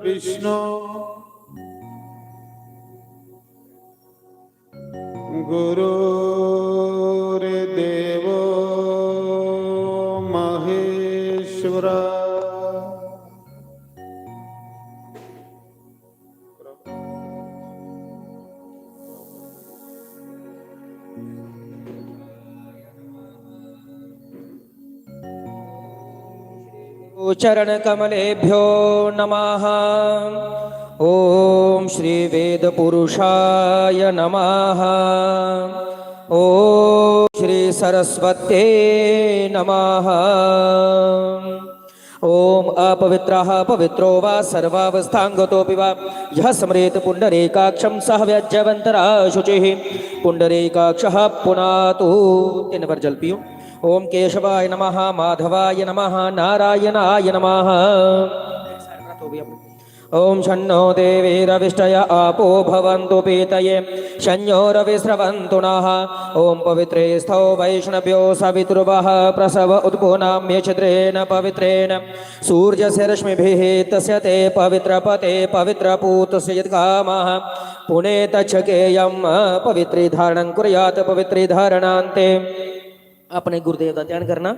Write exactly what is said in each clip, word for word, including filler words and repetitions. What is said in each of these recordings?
विष्णु गुरुर्देवो महेश्वरा। चरणकमलेभ्यो नमः। ॐ श्री वेदपुरुषाय नमः। ॐ श्री सरस्वत्यै नमः। ॐ अपवित्रः पवित्रो वा सर्वावस्थांगतोऽपि वा यः स्मरेत् पुण्डरीकाक्षं सः व्यज्यवन्तरा शुचिः पुण्डरीकाक्षः पुनातु। तीन बार जल पियो। ॐ केशवाय नमः, माधवाय नमः, नारायणाय नमः। ॐ शन्नो देवीरविष्टय आपो भवन्तु पीतये शन्यो रविस्रवन्तु नः। ॐ पवित्रे स्थौ वैष्णव्यो सवितुर्वः प्रसव उत्पूनाम्य क्षत्रेण पवित्रेण सूर्यस्य रश्मिभिः तस्य ते पवित्रपते पवित्रपूतस्य यत्कामः पुनेतच्छकेयम्। पवित्री धारणं कुर्यात् पवित्री धारणान्ते अपने गुरुदेव का ध्यान करना।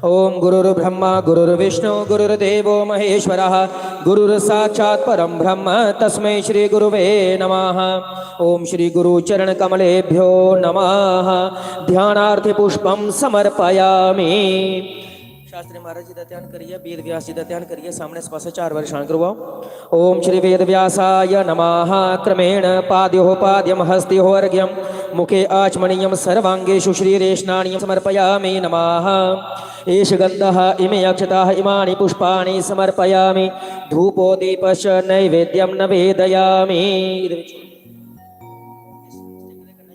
ॐ गुरुर्ब्रह्मा गुरुर्विष्णु गुरुर्देवो महेश्वरः गुरुर् साक्षात् परं ब्रह्म तस्मै श्री गुरुवे नमः। ॐ श्री गुरु चरण कमलेभ्यो नमः। ध्यानार्थ पुष्पं समर्पयामि। शास्त्री महाराज जी का ध्यान करिए, वेद व्यास जी का ध्यान करिए, सामने इस पासे चार बार शान करवाओ। ॐ श्री वेदव्यासाय नमः। क्रमेण पाद्योः पाद्यं हस्त्योः अर्घ्यं मुखे आचमनीयं सर्वाङ्गेषु श्रीरे स्नानीयं समर्पयामि नमः। एष गन्धः इमे अक्षताः इमानि पुष्पाणि समर्पयामि। धूपो दीपश्च नैवेद्यं नवेदयामि।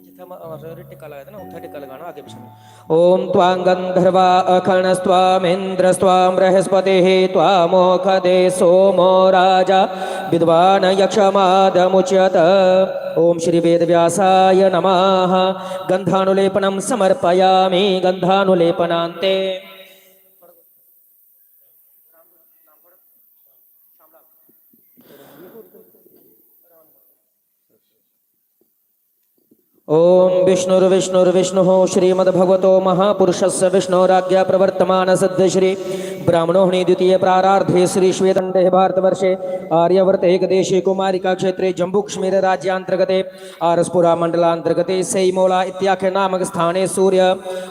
जित्थै म-, अ, टिक्का लाए दा ना, उत्थै टिक्का लगाना, अग्गें पिच्छें। ॐ त्वां गन्धर्वा अखणस्त्वामिन्द्रस्त्वां बृहस्पतिः त्वामोखदे सोमो राजा विद्वान् यक्षमादमुच्यत। ॐ श्री वेदव्यासाय नमः। गन्धानुलेपनं समर्पयामि। गन्धानुलेपनान्ते ॐ विष्णुर्विष्णुर्विष्णुः श्रीमद्भगवतो महापुरुषस्य विष्णोराज्ञा प्रवर्तमान सिद्ध श्री ब्राह्मणोहनी द्वितीय प्रारार्धे श्री श्वेतखंडे भारतवर्षे आर्यवर्ते एकदेशे कुमारिका क्षेत्रे जम्मू कश्मीर राज्यांतर्गते आरसपुरा मंडलांतर्गते सेईमोला इत्याख्य नामक स्थाने सूर्य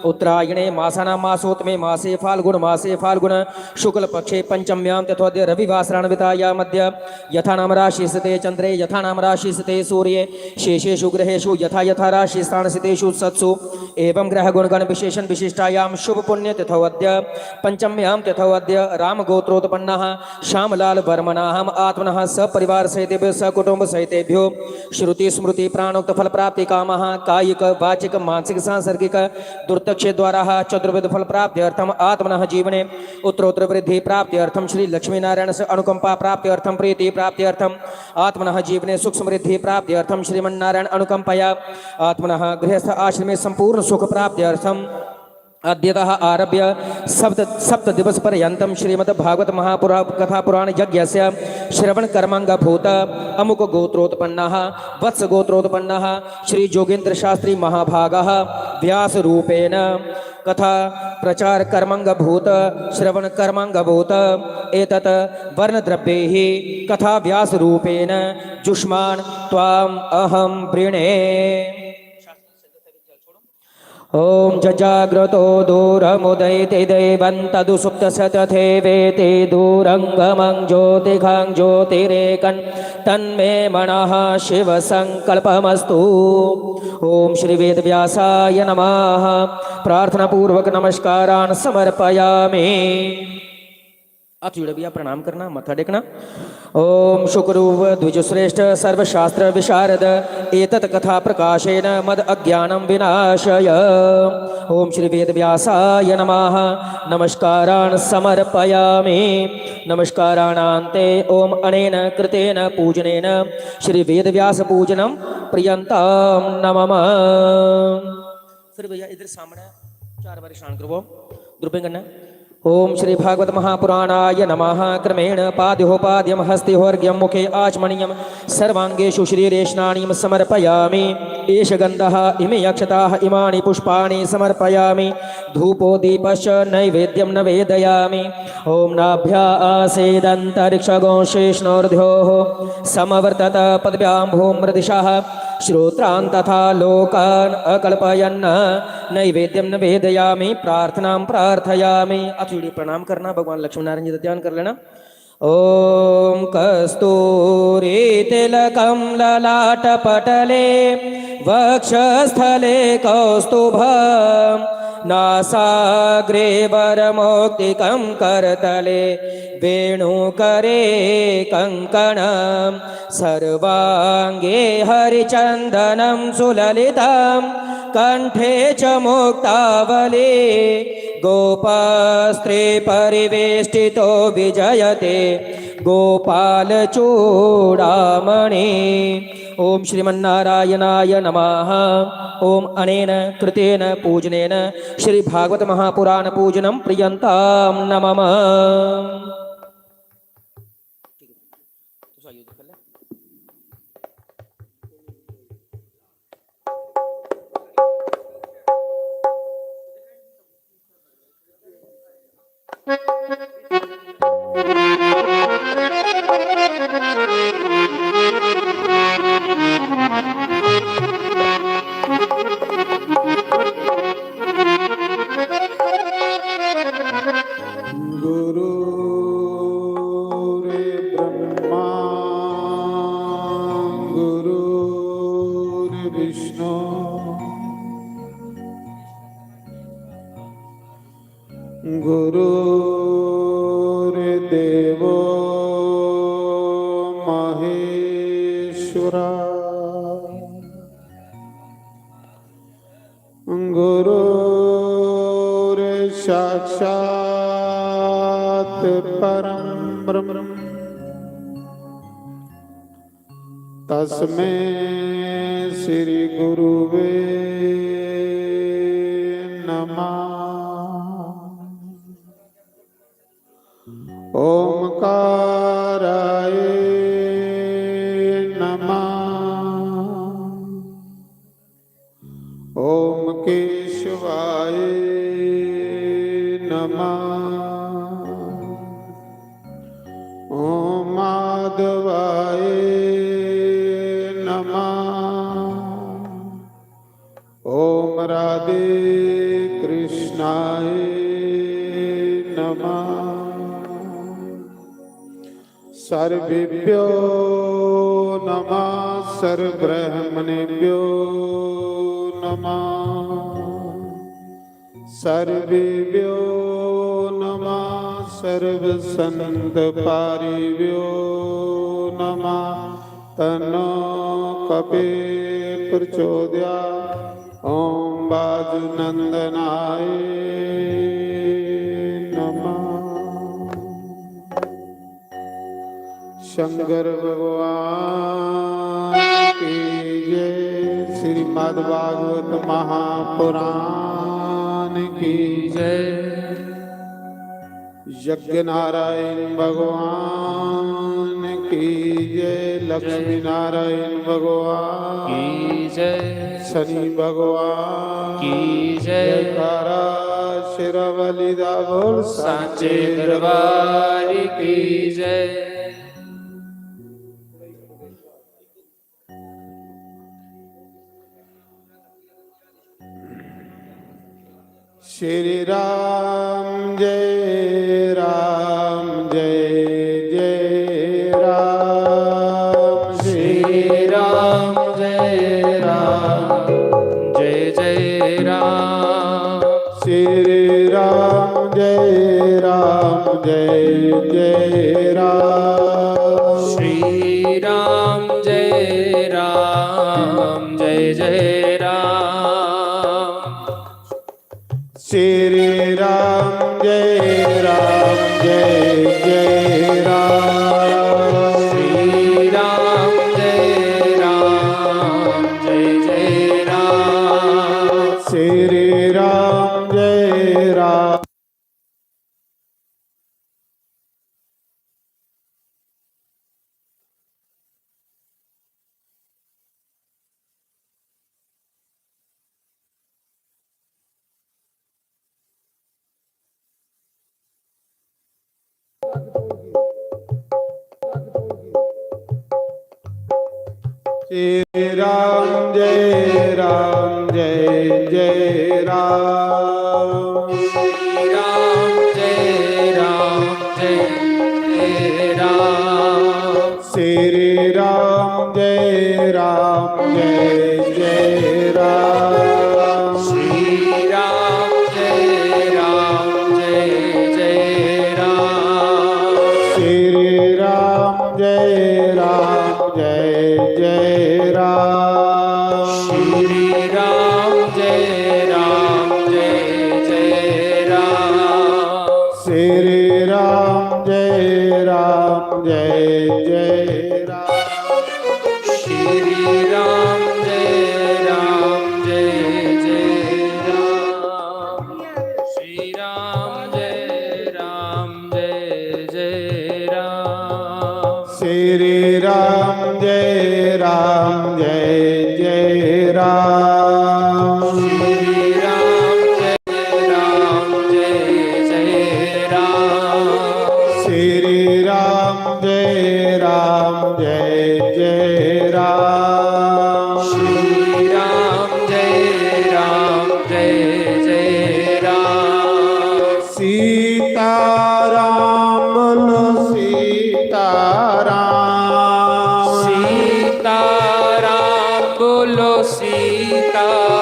उत्तरायणे मासानां मासोत्तमे मासे फाल्गुन मासे फाल्गुन शुक्ल पक्षे पंचम्यां तिथोद्य रविवासरान्वितायां मध्य यथा नाम राशि स्थिते चंद्रे यथा नाम राशि स्थिते सूर्ये शेषेषु ग्रहेषु यथा यथा राशि स्थान स्थितेषु सत्सु एवं ग्रह गुण गण विशेषण विशिष्टायां शुभ पुण्य तिथोद्य पंचम्यां तिथोद्य राम गोत्रोत्पन्नः श्यामलाल वर्मणाहम आत्मनः सपरिवार सहितेभ्यो सकुटुंब सहितेभ्यो श्रुति स्मृति प्राणोक्त फल प्राप्ति कामः कायिक वाचिक मानसिक सांसर्गिक दुर्तक्ष द्वारा चतुर्विध फल प्राप्ति अर्थम आत्मनः जीवने उत्तरोत्तर वृद्धि प्राप्ति अर्थम श्री लक्ष्मी नारायण से अनुकंपा प्राप्ति अर्थम प्रीति प्राप्ति अर्थम आत्मनः जीवने सुख समृद्धि प्राप्ति अर्थम श्रीमन्नारायण अनुकंपया आत्मनः गृहस्थ आश्रमे संपूर्ण सुख प्राप्ति अर्थम अद्यतः आरभ्य सप्त सप्त दिवस पर्यंतम श्रीमद् भागवत महापुरा कथा पुराण यज्ञस्य श्रवण कर्मांग भूत अमुक गोत्रोत्पन्नः वत्स गोत्रोत्पन्नः श्री जोगेंद्र शास्त्री महाभागः व्यास रूपेण कथा प्रचार कर्मांग भूत श्रवण कर्मांग भूत एतत् वर्ण द्रव्यैः कथा व्यास रूपेण जुष्मान् त्वाम् अहं वृणे। ॐ च जाग्रतो दूरमुदैति दैवं तदुसुप्तस्य तथैवेति दूरङ्गमं ज्योतिघां ज्योतिरेकं तन्मे मनः शिवसङ्कल्पमस्तु। ॐ श्री वेदव्यासाय नमः। प्रार्थनापूर्वक नमस्कारान् समर्पयामि। हाथ जोड़े भैया, प्रणाम करना, मत्था टेकना। ओम शुकरूप द्विजश्रेष्ठ सर्वशास्त्र विशारद एतत् कथा प्रकाशेन मद अज्ञानं विनाशय। ओम श्री वेद व्यासाय नमः। नमस्कारान् समर्पयामि। नमस्काराणान्ते ओम अनेन कृतेन पूजनेन श्री वेद व्यास पूजनं प्रियन्तां नमम। फिर भैया इधर सामने चार बारी शान करवाओ ग्रुपें कन्नै। ओम श्री भागवत महापुराणाय नमः। क्रमेण पाद्योपाद्यं हस्तिहोर्ग्यं मुखे आचमनीयं सर्वांगेषु शरीरे स्नानीयं समर्पयामि। एष गंधः, इमे अक्षताः, इमानि पुष्पाणि समर्पयामि। धूपो दीपश्च नैवेद्यं नवेदयामि। ओम नाभ्या आसीदंतरिक्षगो शीर्ष्णोर्ध्योः समवर्तत पदव्यां भूमृदिशः श्रोत्रान् तथा लोकान् अकल्पयन् नैवेद्यं नवेदयामि, प्रार्थनां प्रार्थयामि। अथ सीढ़ी प्रणाम करना, भगवान लक्ष्मी नारायण जी का ध्यान कर लेना। ओम कस्तूरी तिलकं ललाटपटले वक्षस्थले कौस्तुभ नासाग्रे वरमौक्तिकं करतले वेणुकरे कङ्कणम्। सर्वाङ्गे हरिचन्दनं सुललितं कण्ठे च मुक्तावली। गोपास्त्रीपरिवेष्टितो विजयते गोपालचूडामणि। ओम श्रीमन्नारायणाय नमः। ओम अनेन कृतेन पूजनेन श्री भागवत महापुराण पूजनं प्रियन्तां नमः। गुरुर्ब्रह्मा गुरुर्विष्णु गुरुर्देवो महेश्वरा। गुरुर्साक्षात् परं ब्रह्म तस्मै श्री गुरुवे नमः। ओमकाराय नमः। ओम केशवाय नमः। ओम माधवाय नमः। ओम राधे कृष्णाय नमः। सर्वेभ्यो नमः, सर्वब्राह्मणेभ्यो नमः, सर्वेभ्यो नमः, सर्वसंतपारिभ्यो नमः। तन्नो कपे प्रचोदयात्। ओम वायुनंदनाय नमः। शंकर भगवान की जय। श्रीमद् भागवत महापुराण की जय। यज्ञ नारायण भगवान की जय। लक्ष्मी नारायण भगवान की जय। शनि भगवान की जय। जयकारा शेरावाली दा बोल सांचे दरबार की जय। श्री राम जय राम जय जय राम। श्री राम जय राम जय जय राम। श्री राम जय राम जय जय राम। श्री राम जय राम जय जय राम। श्री राम जय जय राम जय राम जय जय राम। श्री राम जय राम जय जय राम। श्री राम जय राम जय जय राम। श्री राम जय राम जय जय राम। श्री राम जय राम जय जय राम। श्री राम जय राम जय जय राम। श्री राम जय राम जय जय राम। श्री राम जय राम जय जय राम। श्री राम जय राम जय जय राम। श्री राम जय राम जय जय राम। श्री राम जय राम जय जय राम। श्री राम जय राम जय जय राम। श्री राम जय राम जय जय राम। सीताराम बोलो सीताराम। सीताराम बोलो सीताराम।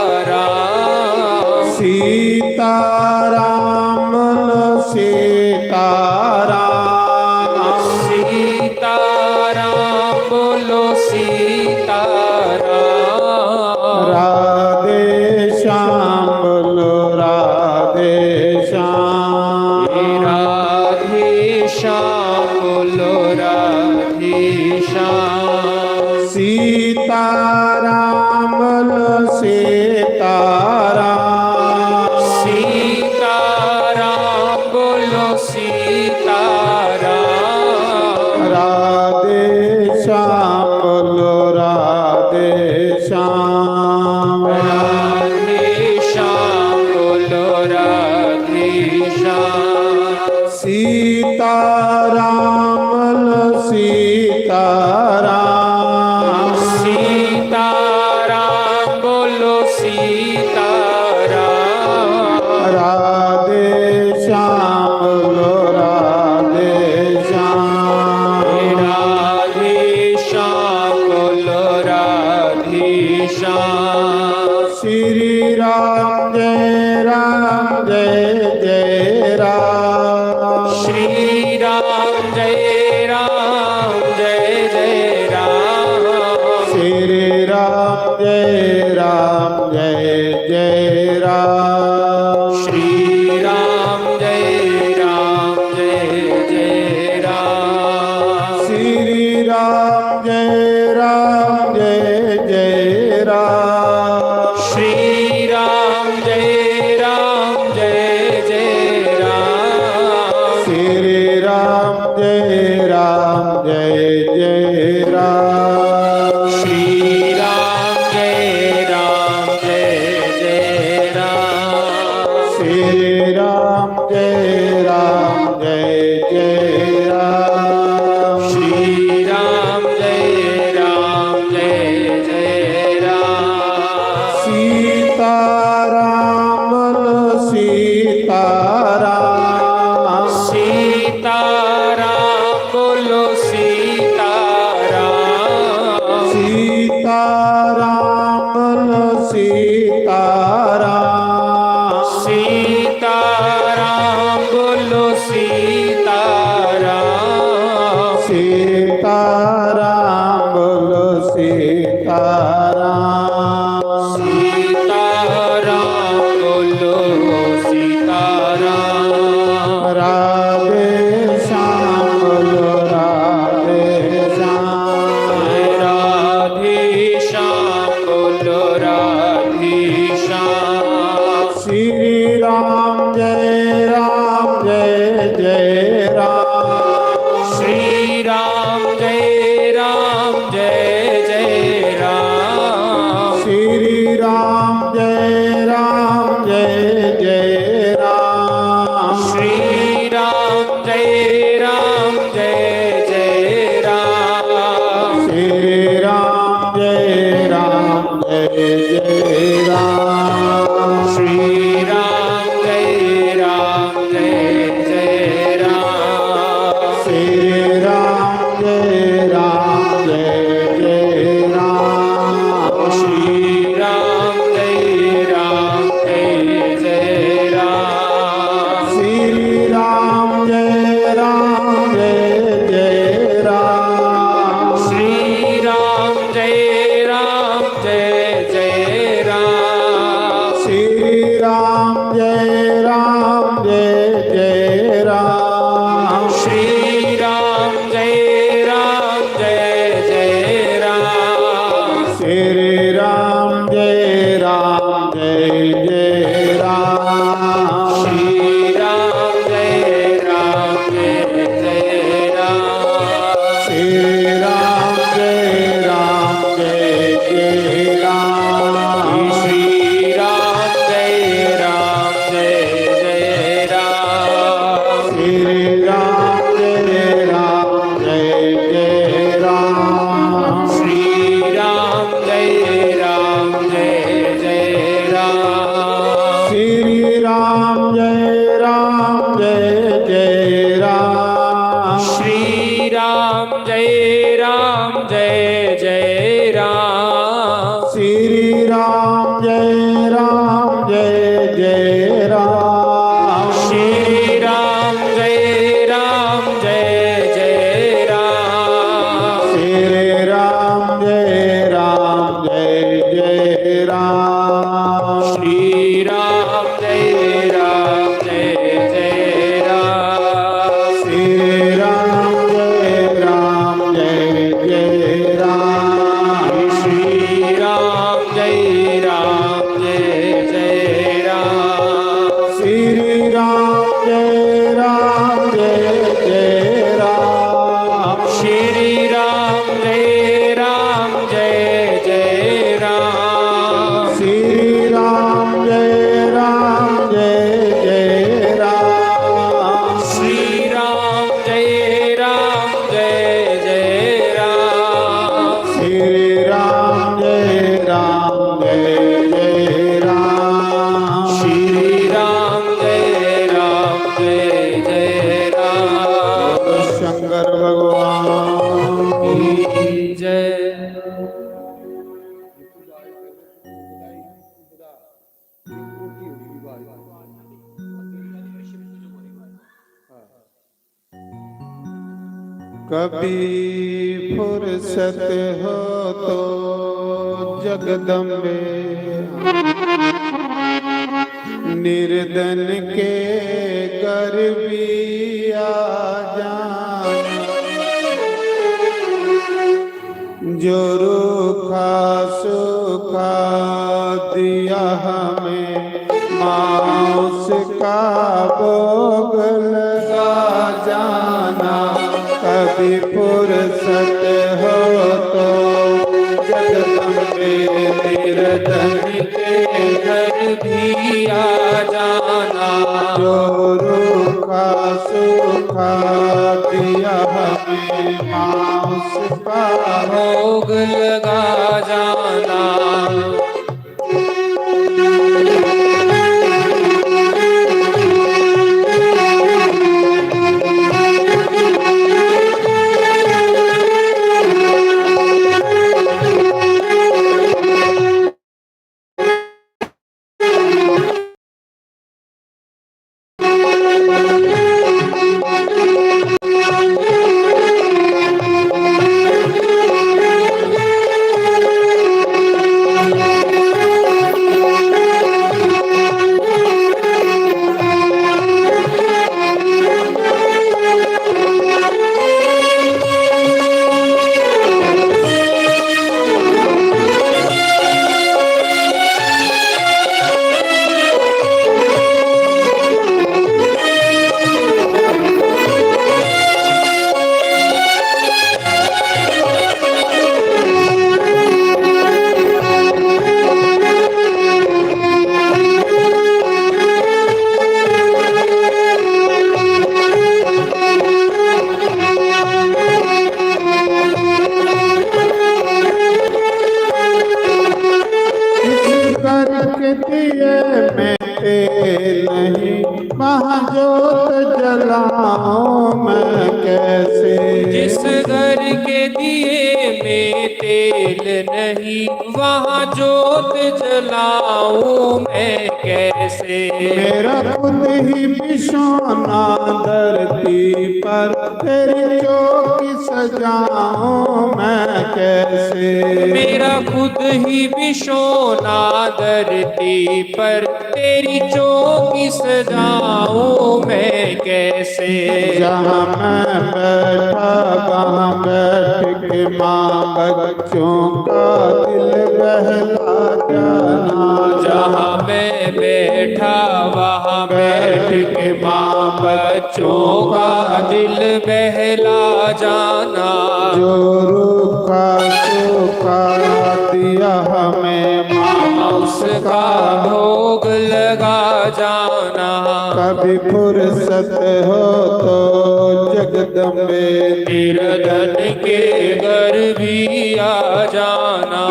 सीताराम बोलो सीताराम। सीताराम बोलो सीताराम। राधे श्याम बोलो राधे श्याम। राधे श्याम बोलो राधे श्याम। सीताराम बोलो सीताराम। सीताराम बोलो सीताराम। राधे श्याम बोलो राधे श्याम। राधे श्याम बोलो राधे श्याम। सीताराम बोलो सीताराम। सीताराम बोलो सीताराम। राधे श्याम बोलो राधे श्याम। राधे श्याम बोलो राधे श्याम। श्री राम जय राम जय जय राम। श्री राम जय राम जय जय राम। श्री राम जय राम जय जय राम। श्री राम जय राम जय जय राम। श्री राम जय राम जय जय राम। श्री राम जय राम जय जय राम। श्री राम जय राम जय जय राम। श्री राम जय राम जय जय राम। श्री राम जय राम जय जय राम। श्री राम जय राम जय जय राम। सीताराम बोलो सीताराम। सीताराम बोलो सीताराम। सीताराम बोलो सीताराम। सीताराम बोलो सीताराम। सीताराम बोलो सीताराम। सीताराम बोलो सीताराम। राधे श्याम बोलो राधे श्याम। राधे श्याम बोलो राधे श्याम। श्री राम जय राम जय जय राम। श्री राम जय राम जय जय राम। राम जय जय राम। श्री राम जय राम जय जय राम। श्री राम जय राम जय जय राम। श्री राम जय राम जय जय राम। श्री राम जय राम जय जय राम। श्री राम जय राम जय जय राम। श्री राम जय राम जय जय राम। श्री राम जय राम जय जय राम। श्री राम जय राम जय जय राम। श्री राम जय राम जय जय राम। श्री राम जय राम जय जय राम। श्री राम जय राम जय जय राम। श्री राम जय राम जय जय राम। शंकर भगवान की जय। कभी फुर्सत हो तो जगदम्बे, निर्धन के घर भी आ जाना। जो रूखा सूखा दिया हमें, माँ उसका भोग लगा जाना। कभी फुर्सत हो तो जगदम्बे, निर्धन के घर भी आ जाना। जो रूखा सूखा दिया हमें, माँ उसका भोग लगा जाना। जिस घर के दिए में तेल नहीं, वहाँ जोत जलाऊं मैं कैसे? जिस घर के दिए में तेल नहीं, वहाँ जोत जलाऊं मैं कैसे? मेरा खुद ही बिछौना धरती पर, तेरी चौकी सजाऊं मैं कैसे? मेरा खुद ही बिछौना धरती पर, तेरी चौकी सजाऊं मैं कैसे? जहाँ मैं बैठा, वहाँ बैठ के माँ बच्चों का दिल बहला जाना। जहाँ मैं बैठा, वहाँ बैठ के माँ बच्चों का दिल बहला जाना। जो रूखा सूखा दिया हमें माँ, उसका भोग लगा जाना। कभी फुर्सत हो तो जगदम्बे, निर्धन के घर भी आ जाना।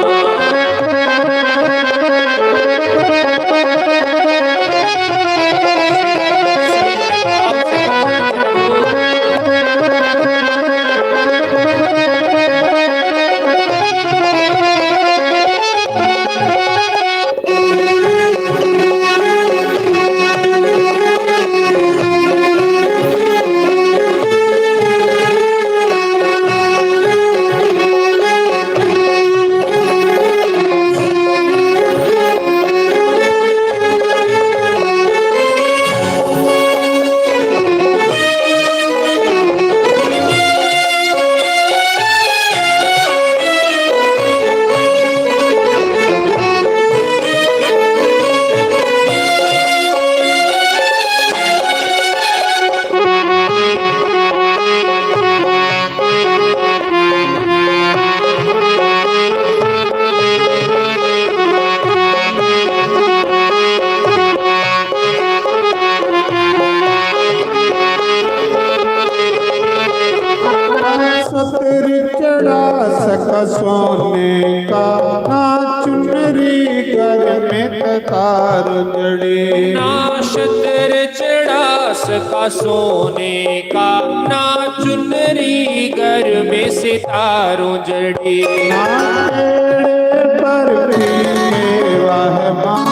चढ़ा सका सोने का, ना चुनरी घर में तार उजड़ी। ना छत्र चढ़ा सका सोने का, ना चुनरी घर में सितारों जड़ी। ना पेड़े बर्फी मेवा है माँ,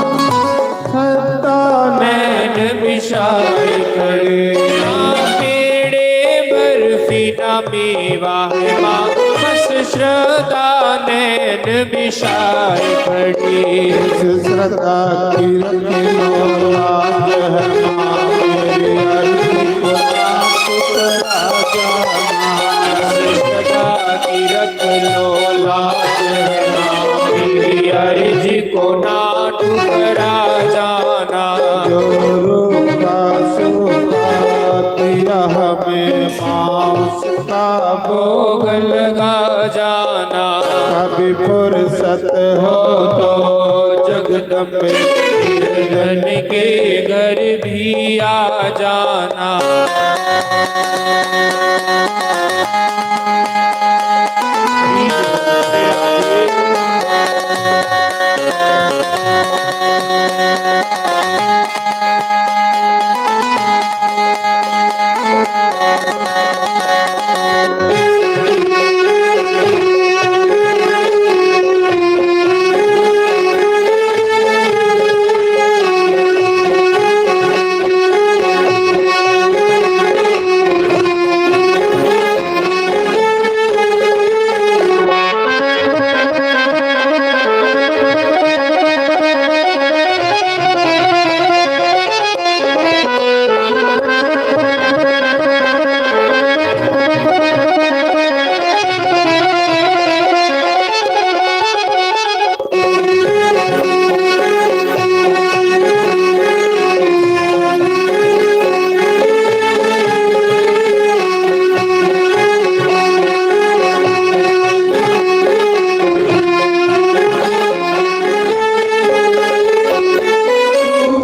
श्रद्धा नैन बिछाए खड़ी। ना पेड़े बर्फी ना मेवा है माँ, बस श्रद्धा नैन बिछाए खड़ी। इस श्रद्धा की रख लो लाज है माँ, मेरी अर्जी को ना ठुकरा जाना। इस श्रद्धा की रख लो लाज है माँ, मेरी अर्जी को ना ठुकरा जाना। जो रूखा सूखा दिया हमें माँ, उसका भोग लगा जाना। कभी फुर्सत हो तो जगदम्बे, धन के घर भी आ जाना।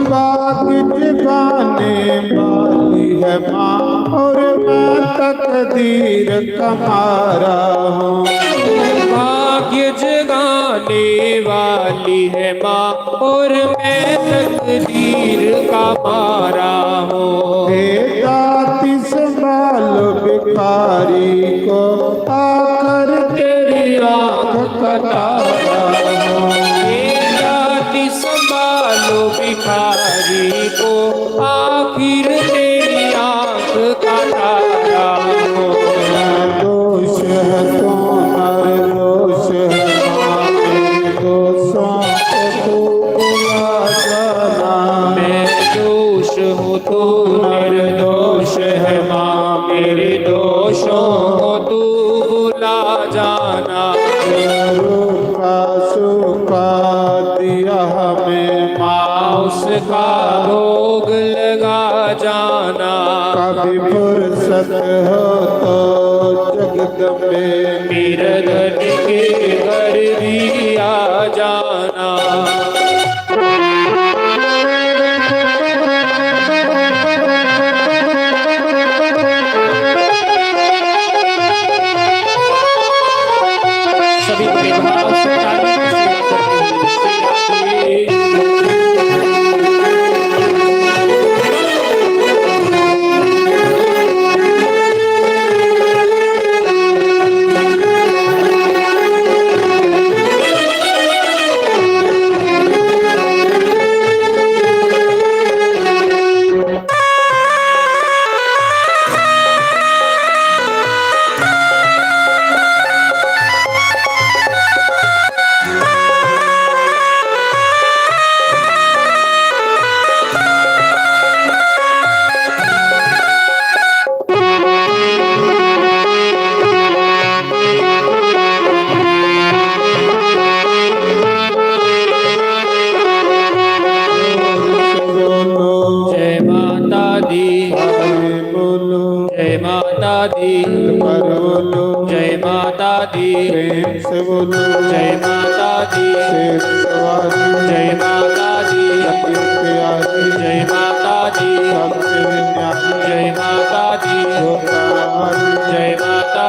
बाग जगाने वाली है माँ और मैं तकदीर का मारा हूँ। भाग्य जगाने वाली है माँ और मैं तकदीर का मारा हूँ। हे दाती संभालो भिखारी को, आकर तेरी आँख का तारा हूँ। हे दाती संभालो भिखारी को, आखिर तेरी आँख का तारा हूँ। दोष है तो नर दोष है माँ, मेरे दोषों को तू भुला जाना। मैं दोष हूँ तो नर दोष है माँ, मेरे दोषों को तू भुला जाना। रूखा सूखा दिया हमें माँ, उसका भोग लगा जाना। कभी फुर्सत हो तो जगदम्बे, मेरे धन के घर भी आ जाना। सभी प्रेम भाव से ताली की सेवा करते हुए। जय माता दी। जय माता दी। जय माता दी। प्रेम से बोलो। जय माता दी। शेर सवारी। जय माता दी। जय माता दी। सबसे न्यारी। जय माता दी। जय माता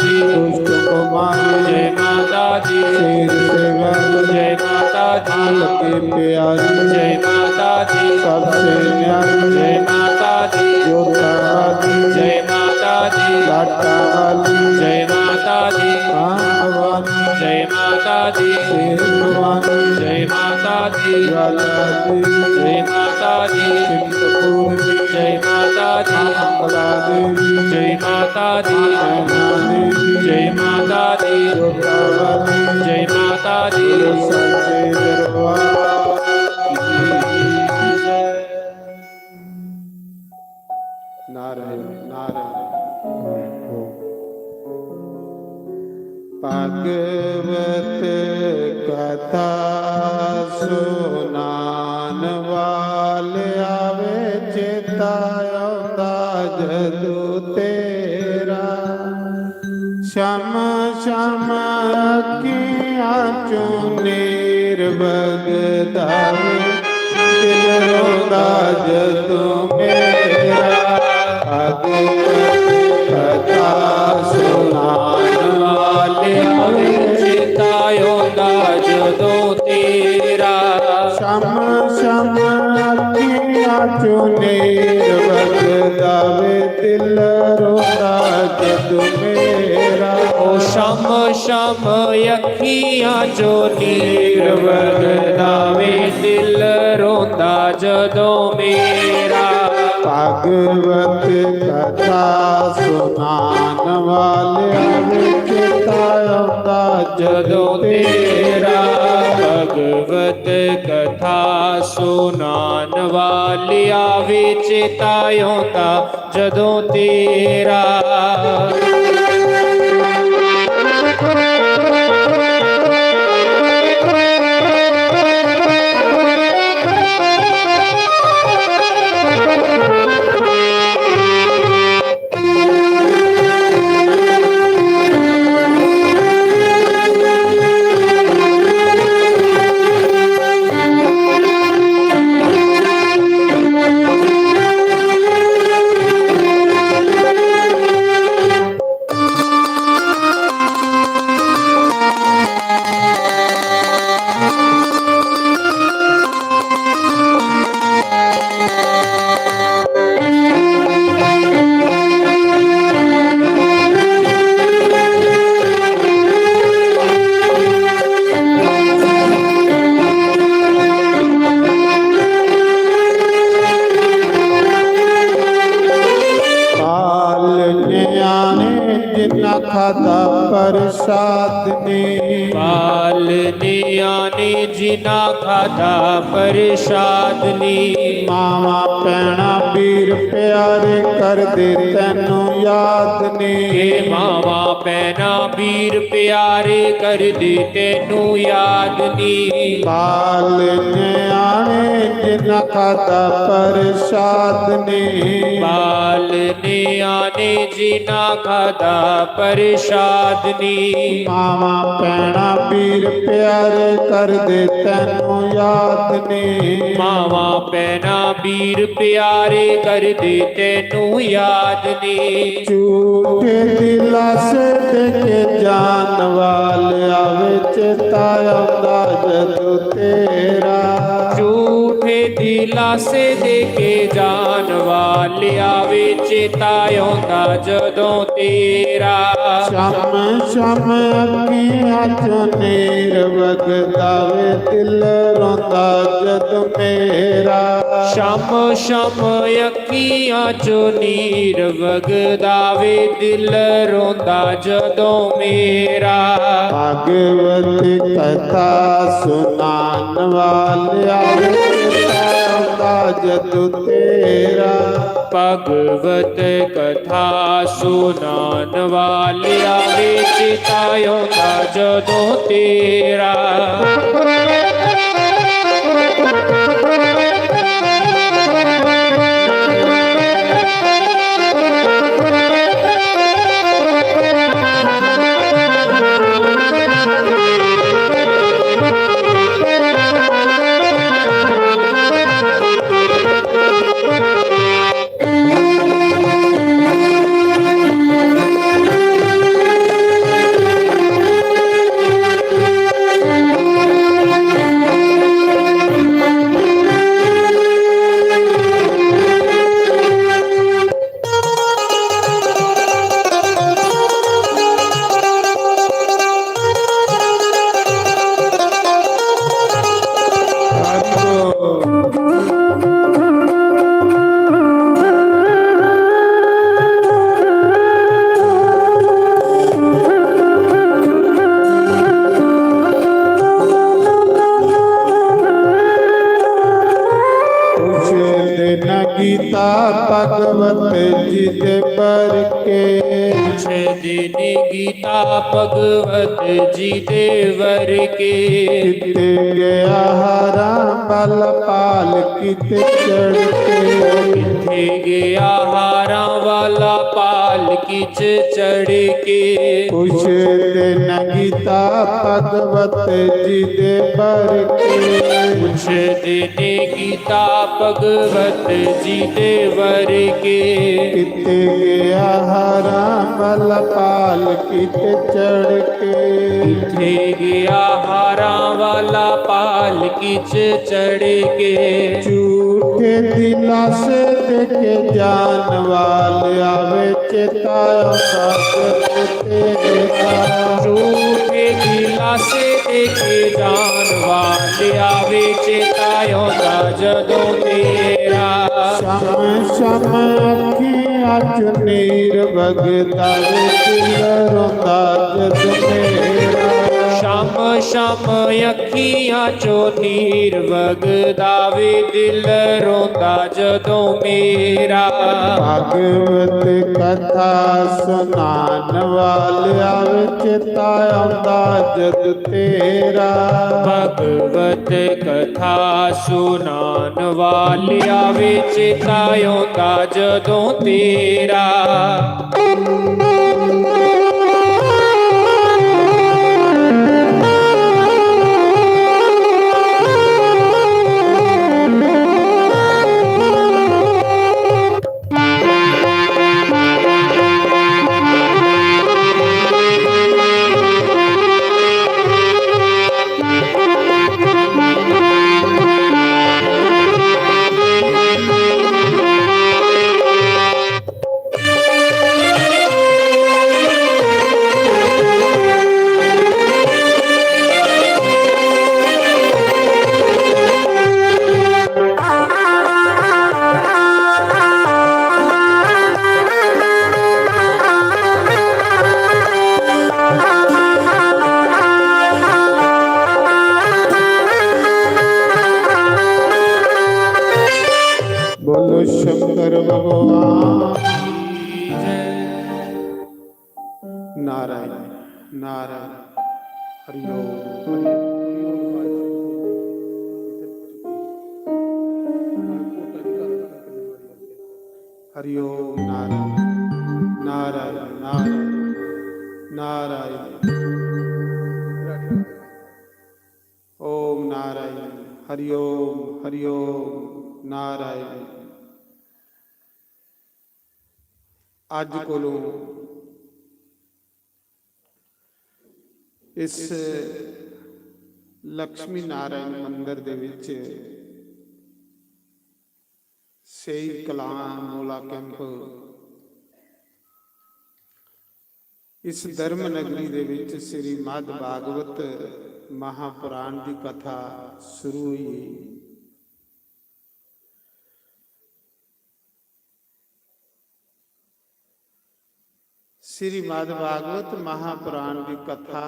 दी। दुष्ट कुमारी जय माता दी। शेर सेवक जय माता दी। मालके प्यारी जय माता दी। सबसे न्यारी जय माता दी। जोता वाली जय माता दी। लाटा वाली जय माता दी। भांग वाली जय माता दी। शेर भवानी जय माता दी। ज्वाला देवी जय माता दी। चिंतपूर्णी जय माता दी। मंगला देवी जय माता दी। नैना देवी जय माता दी। जोता वाली जय माता दी। गुरु सांचे दरबार की जय। नारायण, नारायण। भगवत कथा सुनान वाले आवे, चेता आउंदा जदू तेरा। शम शम अखियां चों नीर बगदा वे, दिल रोंदा जदों मेरा। भगवत कथा सुनान वाले आवे, चेता आउंदा जदों तेरा। शम शम अखियां चों नीर बगदा वे, दिल रोंदा जदों मेरा। ओ शम शम अखियां चों नीर बगदा वे, दिल रोंदा जदों मेरा। भगवत कथा सुनान वाले आवे, चेता आउंदा जदों तेरा। भगवत कथा सुनान वाले आवे, चेता आउंदा जदों तेरा। बाल न्याणे जिन्ना खादा प्रसाद नी। बाल न्याणे जिन्ना खादा प्रसाद नी। मावां भैणां वीर प्यारे करदे तैनू याद नी। ए मावां भैणां वीर प्यारे करदे तैनू याद नी। बाल न्याणे जिन्ना खादा प्रसाद नी। बाल न्याणे जिन्ना खादा प्रसाद नी। मावां भैणां वीर प्यारे करदे तैनू याद नी। मावां भैणां वीर प्यारे करदे तैनू याद नी। झूठे दिलासे देके जान वाले आवे, चेता आउंदा जदों तेरा। झूठे दिलासे देके जान वाले आवे, चेता आउंदा जदों तेरा। शम शम अक्खियां चों नीर वगदा वे, दिल रोंदा जद मेरा। शम शम अक्खियां चों नीर वगदा वे, दिल रोंदा जदों मेरा। भागवत कथा सुनान वाले आवे, चेता आंदा जदों तेरा। भागवत कथा सुनान वाले आवे, चेता आंदा जदों तेरा। उस दिन गीता भगवत जी दे पर के। उस दिन गीता भगवत जी दे वर के। किते गया हारा बल पालकी ते चढ़ के। किते गया हारा वाला पालकी च चढ़ के। उस दिन गीता भगवत जी दे पर के। उस दिन गीता भगवत जी दे वर के। किते गया हारा बल पालकी ते चढ़ के। किते गया हारा वाला पालकी च चढ़ के। झूठे दिलासे दे के जान वाले आवे, चेता आंदा जदों तेरा। झूठे दिलासे दे के जान वाले आवे, चेता आंदा जदों तेरा। शम शम अखियां चों नीर वगदा वे, दिल रोंदा जद मेरा। शम शम अखियां चों नीर वगदा वे, दिल रोंदा जदों मेरा। भागवत कथा सुनान वाले आवे, चेता आंदा जद तेरा। भागवत कथा सुनान वाले आवे, चेता आंदा जदों तेरा। बोलो शंकर भगवान की जय। नारायण, नारायण। हरि ओम, हरि ओम। हरि ओम। नारायण, नारायण, नारायण, नारायण। ओम नारायण। हरि ओम, हरि ओम। नारायण। अज्ज कोलों इस लक्ष्मी नारायण मंदिर दे विच सेई कलां मोला कैंप इस धर्म नगरी दे विच श्री मद् भागवत महापुराण दी कथा शुरू होई। श्री मद् भागवत महापुराण दी कथा,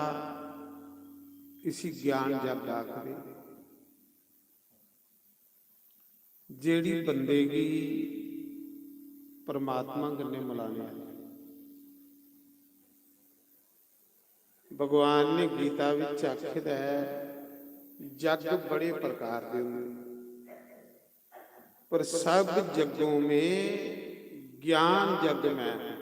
इसी ज्ञान जग आखदे। जेह्ड़ी बंदे गी परमात्मा कन्नै मलाने आह्ली। भगवान ने गीता विच आखे दा ऐ, जग बड़े प्रकार दे होंदे, पर सब जगों में ज्ञान जग मैं हूं।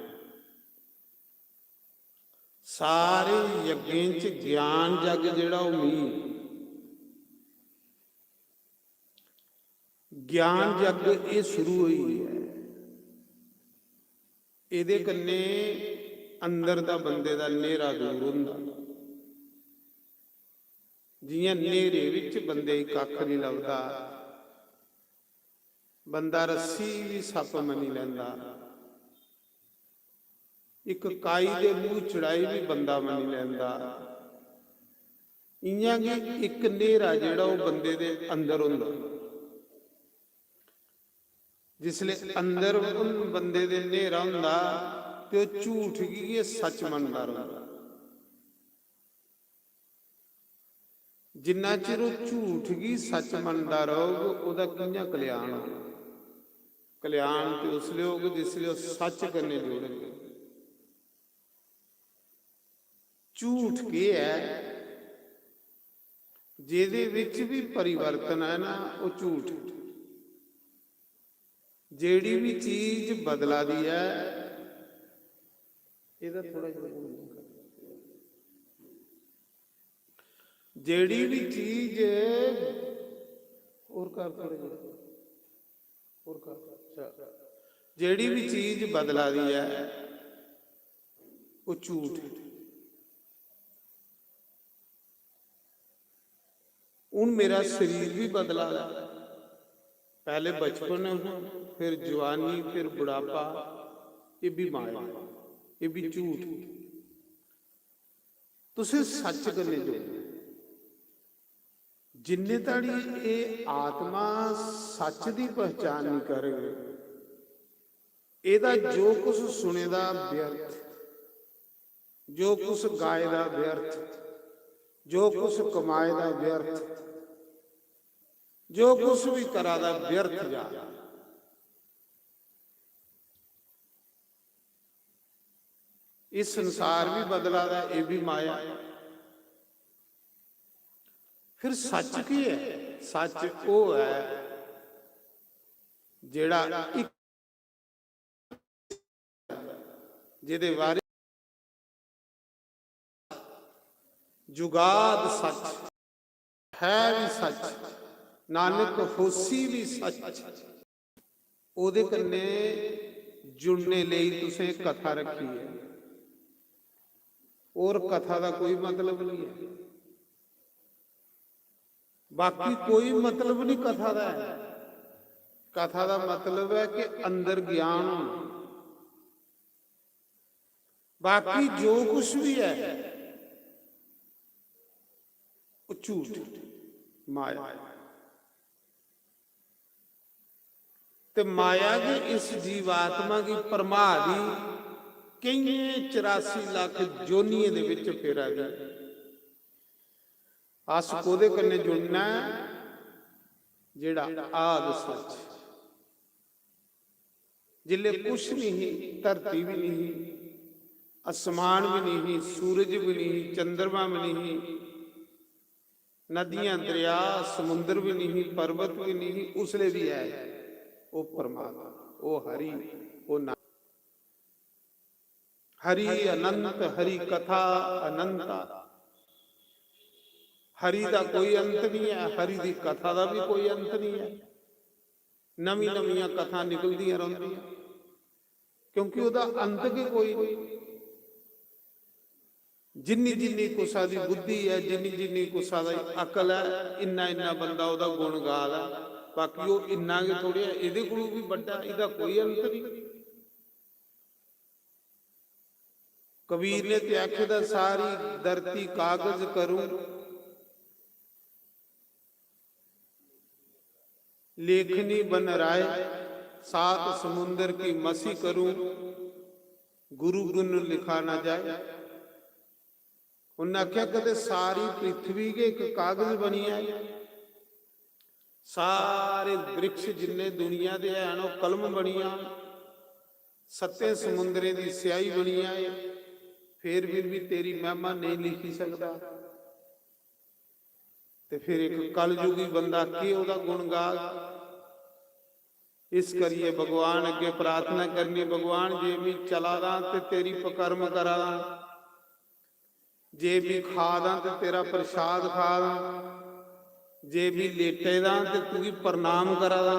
सारे यज्ञें च ज्ञान जग जेह्ड़ा, ओह् मी। ज्ञान जग एह् शुरू होई ऐ। एह्दे कन्नै अंदर दा बंदे दा न्हेरा दूर होंदा। जि'यां न्हेरे विच बंदे गी कक्ख निं लभदा, बंदा रस्सी बी सप्प मन्नी लैंदा, इक काई दे मूंह चढ़ाई बी बंदा मन्नी लैंदा। इ'यां गै इक न्हेरा जेह्ड़ा, ओह् बंदे दे अंदर होंदा। जिसले अंदर उन बंदे दे न्हेरा होंदा, ते ओह् झूठ गी गै सच मनदा रौंह्दा। जिन्ना चिर ओह् झूठ गी सच मनदा रौह्ग, ओह्दा कि'यां कल्याण होग? कल्याण ते उसले होग, जिसले ओह् सच कन्नै जुड़ग। झूठ केह् ऐ? जेह्दे विच बी परिवर्तन ऐ ना, ओह् झूठ। जेह्ड़ी बी चीज बदला दी ऐ, एह्दा थोह्ड़ा जेहा, जेह्ड़ी बी चीज, होर कर थोह्ड़ा जेहा, होर कर, अच्छा। जेह्ड़ी बी चीज बदला दी ऐ, ओह् झूठ ऐ। हून मेरा शरीर भी बदला दा ऐ। पैह्ले बचपन, फिर जवानी, फिर बुढ़ापा, एह् भी माया, एह् भी झूठ। तुसें सच्च कन्नै जोड़ना। जिन्ने धड़ी एह् आत्मा सच्च दी पहचान निं करग, एह्दा जो कुछ सुने दा व्यर्थ, जो कुछ गाए दा व्यर्थ, जो कुछ कमाए दा व्यर्थ, जो कुछ भी करा दा व्यर्थ जा। एह् संसार भी बदला दा, एह् भी माया। फिर सच्च केह् ऐ? सच्च ओह् ऐ जेह्ड़ा इक, जेह्दे बारे जुगाद सच्च, है भी सच्च, नानक होसी भी सच्च। ओह्दे कन्नै जुड़ने लेई तुसें कथा रक्खी ऐ, होर कथा दा कोई मतलब नहीं ऐ। बाकी कोई मतलब नहीं कथा दा ऐ। कथा दा मतलब ऐ कि अंदर ज्ञान होना। बाकी जो कुछ भी ऐ, ओह् झूठ, माया। ते माया गै इस जीवात्मा गी भरमा दी, केइयें चरासी लक्ख जोनियें दे बिच फेरा दी। अस कोह्दे कन्नै जुड़ना ऐ? जेह्ड़ा आद सच्च। जिसलै कुछ नहीं ही, धरती भी नहीं ही, आसमान भी नहीं ही, सूरज भी नहीं ही, चंद्रमा भी नहीं ही, नदियां, दरिया, समुंदर भी नहीं ही, पर्वत भी नहीं ही, उसलै भी है ओह् परमात्मा, ओह् हरि, ओह् नाम। हरि अनंत, हरि कथा अनंता। हरि दा कोई अंत नहीं है, हरि दी कथा दा भी कोई अंत नहीं है। नवी नवियां कथा निकलदियां रौंह्दियां, क्योंकि ओह्दा अंत गै कोई नहीं। जिन्नी जिन्नी कुसा दी बुद्धि ऐ, जिन्नी जिन्नी कुसा दी अकल ऐ, इन्ना इन्ना बंदा ओह्दा गुण गा दा। बाकी ओह् इन्ना गै थोड़े ऐ, एह्दे कोलू बी बड्डा, एह्दा कोई अंत नहीं। कबीर ने ते आखे दा, सारी धरती कागज करूं, लेखनी बन राय, सात समुंदर की मसी करूं, गुरु गुण लिखा ना जाए। उन्हें आख्या, कदे सारी पृथ्वी गै इक कागज बनी जाए, सारे वृक्ष जिन्ने दुनिया दे हैन, ओह् कलम बनी जान, सत्तें समुंदरें दी स्याही बनी जाए, फिर भी, भी तेरी महिमा नेईं लिखी सकदा। ते फिर इक कलयुगी बंदा केह् ओह्दा गुण गाग? इस करियै भगवान अग्गे प्रार्थना करनी, भगवान, जे मी चला दा ते तेरी पकर्म करा दा, जे मी खा दा ते तेरा प्रसाद खा दा, जे मी लेटे दा ते तुगी प्रणाम करा दा,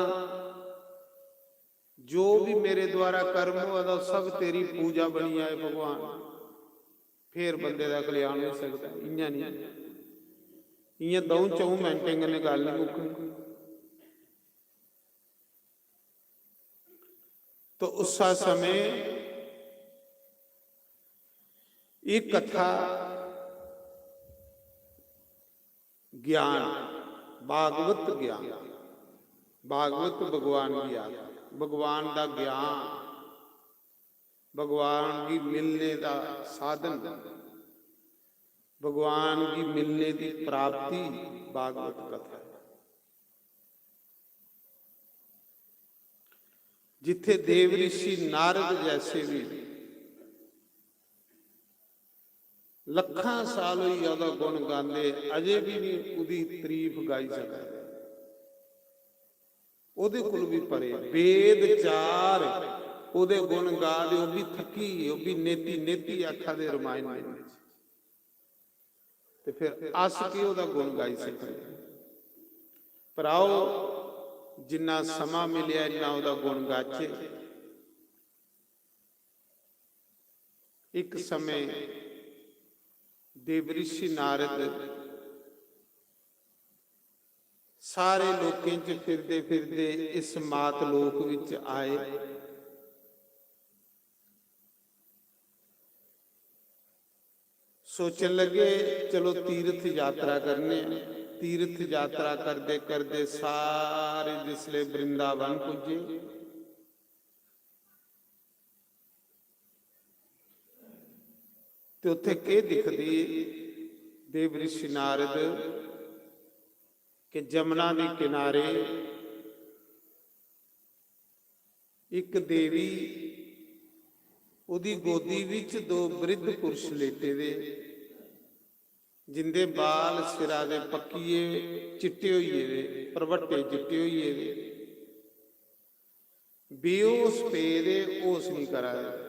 जो भी मेरे द्वारा कर्म होआ दा, सब तेरी पूजा बनी जाए भगवान। फिर बंदे दा कल्याण होई सकदा, इ'यां नहीं। इ'यां द'ऊं च'ऊं मिनटें कन्नै गल्ल नहीं मुक्कनी। तो उस समय ये कथा ज्ञान, भागवत ज्ञान, भागवत भगवान की आत्मा, भगवान का ज्ञान, भगवान की मिलने का साधन, भगवान की मिलने की प्राप्ति भागवत कथा है। जिथे देव ऋषि नारद जैसे भी लखां साल होई गेआ ओह्दा गुण गांदे, अजे भी नहीं ओह्दी तारीफ गाई सकदे। ओह्दे कोल भी परे, वेद चार ओह्दे गुण गा दे, ओह् भी थकी, ओह् भी नेती नेती आखा दे रामायण दे बिच। ते फिर अस केह् ओह्दा गुण गाई सकने? भ्राओ, जिन्ना समां मिलेआ, इन्ना ओह्दा गुण गाचे। इक समय देवऋषि नारद सारे लोकें च फिरदे फिरदे इस मात लोक विच आए। सोचन लगे, चलो तीर्थ यात्रा करने आं। तीर्थ यात्रा करदे करदे सारे जिसले वृंदावन पुज्जे, ते उत्थे केह् दिखदे देवऋषि नारद कि जमुना दे किनारे इक देवी, ओह्दी गोदी विच दो वृद्ध पुरुष लेटे दे, जिंदे बाल सिरा दे पक्किये चिट्टे होई गेदे, भरभट्टे चिट्टे होई गेदे, बेहोश पेदे, होश नहीं करा दे।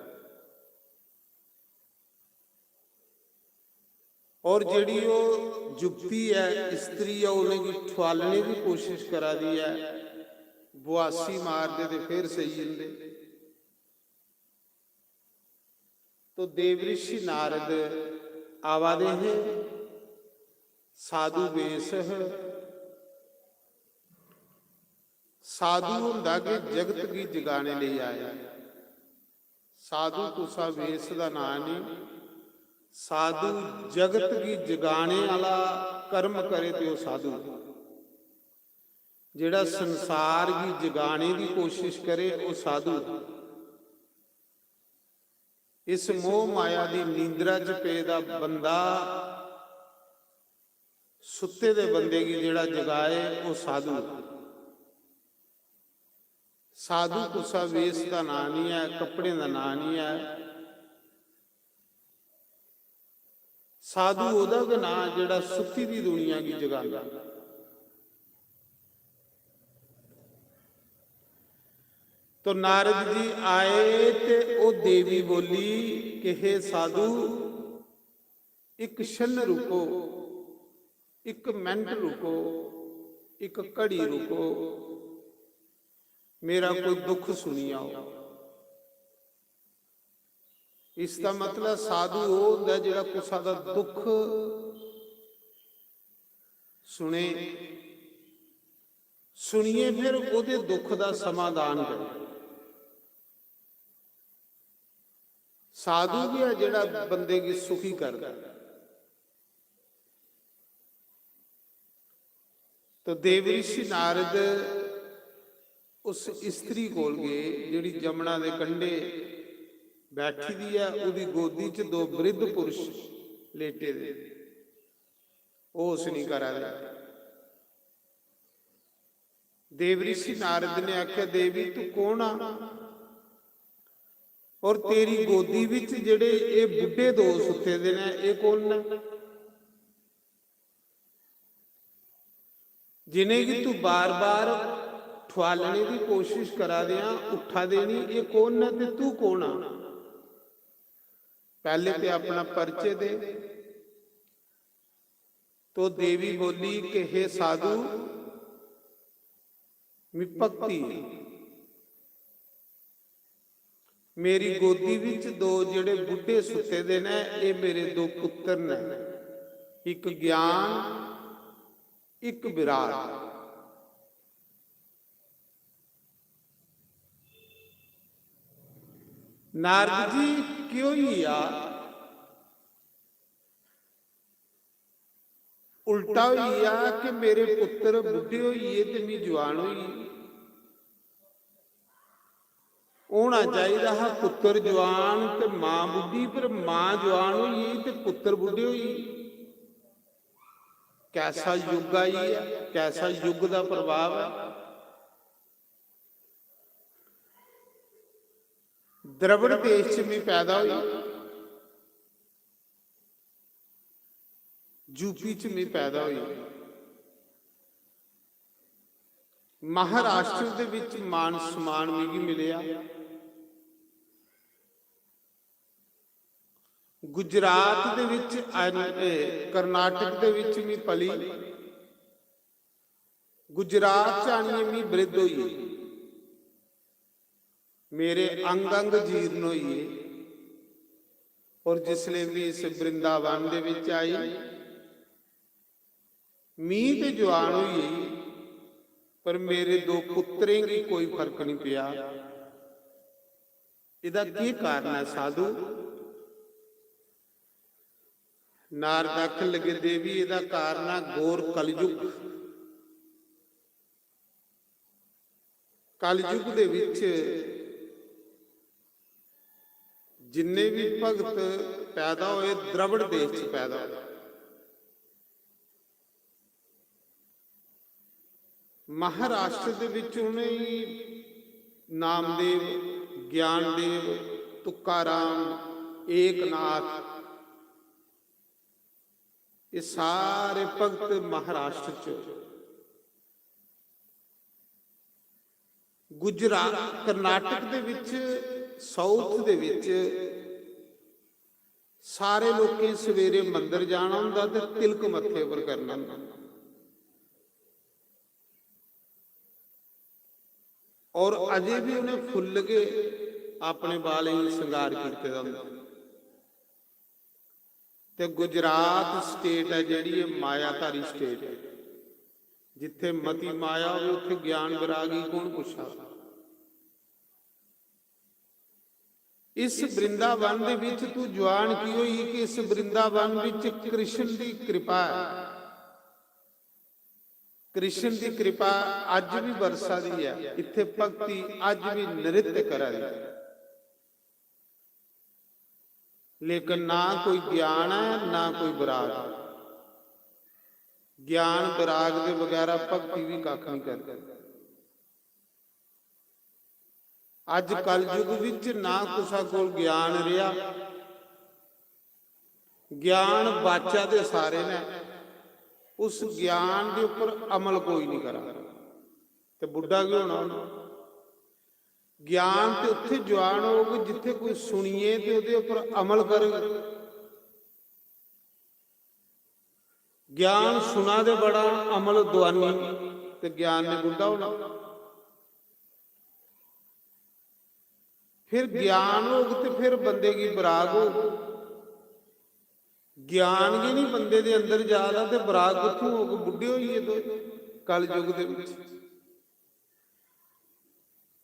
और जेह्ड़ी ओह् युवती ऐ, स्त्री ऐ, उ'नेंगी ठुआलने दी कोशिश करा दी ऐ, बुआसी मारदे ते फिर सेई जंदे। तो देवऋषि नारद आवा दे हे, साधु वेश ह। साधु होंदा कि जगत गी जगाने लेई आया। साधु कुसा वेश दा नां नहीं, साधु जगत गी जगाने आह्ला कर्म करे ते ओह् साधु। जेह्ड़ा संसार गी जगाने दी कोशिश करे, ओह् साधु। इस मोह माया दी नींदरा च पेदा बंदा, सुत्ते दे बंदे गी जेह्ड़ा जगाए, ओह् साधु। साधु कुसा वेश दा नां नहीं ऐ, कपड़ें दा नां नहीं ऐ। साधु ओह्दा गै नां जेह्ड़ा सुत्ती दी दुनिया गी जगांदा। तो नारद जी आए ते ओह् देवी बोली कि हे साधु, इक क्षण रुको, इक मिनट रुको, इक घड़ी रुको, मेरा कोई दुख सुनी आओ। इसदा मतलब साधु ओह् होंदा ऐ जेह्ड़ा कुसा दा दुख सुने, सुनियै फिर ओह्दे दुख दा समाधान करे। साधु गै जेह्ड़ा बंदे गी सुखी करदा। तो देव ऋषि नारद उस स्त्री कोल गे जेह्ड़ी जमुना दे कंढे बैठी दी ऐ। ओह्दी गोदी च दो वृद्ध पुरुष लेटे दे, होश नहीं करा दे। देव ऋषि नारद ने आख्या, "देवी, तू कौन आ? और तेरी गोदी विच जेह्ड़े एह् बुड्ढे दो सुत्ते दे न, एह् कौन न? जिनेंगी तू बार-बार ठुआलने दी कोशिश करा दे आ, उठा दे नहीं, एह् कौन न ते तू कौन आ? पैह्ले ते अपना परिचय दे।" तो देवी बोली कि हे साधु, मी भक्ति ऐ। मेरी गोदी विच दो जेह्ड़े बुड्ढे सुत्ते दे न, एह् मेरे दो पुत्तर न, इक ज्ञान, इक विराग। नारद जी, केह् होई गेआ? उल्टा होई गेआ कि मेरे पुत्तर बुड्ढे होई गे ते मी जुआन होई गेई। होना चाहिदा हा पुत्तर जुआन ते मां बुड्ढी, पर मां जुआन होई गेई ते पुत्तर बुड्ढे होई गे। कैसा युग आई गेआ, कैसा युग दा प्रभाव ऐ। द्रविड़ देश च मी पैदा होई, यूपी च मी पैदा होई, महाराष्ट्र दे विच मान सम्मान मिगी मिलेआ, गुजरात दे विच आन-, ए, कर्नाटक दे विच मी पली, गुजरात च आनियै मी वृद्ध होई, मेरे अंग अंग जीर्ण होई गे। और जिसले मी इस वृंदावन दे विच आई, मी ते जुआन होई गेई, पर मेरे दो पुत्तरें गी कोई फर्क नहीं पेआ। एह्दा केह् कारण ऐ साधु? नारद आखन लगे, देवी, एह्दा कारण ऐ घोर कलयुग। कलयुग दे विच जिन्ने भी भगत पैदा होए, द्रविड़ देश च पैदा होए। महाराष्ट्र दे विच उ'नेंगी नामदेव, ज्ञानदेव, तुकाराम, एकनाथ, ये सारे भगत महाराष्ट्र च। गुजरात, कर्नाटक दे विच, साउथ दे विच सारे लोकें सवेरे मंदर जाना होंदा ते तिलक मत्थे पर करना होंदा। और अजे भी उ'नें फुल्ल गै अपने बालें गी श्रृंगार कीते दा होंदा। ते गुजरात स्टेट ऐ जेह्ड़ी, एह् मायाधारी स्टेट ऐ। जित्थे मती माया होवे, उत्थे ज्ञान विराग गी कौन पुच्छा? इस वृंदावन दे विच तू जुआन की होई कि इस वृंदावन विच कृष्ण दी कृपा ऐ। कृष्ण दी कृपा अज भी बरसा दी ऐ, इत्थे भक्ति अज भी नृत्य करा दी ऐ। लेकिन ना कोई ज्ञान ऐ, ना कोई विराग। ज्ञान विराग दे बगैरा भक्ति भी कक्ख नहीं करदी। अज कलयुग विच ना कुसा कोल ज्ञान रेहा, ज्ञान बाचा दे सारे ने, उस ज्ञान दे उपर अमल कोई नहीं करा, ते बुढ़ा गै होना उन्नै। ज्ञान ते उत्थे जुआन होग जित्थे कोई सुनिए ते ओहदे उपर अमल करग। ज्ञान सुना दे बड़ा, अमल दुआनी, ते ज्ञान ने बुढ़ा होना। फिर ज्ञान होग ते फिर बंदे गी विराग होग। ज्ञान गै नहीं बंदे दे अंदर जा दा ते विराग कुत्थों होग? बुढ़े होई गे तुस कलयुग दे विच।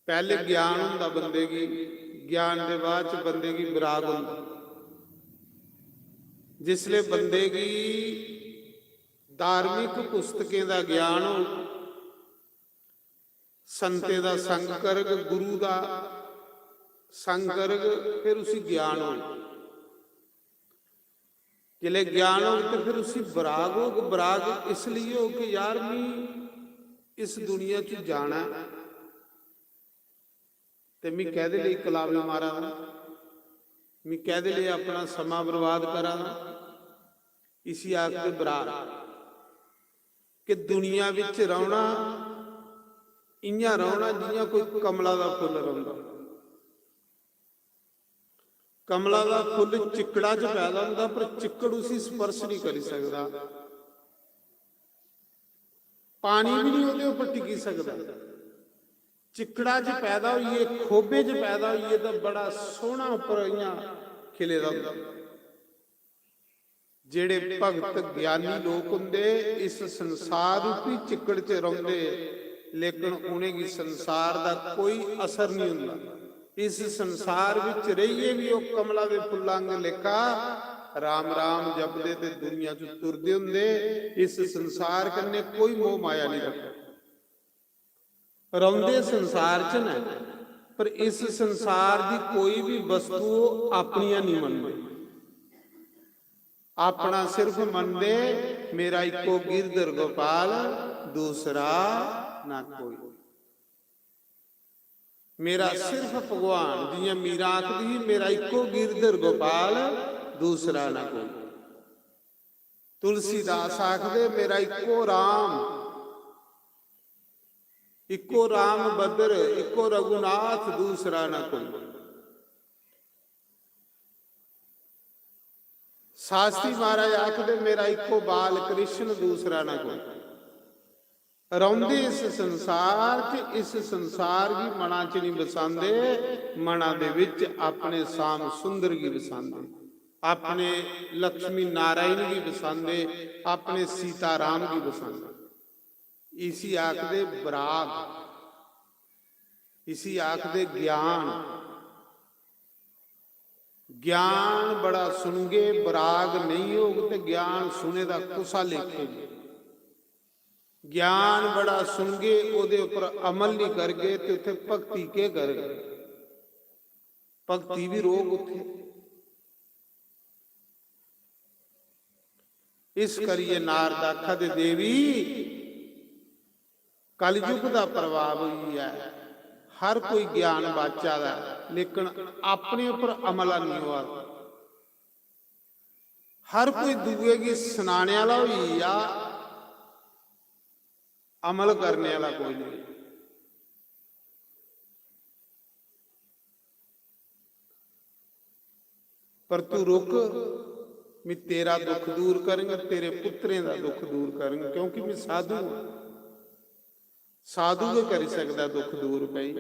पैह्ले ज्ञान होंदा बंदे गी, ज्ञान दे बाद च बंदे गी बराग होंदा। जिसले बंदे गी धार्मिक पुस्तकें दा ज्ञान होग, संतें दा संग करग, गुरु दा संग करग, फिर उसी ज्ञान होग। जिसले ज्ञान होग ते फिर उसी बराग होग। बराग इसलिए होग कि यार, मी इस दुनिया च जाना ऐ, ते मी कैह्दे लेई कलावे मारा दा, मी कैह्दे लेई अपना समां बर्बाद करा दा। इसी आखदे बराग। कि दुनिया बिच रौह्ना, इ'यां रौह्ना जि'यां कोई कमला दा फुल्ल रौंह्दा। कमला दा फुल्ल चिक्कड़ा च पैदा होंदा, पर चिक्कड़ उसी स्पर्श नहीं करी सकदा, पानी भी नहीं ओह्दे उप्पर टिकी सकदा। चिक्कड़ा च पैदा होइयै, खोबे च पैदा होइयै, तां बड़ा सोह्ना उप्पर इ'यां खिले दा होंदा। जेह्ड़े भगत ज्ञानी लोक होंदे, इस संसार रूपी चिक्कड़ च रौंह्दे, लेकिन उ'नेंगी संसार दा कोई असर नहीं होंदा। इस संसार विच रेहियै भी ओह् कमला दे फुल्ला आंगर लेखा राम राम जपदे ते दुनिया च तुरदे होंदे। इस संसार कन्नै कोई मोह माया नहीं रखदे। रौंह्दे संसार च न, पर इस संसार दी कोई भी वस्तु ओह् अपनियां नहीं मनदे। अपना सिर्फ मनदे, "मेरा इक्को गिरधर गोपाल, दूसरा ना कोई।" मेरा सिर्फ भगवान, जियां मीरा आखदी ही, "मेरा इक्को गिरधर गोपाल, दूसरा ना कोई।" तुलसीदास आखदे, "मेरा इक्को राम, इक्को राम भद्र, इक्को रघुनाथ, दूसरा ना कोई।" शास्त्री महाराज आखदे, "मेरा इक्को बाल कृष्ण, दूसरा ना कोई।" रौंह्दे इस संसार च, इस संसार गी मना च नहीं बसांदे, मना दे विच अपने श्याम सुंदर गी बसांदे, अपने लक्ष्मी नारायण गी बसांदे, अपने सीताराम गी बसांदे। इसी आखदे बराग, इसी आखदे ज्ञान। ज्ञान बड़ा सुनगे, बराग नहीं होग ते ज्ञान सुने दा कुसा लेखे नहीं। ज्ञान बड़ा सुनगे, ओह्दे उप्पर अमल नहीं करगे ते उत्थे भक्ति केह् करगे? भक्ति भी रोग उत्थे। इस करियै नारद आखा दे, "देवी, कलयुग दा प्रभाव होई ऐ, हर कोई ज्ञान बाचा दा ऐ, लेकिन अपने उप्पर अमल नहीं होआ दा। हर कोई दूए गी सनाने आह्ला होई गेआ, अमल करने आह्ला कोई नहीं।" पर तू रुक, मैं तेरा दुख दूर करंग, तेरे पुत्रें दा दुख दूर करंग, क्योंकि मैं साधु हां। साधु गै करी सकदा दुख दूर भई,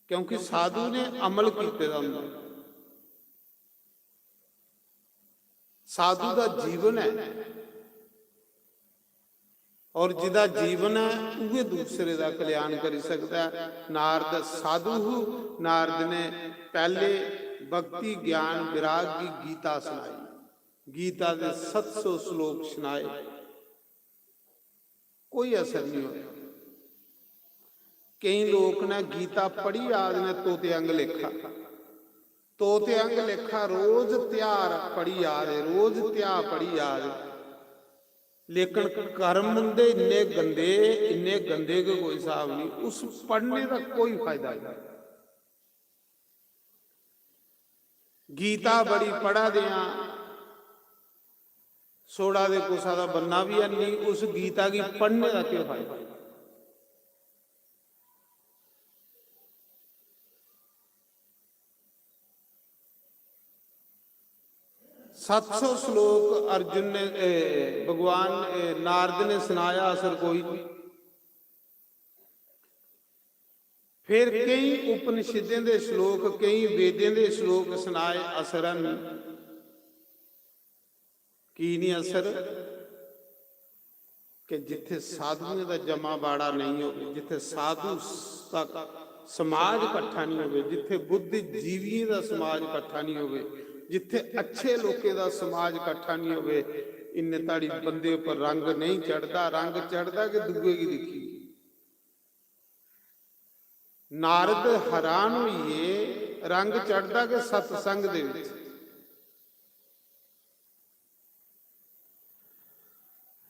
क्योंकि साधु ने अमल कीते दा होंदा। साधु दा जीवन ऐ, और जिदा जीवन ऐ, उ'ऐ दूसरे दा कल्याण करी सकदा ऐ। नारद साधु हु, नारद ने पैह्ले भक्ति, ज्ञान, विराग गी गीता सनाई, गीता दे सत्त सौ श्लोक सनाए, कोई असर नहीं होया। केई लोक ने गीता पढ़ी आ दे न तोते आंग लेखा, तोते आंग लेखा रोज ध्याऽ पढ़ी आ दे, रोज ध्याऽ पढ़ी आ दे, लेकिन कर्म उंदे इन्ने गंदे, इन्ने गंदे कि कोई स्हाब नहीं। उस पढ़ने दा कोई फायदा नहीं। गीता बड़ी पढ़ा दे आं, सोड़ा दे कुसा दा बनना भी है नहीं, उस गीता गी पढ़ने दा केह् फायदा? सत्त सौ श्लोक अर्जुन ने, ए, भगवान, ए, नारद ने सनाया, असर कोई नहीं। फिर केई उपनिषदें दे श्लोक, केई वेदें दे श्लोक सनाए, असर है नहीं। की नहीं असर? कि जिथे साधुएं दा जमा बाड़ा नहीं हो, जिथे साधु तक समाज कट्ठा नहीं होवे, जित्थे बुद्धिजीवियें दा समाज कट्ठा नहीं होवे, जित्थे अच्छे लोकें दा समाज कट्ठा नहीं होवे, इन्ने ताड़ी बंदे उपर रंग नहीं चढ़दा। रंग चढ़दा कि दुए गी दिक्खी। नारद हैरान होइए, रंग चढ़दा कि सत्संग दे विच।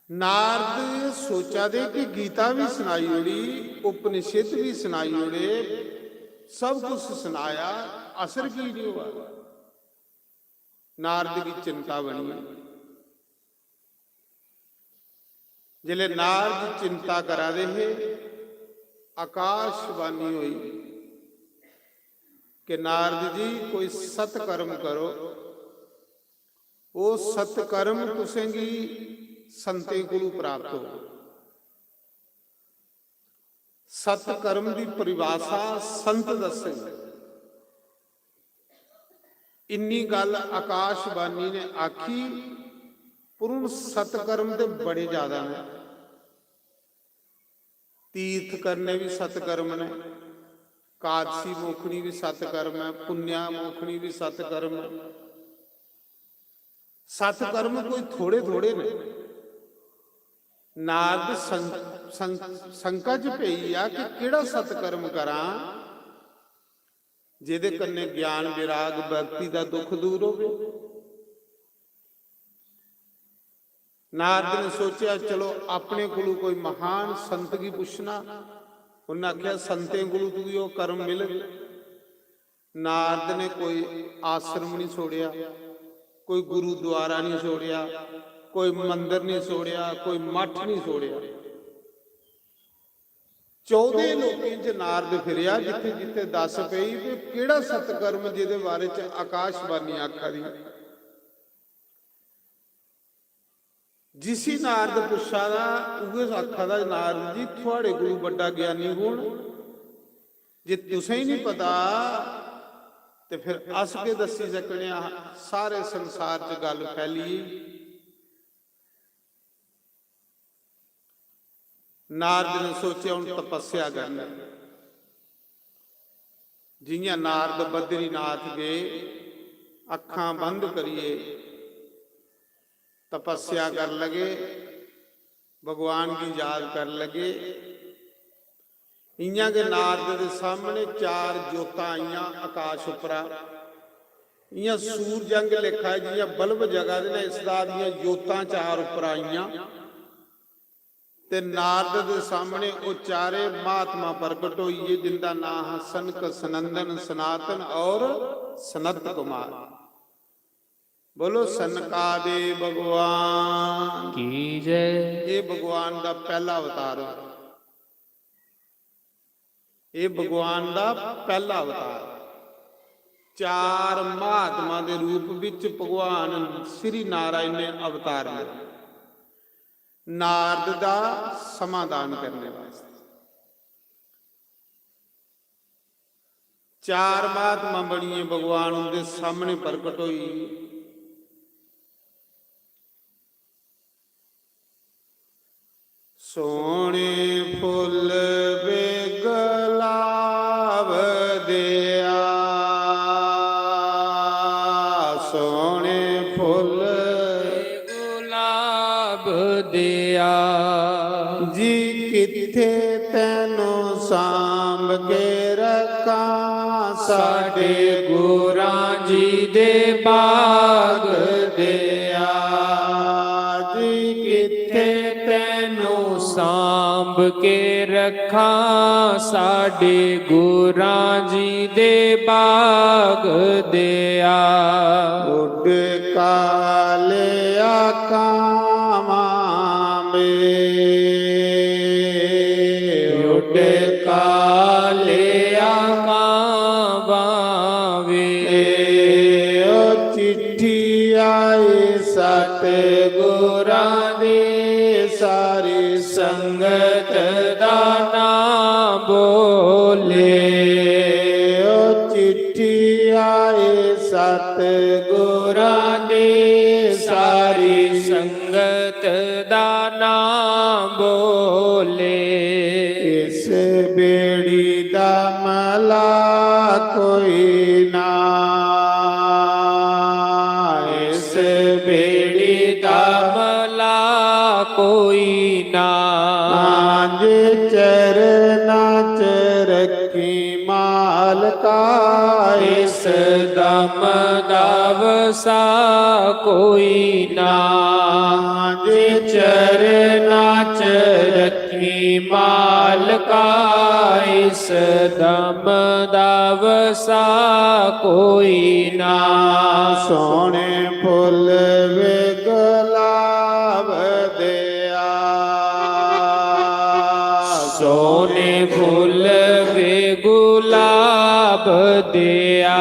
नारद सोचा दे कि गीता भी सनाई ओड़ी, उपनिषद भी सनाई ओड़े, सब कुछ सनाया, असर की नहीं हुआ? नारद की चिंता बनी। जिसले नारद चिंता करा दे हे, आकाशवाणी हुई कि नारद जी, कोई सत्कर्म करो। वो सत्कर्म तुसेंगी संतें कोलू प्राप्त हो। सत्कर्म दी परिभाषा संत दस्सग। इन्नी गल आकाशवाणी ने आखी, पर हुन सत्कर्म ते बड़े ज्यादा ने। तीर्थ करने भी सत्कर्म ने, कादसी मोखनी भी सत्कर्म है, पुण्या मोखनी भी सत्कर्म है। सत्कर्म कोई थोड़े थोड़े ने। नारद सं-, सं-, संका च पेई गेआ कि केड़ा सत्कर्म करां जेदे कन्नै ज्ञान, विराग, भक्ति दा दुख दूर होवे। नारद ने सोचेआ, चलो, अपने कोलू कोई महान संत गी पुच्छना। उन्नै आखेआ, संतें कोलू तुगी ओह् कर्म मिलग। नारद ने कोई आश्रम नहीं छोड़ेआ, कोई गुरुद्वारा नहीं छोड़ेआ, कोई मंदर नहीं छोड़ेआ, कोई मठ नहीं छोड़ेआ। चौदह लोकें च नारद फिरेआ, जित्थे जित्थे दस पई कि केड़ा सत्कर्म जेदे बारे च आकाशवाणी आखा दी। जिसी नारद पुच्छा दा, उ'ऐ आखा दा, नारद जी, थुआड़े कोलू बड्डा ज्ञानी कु'न? जे तुसें ही नहीं पता, ते फिर अस के दस्सी सकने आं? सारे संसार च गल्ल फैली। नारद ने सोचेआ, हुन तपस्या करनी। जियां नारद बद्रीनाथ गए, अक्खां बंद करिए तपस्या कर लगे, भगवान गी याद कर लगे। इयां गै नारद दे सामने चार जोतां आइयां आकाश उप्परा। इयां सूरज आंगर लेखा ऐ, जियां बल्ब जगा दे न, इस दा दियां जोतां चार उप्परा आइयां। ते नारद दे सामने ओह चारे महात्मा प्रगट होइए, जिंदा नां हा सनक, सनंदन, सनातन और सनत कुमार। बोलो, सनकादि भगवान की जय। ये भगवान दा पहला अवतार हो। ये भगवान दा पहला अवतार। चार महात्मा दे रूप विच भगवान श्री नारायण ने अवतार लिया, नारद दा समाधान करने वास्ते। चार महात्मा बनिए भगवान उंदे सामने प्रकट होई। सोहने फुल्ल वे गुलाब देआ, सोहने फुल्ल गुलाब देआ। जी कित्थे तैनू सांभ के रखां, साडे गुरां जी दे बाग देआ। जी कित्थे तैनू सांभ के रखां, साडे गुरां जी दे बाग देआ। उड काले आकावां वे, उड काले आकावां वे। ए ओ चिट्ठी आई सतगुरां दी, सारी संगत दा नां बोले। ओ चिट्ठी आई सतगुरां दी, सारी संगत दा नां बोले। इस बेड़ी दा कोई ना, इस बेड़ी दा मला कोई ना। हां जी, चरना च रखी मालका, इस दम दा वसा कोई ना। हां जी, चरना च रखी मालका, इस दम दा वसा कोई ना। सोहने फुल वे गुलाब देआ, सोहने फुल वे गुलाब देआ।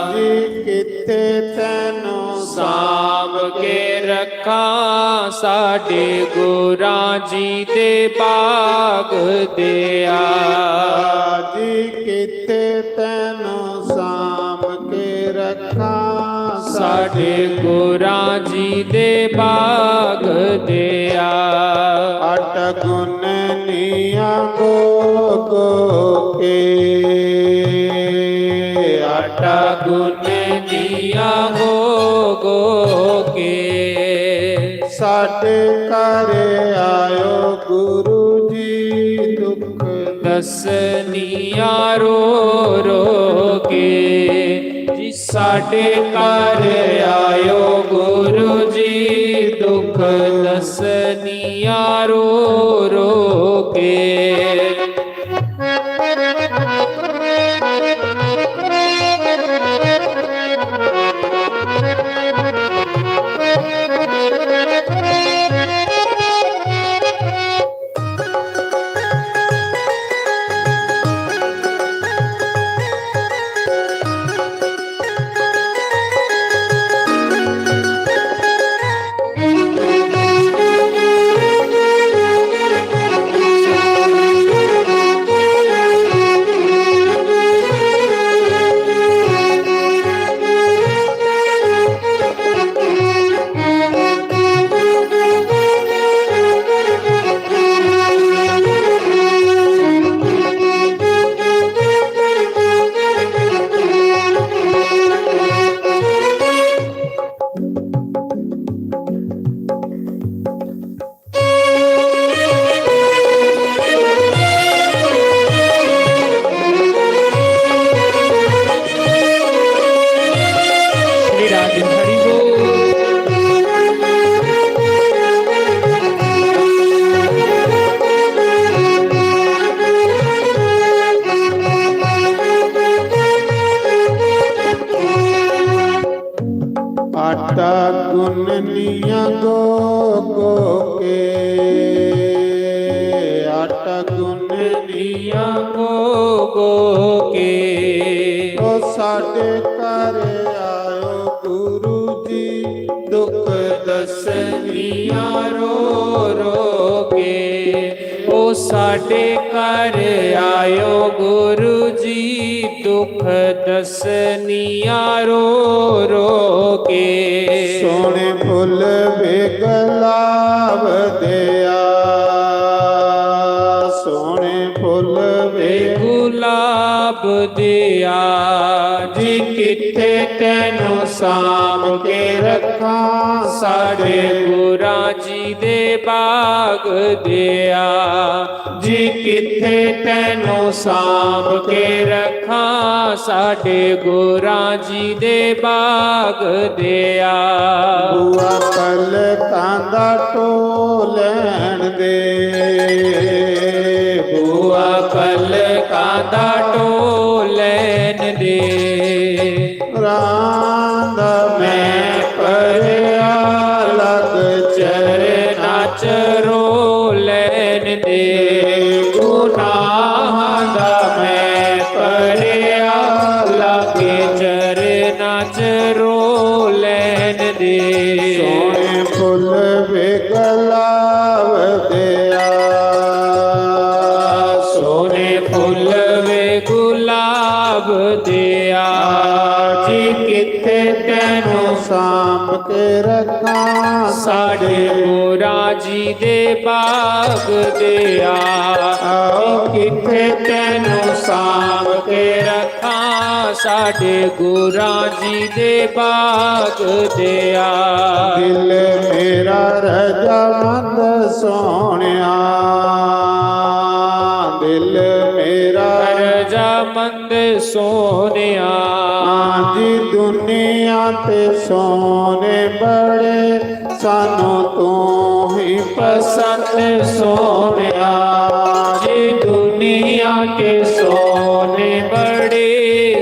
जी कित्थे तैनू सांभ के रख रखां साडे गुरां जी दे बाग देआ। जी कित्थे तैनू सांभ के रखां साडे गुरां जी दे बाग देआ। आटा गुन्ननिया गो गो के, आटा गुन्ननिया गो गो के। साडे घर आयो गुरु जी, दुख दसनिया रो रो के। जी साडे घर आयो गुरु जी, दुख दसनिया रो रो के। श्री राधे हरि बोल। आटा गुन्ननिया गो गो के, आटा गुन्ननिया गो गो के। ओ साडे घर आयो गुरु जी, दुख दसनिया रो रो के। ओ साडे घर आयो गुरु जी, दुख दसनिया रो रो के। सोहने फुल वे गुलाब देआ, सोहने फुल वे गुलाब देआ। जी कित्थे तैनू सांभ के रखां साडे गुरां जी दे बाग देआ। जी कित्थे तैनू सांभ के रखां साडे गुरां जी दे बाग देआ। बुआ पलकां दा ढो लैन दे, बुआ पलकां दा ढो लैन दे। रांदा मैं परेआ लग चरना च रो लैन दे। गुनाहां दा मैं परेआ लग चरना च रो लैन दे। सोहने फुल वे गुलाब देआ, सोहने फुल वे गुलाब देआ। जी कित्थे तैनू सांभ के रखां साडे गुरां जी दे बाग देआ। आओ कित्थे तैनू सांभ के रखां साडे गुरां जी दे बाग देआ। दिल मेरा रजामंद सोहणेआ, दिल मेरा रजामंद सोहणेआ। हां जी, दुनिया ते सोहणे बड़े, सानू तू ही पसंद सोहणेआ। जी, दुनिया के सोहणे बड़े,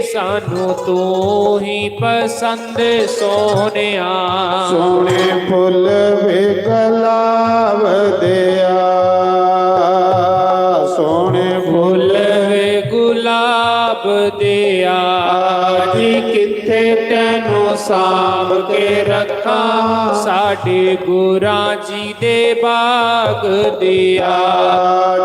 सानू तू ही पसंद सोहणेआ। सोहणे फुल वे गुलाब देआ, सोहणे फुल वे गुलाब देआ। जी, कित्थे तैनू सांभ के रखां, साडे गुरां जी दे बाग देआ।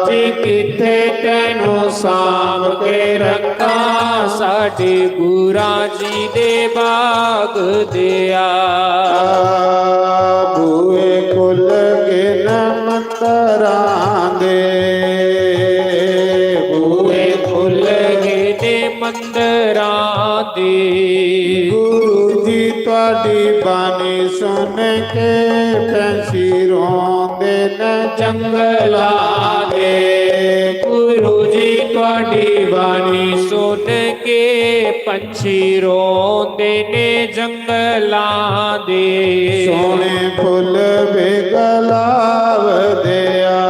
जी, कित्थे तैनू सांभ के रखां, साडे गुरां जी दे बाग देआ। बूहे खुल गए न मंदरां दे, बूहे खुल गए ने मंदरां दे। गुरु जी, तुहाडी बाणी सुन के पंछी रोंदे न जंगलां दे। गुरु जी, तुहाडी बाणी सुन के पंछी रोंदे ने जंगलां दे। सोहणे फुल वे गुलाब देआ,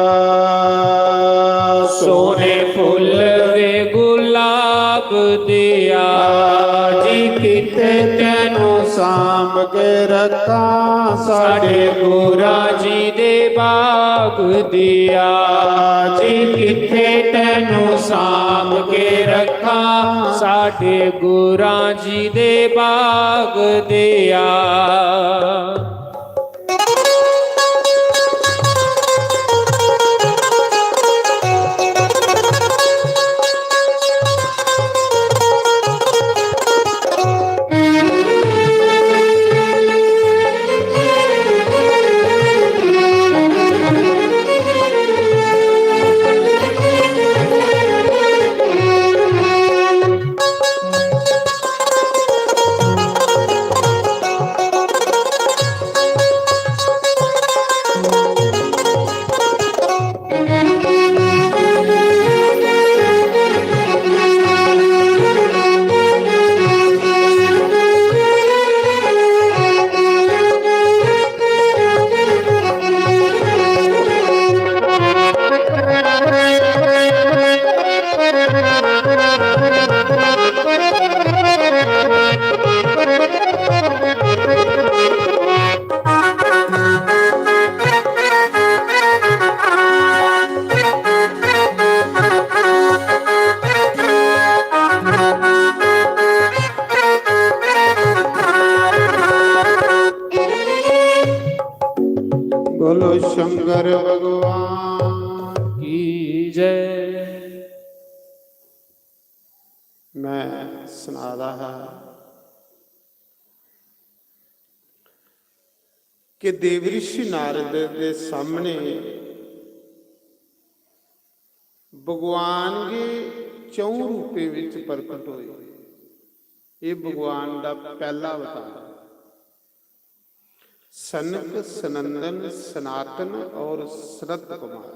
सोहणे फुल वे गुलाब देआ। जी, कित्थे तैनू सांभ के रखां, साडे गुरां जी दे बाग देआ। जी, कित्थे तैनू सांभ के रखां, साडे गुरां जी दे बाग देआ। बोलो शंकर भगवान की जय। मैं सना दा हा कि देवऋषि नारद दे सामने भगवान गै चौं रूपें विच प्रकट होए। एह भगवान दा पहला अवतार। सनक, सनंदन, सनातन और सनत कुमार।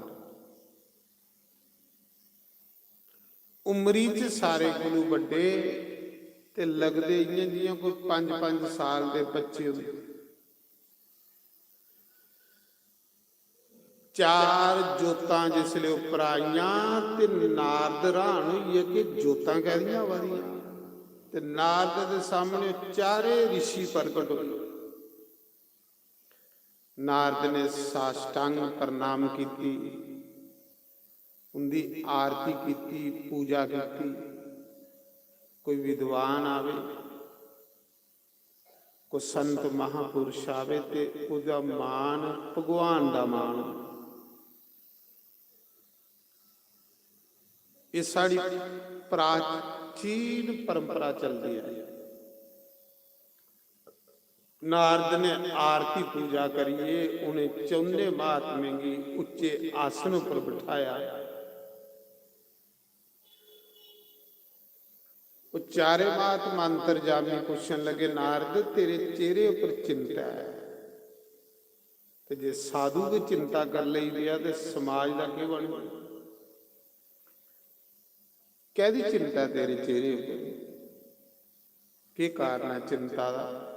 उमरी च सारे कोलू बड्डे ते लगदे इ'यां जि'यां कोई पंज पंज साल दे बच्चे होंदे। चार जोतां जिसले उप्पर आइयां ते नारद हैरान होई गे कि जोतां कैह्दियां आवा दियां। ते नारद दे सामने चारे ऋषि प्रकट होए। नारद ने साष्टांग प्रणाम कीती, उंदी आरती कीती, पूजा कीती। कोई विद्वान आवे, कोई संत महापुरुष आवे ते ओह्दा मान भगवान दा मान। एह् साढ़ी प्राचीन परंपरा चलदी ऐ। नारद ने आरती पूजा करियै उ'नें चौने महात्में गी उच्चे आसन उप्पर बठाया। ओह् चारे महात्मा अंतर्जामी पुच्छन लगे, नारद, तेरे चेहरे उप्पर चिंता ऐ, ते जे साधु गै चिंता कर लेई पेआ ते समाज दा केह् बनग? कैह्दी चिंता ऐ तेरे चेहरे उप्पर? केह् कारण ऐ चिंता दा?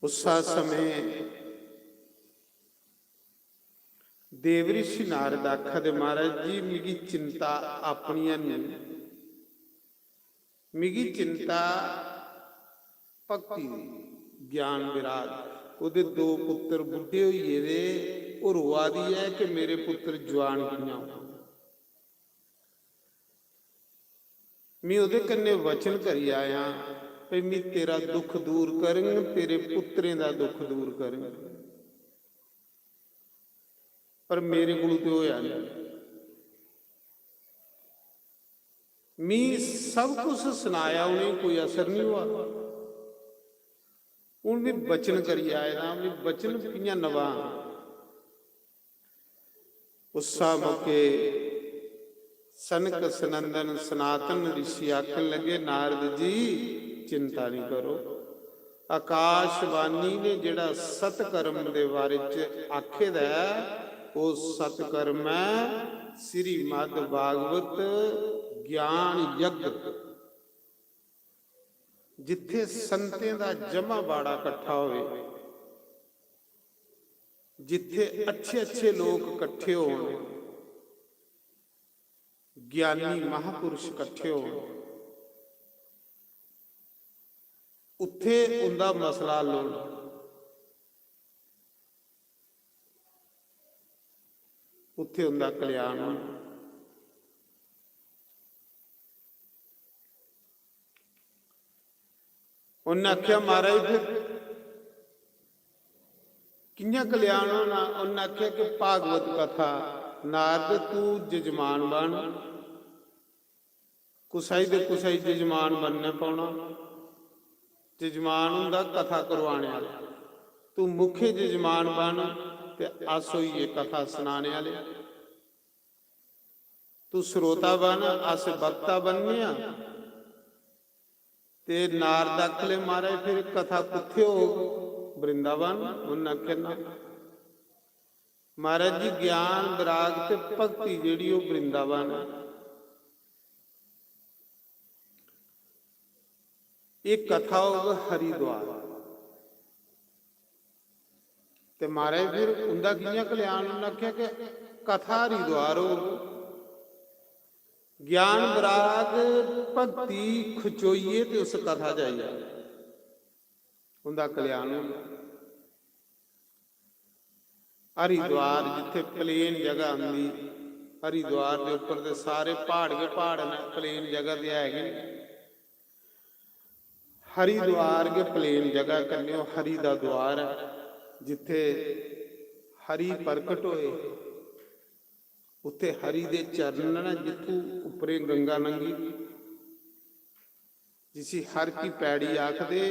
उस्सा समें देव ऋषि नारद आखा दे, महाराज जी, मिगी चिंता अपनी है नहीं, मिगी चिंता भक्ति दी, ज्ञान विराग। ओह्दे दो पुत्तर बुड्ढे होई गेदे, ओह् रोआ दी ऐ कि मेरे पुत्तर जुआन कि'यां होन। में ओह्दे कन्नै वचन करी आया भई, में तेरा दुख दूर करङ, तेरे पुत्तरें दा दुख दूर करङ, पर मेरे कोलू ते होया नहीं। मी सब कुछ सनाया उ'नें, कोई असर नहीं हुआ। हून मी वचन करी आए दा, मी वचन कि'यां नभां? उस्सा मौके सनक सनंदन सनातन ऋषि आखन लगे, नारद जी, चिंता नहीं करो। आकाशवाणी ने जेह्ड़ा सतकर्म दे बारे च आखे दा ऐ, ओह् सतकर्म ऐ श्रीमद् भागवत ज्ञान यज्ञ। जित्थे संतें दा जमा बाड़ा कट्ठा होवे, जित्थे अच्छे अच्छे लोक कट्ठे होन, ज्ञानी महापुरुष कट्ठे होन, उत्थे उंदा मसला हल होना, उत्थे उंदा कल्याण होना। उन्नै आखेआ, "महाराज, फिर कि'यां कल्याण होना?" उन्नै आखेआ कि भागवत कथा, नारद, तू जजमान बन, कुसै दे कुसै जजमान बनना पौना। जजमान होंदा कथा करवाने आह्ला, तू मुख्य जजमान बन ते अस होई गे कथा सनाने आह्ले। तू श्रोता बन, अस वक्ता बनने आं। ते नारद आखले, "महाराज, फिर कथा कुत्थे होग?" "वृंदावन।" उन्नै आखेआ, "ना महाराज जी, ज्ञान, विराग ते भक्ति जेह्ड़ी, ओह् वृंदावन ऐ।" एह् कथा होग हरिद्वार। ते महाराज, फिर उंदा कि'यां कल्याण? उन्नै आखेआ कि कथा हरिद्वार होग, ज्ञान, विराग, भक्ति खचोइये ते उस कथा च आई जा, उंदा कल्याण होग। हरिद्वार जित्थे plain जगह आंदी, हरिद्वार दे उप्पर ते सारे प्हाड़ गै प्हाड़ न, plain जगह ते है गै नहीं। हरिद्वार गै plain जगह कन्नै ओह् हरि दा द्वार ऐ, जित्थे हरि प्रकट होए, उत्थे हरि दे चरण न, जित्थू उप्परें गंगा लंघी, जिसी हर की पैड़ी आखदे,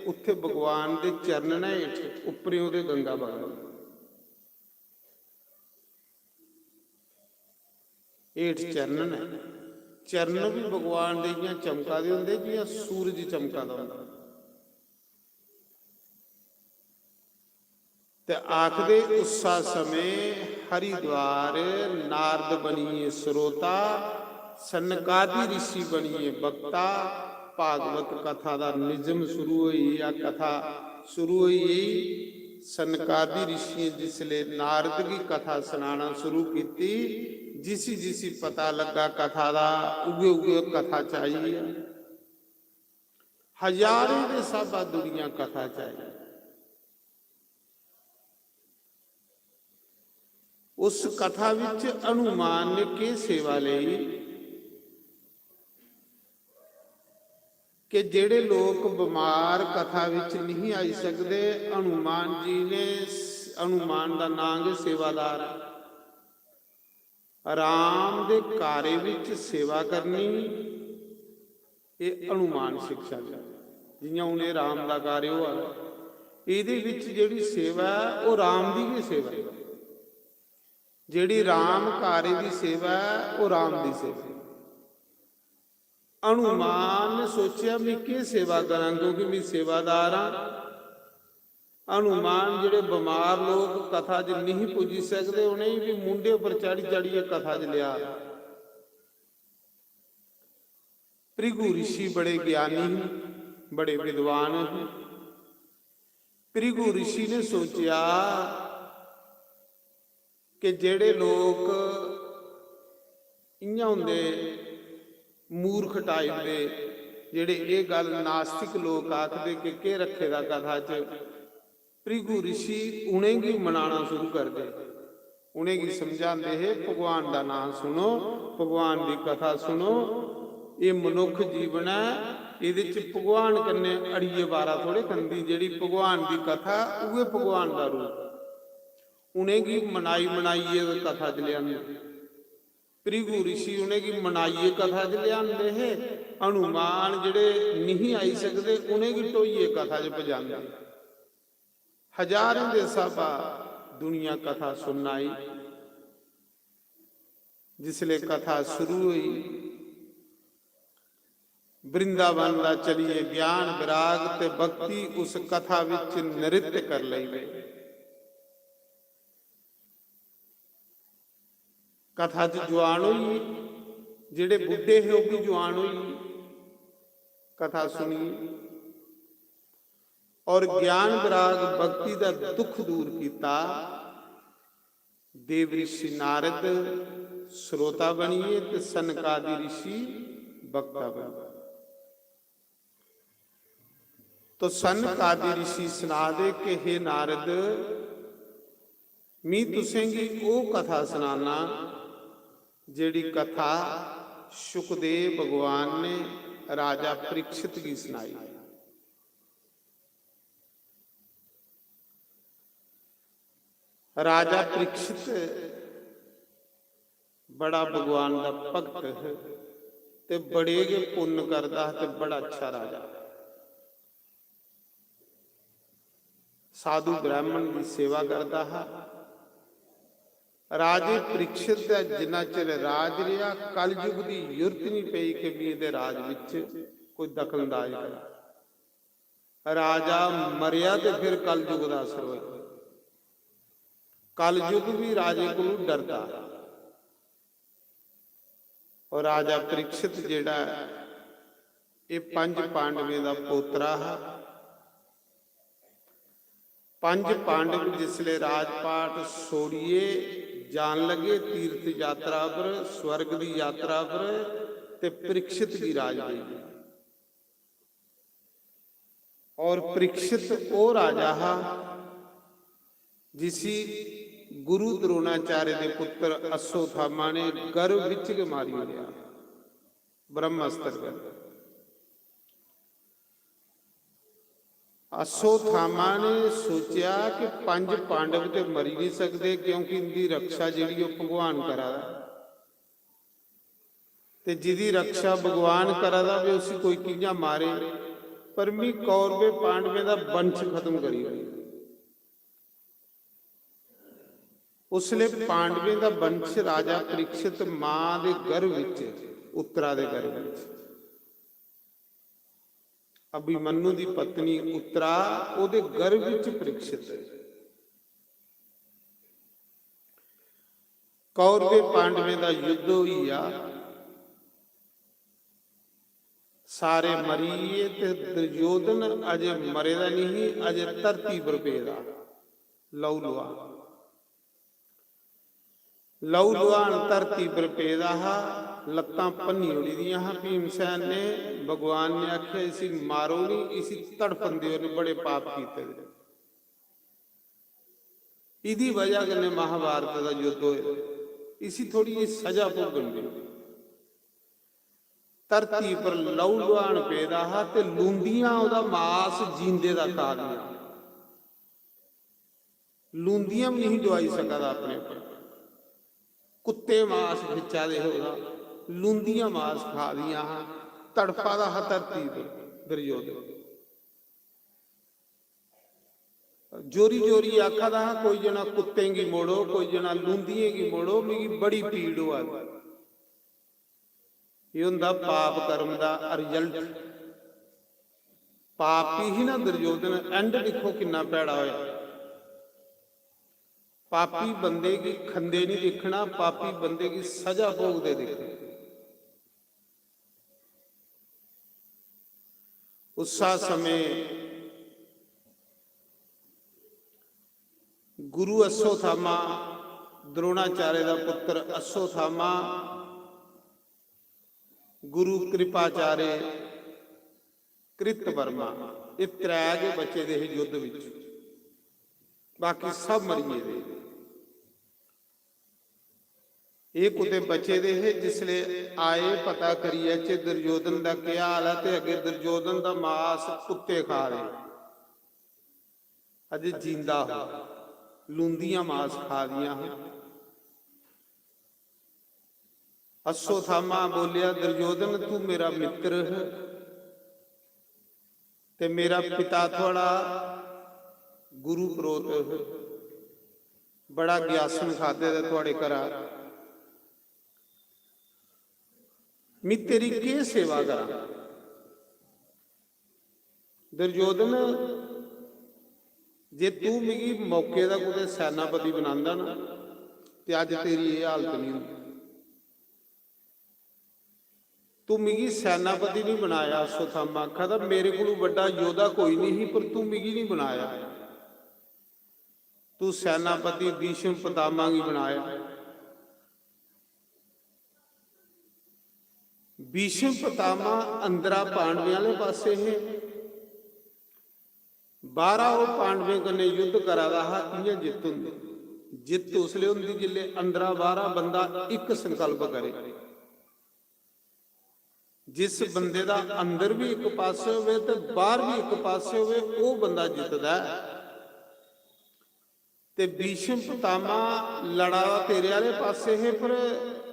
उत्थे भगवान दे चरण न हेठ, उप्परें ओह्दे गंगा बगदी। हेठ चरण न, चरण भी भगवान दे इ'यां चमका दे होंदे जि'यां सूरज चमका दा होंदा। ते आखदे उस्सा समें हरिद्वार नारद बनिये श्रोता, सनकादि ऋषि बनिये वक्ता, भागवत कथा दा निजम शुरू होई गेआ, कथा शुरू होई गेई। सनकादि ऋषियें जिसले नारद गी कथा सनाना शुरू कीती, जिसी जिसी पता लग्गा कथा दा, उ'ऐ उ'ऐ कथा च आई गेआ। हजारें दे स्हाबा दुनिया कथा च आई। उस कथा विच हनुमान ने केह सेवा लेई कि जेड़े लोक बमार कथा विच नहीं आई सकदे, हनुमान जी ने, हनुमान दा नां गै सेवादार ऐ। राम दे कार्य विच सेवा करनी, एह हनुमान शिक्षा दी। जियां हुन एह राम दा कार्य होआ दा, एहदे विच जेहड़ी सेवा ऐ, ओह राम दी गै सेवा ऐ। जेह्ड़ी राम कारी दी सेवा ऐ, ओह् राम दी सेवा। हनुमान ने सोचेआ, "मैं केह् सेवा करां, क्योंकि मैं सेवादार आं।" हनुमान जेह्ड़े बमार लोक कथा च नेईं पुज्जी सकदे, उ'नेंगी बी मुंढे उप्पर चाढ़ी चाढ़ियै कथा च लेआ। भृगु ऋषि बड़े ज्ञानी हे, बड़े विद्वान हे। भृगु ऋषि ने सोचेआ कि जेह्ड़े लोक इ'यां होंदे, मूर्ख टाइप दे, जेह्ड़े एह् गल्ल नास्तिक लोक आखदे कि केह् रक्खे दा कथा च, भृगु ऋषि उ'नेंगी मनाना शुरू करदे, उ'नेंगी समझांदे हे, "भगवान दा नांऽ सुनो, भगवान दी कथा सुनो, एह् मनुक्ख जीवन ऐ, एह्दे च भगवान कन्नै अड़िये बारा थोड़े खंदी, जेह्ड़ी भगवान दी कथा, उ'ऐ भगवान दा रूप।" उ'नेंगी मनाई मनाइयै कथा च लेआंदे। भृगु ऋषि उ'नेंगी मनाइयै कथा च लेआंदे हे। हनुमान जेह्ड़े निही आई सकदे, उ'नेंगी ढोइयै कथा च पजांदे। हजारें दे स्हाबा दुनिया कथा सुनन आई। जिसले कथा शुरू होई, वृंदावन दा चलिए ज्ञान, विराग ते भक्ति उस कथा विच नृत्य कर लेई। कथा च जुआन होई, जेह्ड़े बुड्ढे हे, ओह् बी जुआन होई, कथा सुनिए। और ज्ञान, विराग, भक्ति दा दुख दूर कीता। देव ऋषि नारद श्रोता बनिए ते सनकादि ऋषि वक्ता बनिए। तो सनकादि ऋषि सना दे कि हे नारद, मी तुसेंगी ओह् कथा सनाना जेह्ड़ी कथा शुकदेव भगवान ने राजा परीक्षित गी सनाई। राजा परीक्षित बड़ा भगवान दा भक्त है ते बड़े गै पुन्न करदा हा ते बड़ा अच्छा राजा। साधु ब्राह्मण दी सेवा करदा हा। राजे परीक्षित दा जिन्ना चिर राज रेहा, कलयुग दी युरत नहीं पई कि भी एह्दे राज विच कोई दखलंदाज करे। राजा मरेआ ते फिर कलयुग दा असर होया। कलयुग भी राजे कोलू डरदा। और राजा परीक्षित जेड़ा है, ये पंज पांडवें दा पोतरा हा। पंज पांडव जिसले राजपाट छोड़िए जान लगे तीर्थ यात्रा पर, स्वर्ग दी यात्रा पर, ते परीक्षित गी राज देई दिया। और परीक्षित ओह राजा हा जिसी गुरु द्रोणाचार्य दे पुत्र अश्वत्थामा ने गर्भ विच गै मारी ओड़ेआ ब्रह्मास्त्र कन्नै। अश्वत्थामा ने सोचेआ कि पंज पांडव ते मरी नहीं सकदे, क्योंकि इंदी रक्षा जेह्ड़ी ओह् भगवान करा दा, ते जिदी रक्षा भगवान करा दा वे उसी कोई कि'यां मारे। पर मी कौरवें पांडवें दा वंश खत्म करी ओड़े। उसले पांडवें दा वंश राजा परीक्षित मां दे गर्भ विच, उत्तरा दे गर्भ विच, अभिमन्यु दी पत्नी उत्तरा, ओदे गर्भ विच परीक्षित। कौरवें पांडवें दा युद्ध होई गेआ, सारे मरी गे ते दुर्योधन अजे मरे दा नहीं, अजे धरती पर पेदा, लहू लुहान। लहू लुहान धरती पर पेदा हा, लत्तां भन्नी ओड़ी दियां हा भीमसेन ने। भगवान ने आखेआ, "इसी मारो नहीं, इसी तड़फन देओ, इन्नै बड़े पाप कीते दे।" इदी वजह कन्नै महाभारत दा युद्ध होया। इसी थोड़ी जेही सजा भुगतन देओ। धरती पर लहू लुहान पेदा हा ते लूंदियां ओदा मास जींदे दा खा दियां। लूंदियां भी नहीं डुआई सका दा अपने पर। कुत्ते मास खिच्चा दे हे ओदा, लूंदियां मास खा दियां हा, तड़फा दा हा धरती पर दुर्योधन। जोरी जोरी आखा दा हा, "कोई जना कुत्तें गी मोड़ो, कोई जना लूंदियें गी मोड़ो, मिगी बड़ी पीड़ होआ दी।" एह् होंदा पाप कर्म दा result। पापी ही ना दुर्योधन, end दिक्खो किन्ना भैड़ा होया। पापी बंदे गी खंदे नहीं दिक्खना, पापी बंदे गी सजा भोगदे दिक्खना। उस्सा समें गुरु अश्वत्थामा, द्रोणाचार्य दा पुत्र अश्वत्थामा, गुरु कृपाचार्य, कृतवर्मा, एह् त्रै गै बचे दे हे युद्ध विच, बाकी सब मरी गेदे। एह् कुतै बचे दे हे, जिसले आए पता करियै च दुर्योधन दा केह् हाल ऐ, ते अग्गें दुर्योधन दा मास कुत्ते खा दे, अजे जींदा हा, लूंदियां मास खा दियां हा। अश्वत्थामा बोलेआ, "दुर्योधन, तू मेरा मित्र है ते मेरा पिता थुआड़ा गुरु परोत है, बड़ा ग्यासन खादे दा थुआड़े घरा, मी तेरी केह् सेवा करां?" दुर्योधन, जे तू मिगी मौके दा कुतै सैनापति बनांदा ना, ते अज्ज तेरी एह् हालत नहीं होंदी। तू मिगी सैनापति नहीं बनाया। अश्वत्थामा आखा दा, "मेरे कोलू बड्डा योद्धा कोई नहीं ही, पर तू मिगी नहीं बनाया। तू सैनापति भीष्म पितामह गी बनाया।" भीष्म पितामह अंदरा पांडवें आह्ले पासै हे, बाह्रा ओह् पांडवें कन्नै युद्ध करा दा हा, कि'यां जित्त होंदी? जित्त उसलै होंदी जिसलै अंदरा बाह्रा बंदा इक संकल्प करे। जिस बंदे दा अंदर भी इक पासै होवे ते बाह्र भी इक पासै होवे, ओह् बंदा जितदा ऐ। ते भीष्म पितामह लड़ा दा तेरे आह्ले पासै हे, पर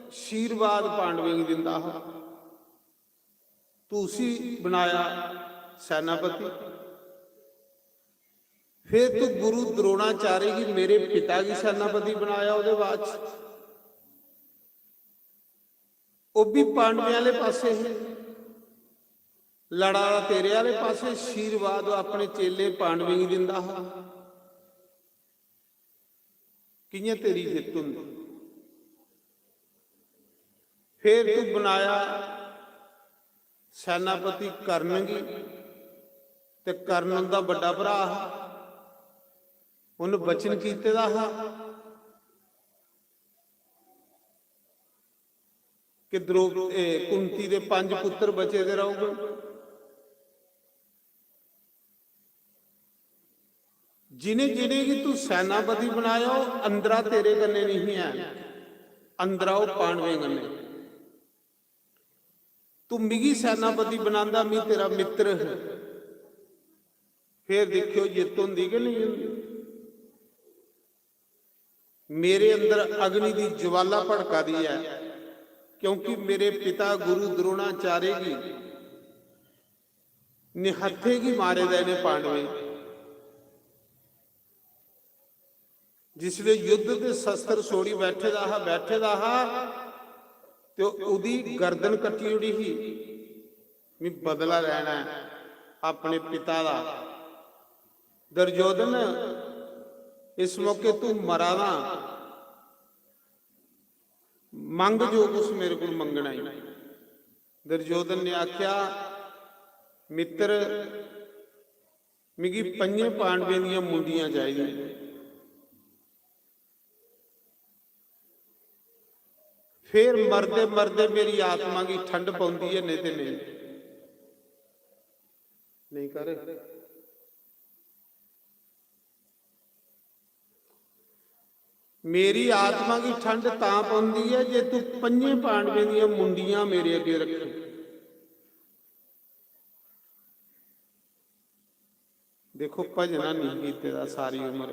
आशीर्वाद पांडवें गी दिंदा हा। तू उसी बनाया सैनापति। फिर तू गुरु द्रोणाचार्य गी, मेरे पिता गी सैनापति बनाया। ओह्दे बाद च ओह् बी पांडवें आह्ले पासै हे, लड़ा दा तेरे आह्ले पासै, आशीर्वाद ओह् अपने चेले पांडवें गी दिंदा हा। कि'यां तेरी जित्त होंदी? फिर तू बनाया सैनापति कर्ण गी, ते कर्ण उं'दा बड्डा भ्राऽ हा। उन्न वचन कीते दा हा कि द्रौ-, ए, कुंती दे पंज पुत्तर बचे दे रौह्ङन। जिनें जिनें गी तू सैनापति बनाया, ओह् अंदरा तेरे कन्नै नहीं ऐ, अंदरा ओह् पांडवें कन्नै। तू मिगी सैनापति बनांदा, मी तेरा मित्र है। फिर दिक्खेओ, जित्त होंदी कि नहीं होंदी। मेरे अंदर अग्नि दी ज्वाला भड़का दी ऐ, क्योंकि मेरे पिता गुरु द्रोणाचार्य गी निहत्थे गी मारे दा इ'नें पांडवें। जिसले युद्ध दे शस्त्र छोड़ी बैठे दा हा, बैठे दा हा, ते ओह्दी गर्दन कट्टी ओड़ी ही। मी बदला लैना ऐ अपने पिता दा। दुर्योधन, इस मौके तू मरा दा, मंग जो कुछ मेरे कोल मंगना ई। दुर्योधन ने आख्या, "मित्र, मिगी पंजें पांडवें दियां मुंडियां चाहिदियां।" फिर मरदे मरदे मेरी आत्मा गी ठंड पौंदी ऐ, नेईं ते नेईं। नेईं कर। मेरी आत्मा गी ठंड तां पौंदी ऐ जे तू पंजें पांडवें दियां मुंडियां मेरे अग्गें रक्खे। देखो, भजना नहीं कीते दा सारी उम्र,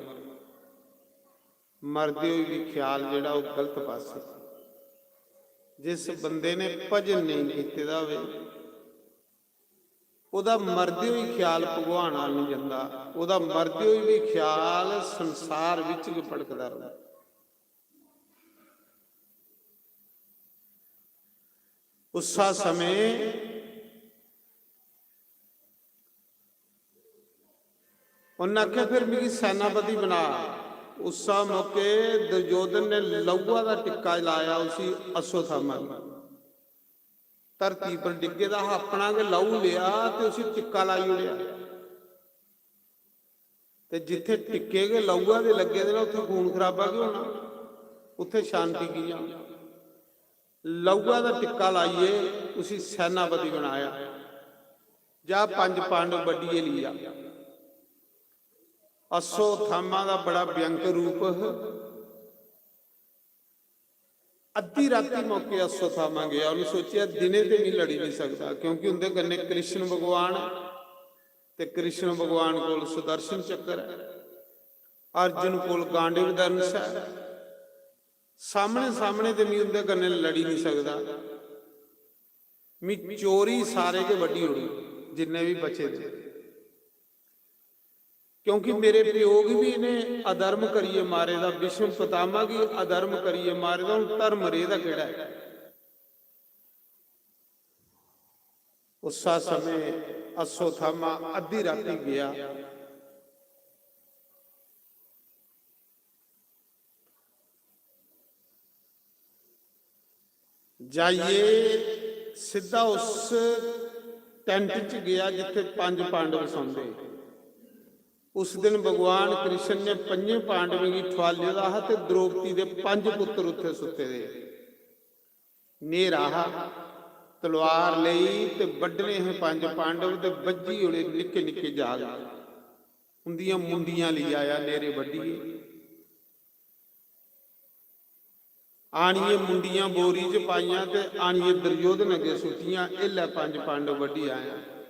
मरदे होई भी ख्याल जेह्ड़ा ओह् गलत पासै। जिस बंदे ने भजन नेईं कीते दा होवे, ओह्दा मरदे होई ख्याल भगवान अल निं जंदा, ओह्दा मरदे होई बी ख्याल संसार बिच गै भटकदा रौंह्दा। उस्सा समें उन्न आखेआ, "फिर मिगी सैनापति बना।" उस्सा मौके दुर्योधन ने लहूआ दा टिक्का लाया उसी, अश्वत्थामा गी। धरती पर डिग्गे दा हा, अपना गै लहू लेआ ते उसी टिक्का लाई ओड़ेआ। ते जित्थै टिक्के गै लहूआ दे लग्गे दे न, उत्थै खून खराबा गै होना, उत्थै शांति कि'यां? लहूआ दा टिक्का लाइयै उसी सैनापति बनाया। जा, पंज पांडव बड्ढियै लेई आ। अश्वत्थामा दा बड़ा भयंकर रूप ह। अद्धी राती मौके अश्वत्थामा गेआ, उन्नै सोचेआ, "दिनें ते मी लड़ी निं सकदा, क्योंकि उं'दे कन्नै कृष्ण भगवान ऐ ते कृष्ण भगवान कोल सुदर्शन चक्र ऐ, अर्जुन कोल गांडीव धनुष ऐ। सामने सामने ते मी उं'दे कन्नै लड़ी निं सकदा। मी चोरी सारे गै बड्ढी ओड़ू, जिन्ने बी बचे दे।" क्योंकि मेरे प्यो गी बी इ'नें अधर्म करियै मारे दा, भीष्म पितामह गी अधर्म करियै मारे दा, हून धर्म रेह्दा केह्ड़ा ऐ? उस्सा समें अश्वत्थामा अद्धी राती गेआ। जाइयै सिद्धा उस टैंट च गेआ जित्थै पंज पांडव सौंदे। उस दिन भगवान कृष्ण ने पंजें पांडवें गी ठुआले दा हा ते द्रौपदी दे पंज पुत्तर उत्थै सुत्ते दे। न्हेरा हा, तलवार लेई ते बड्ढने हे पंज पांडव ते बज्झी ओड़े निक्के निक्के जागत। उंदियां मुंडियां लेई आया न्हेरे बड्ढियै। आनियै मुंडियां बोरी च पाइयां ते आनियै दुर्योधन अग्गें सुट्टियां, "एह् लै पंज पांडव बड्ढी आया।"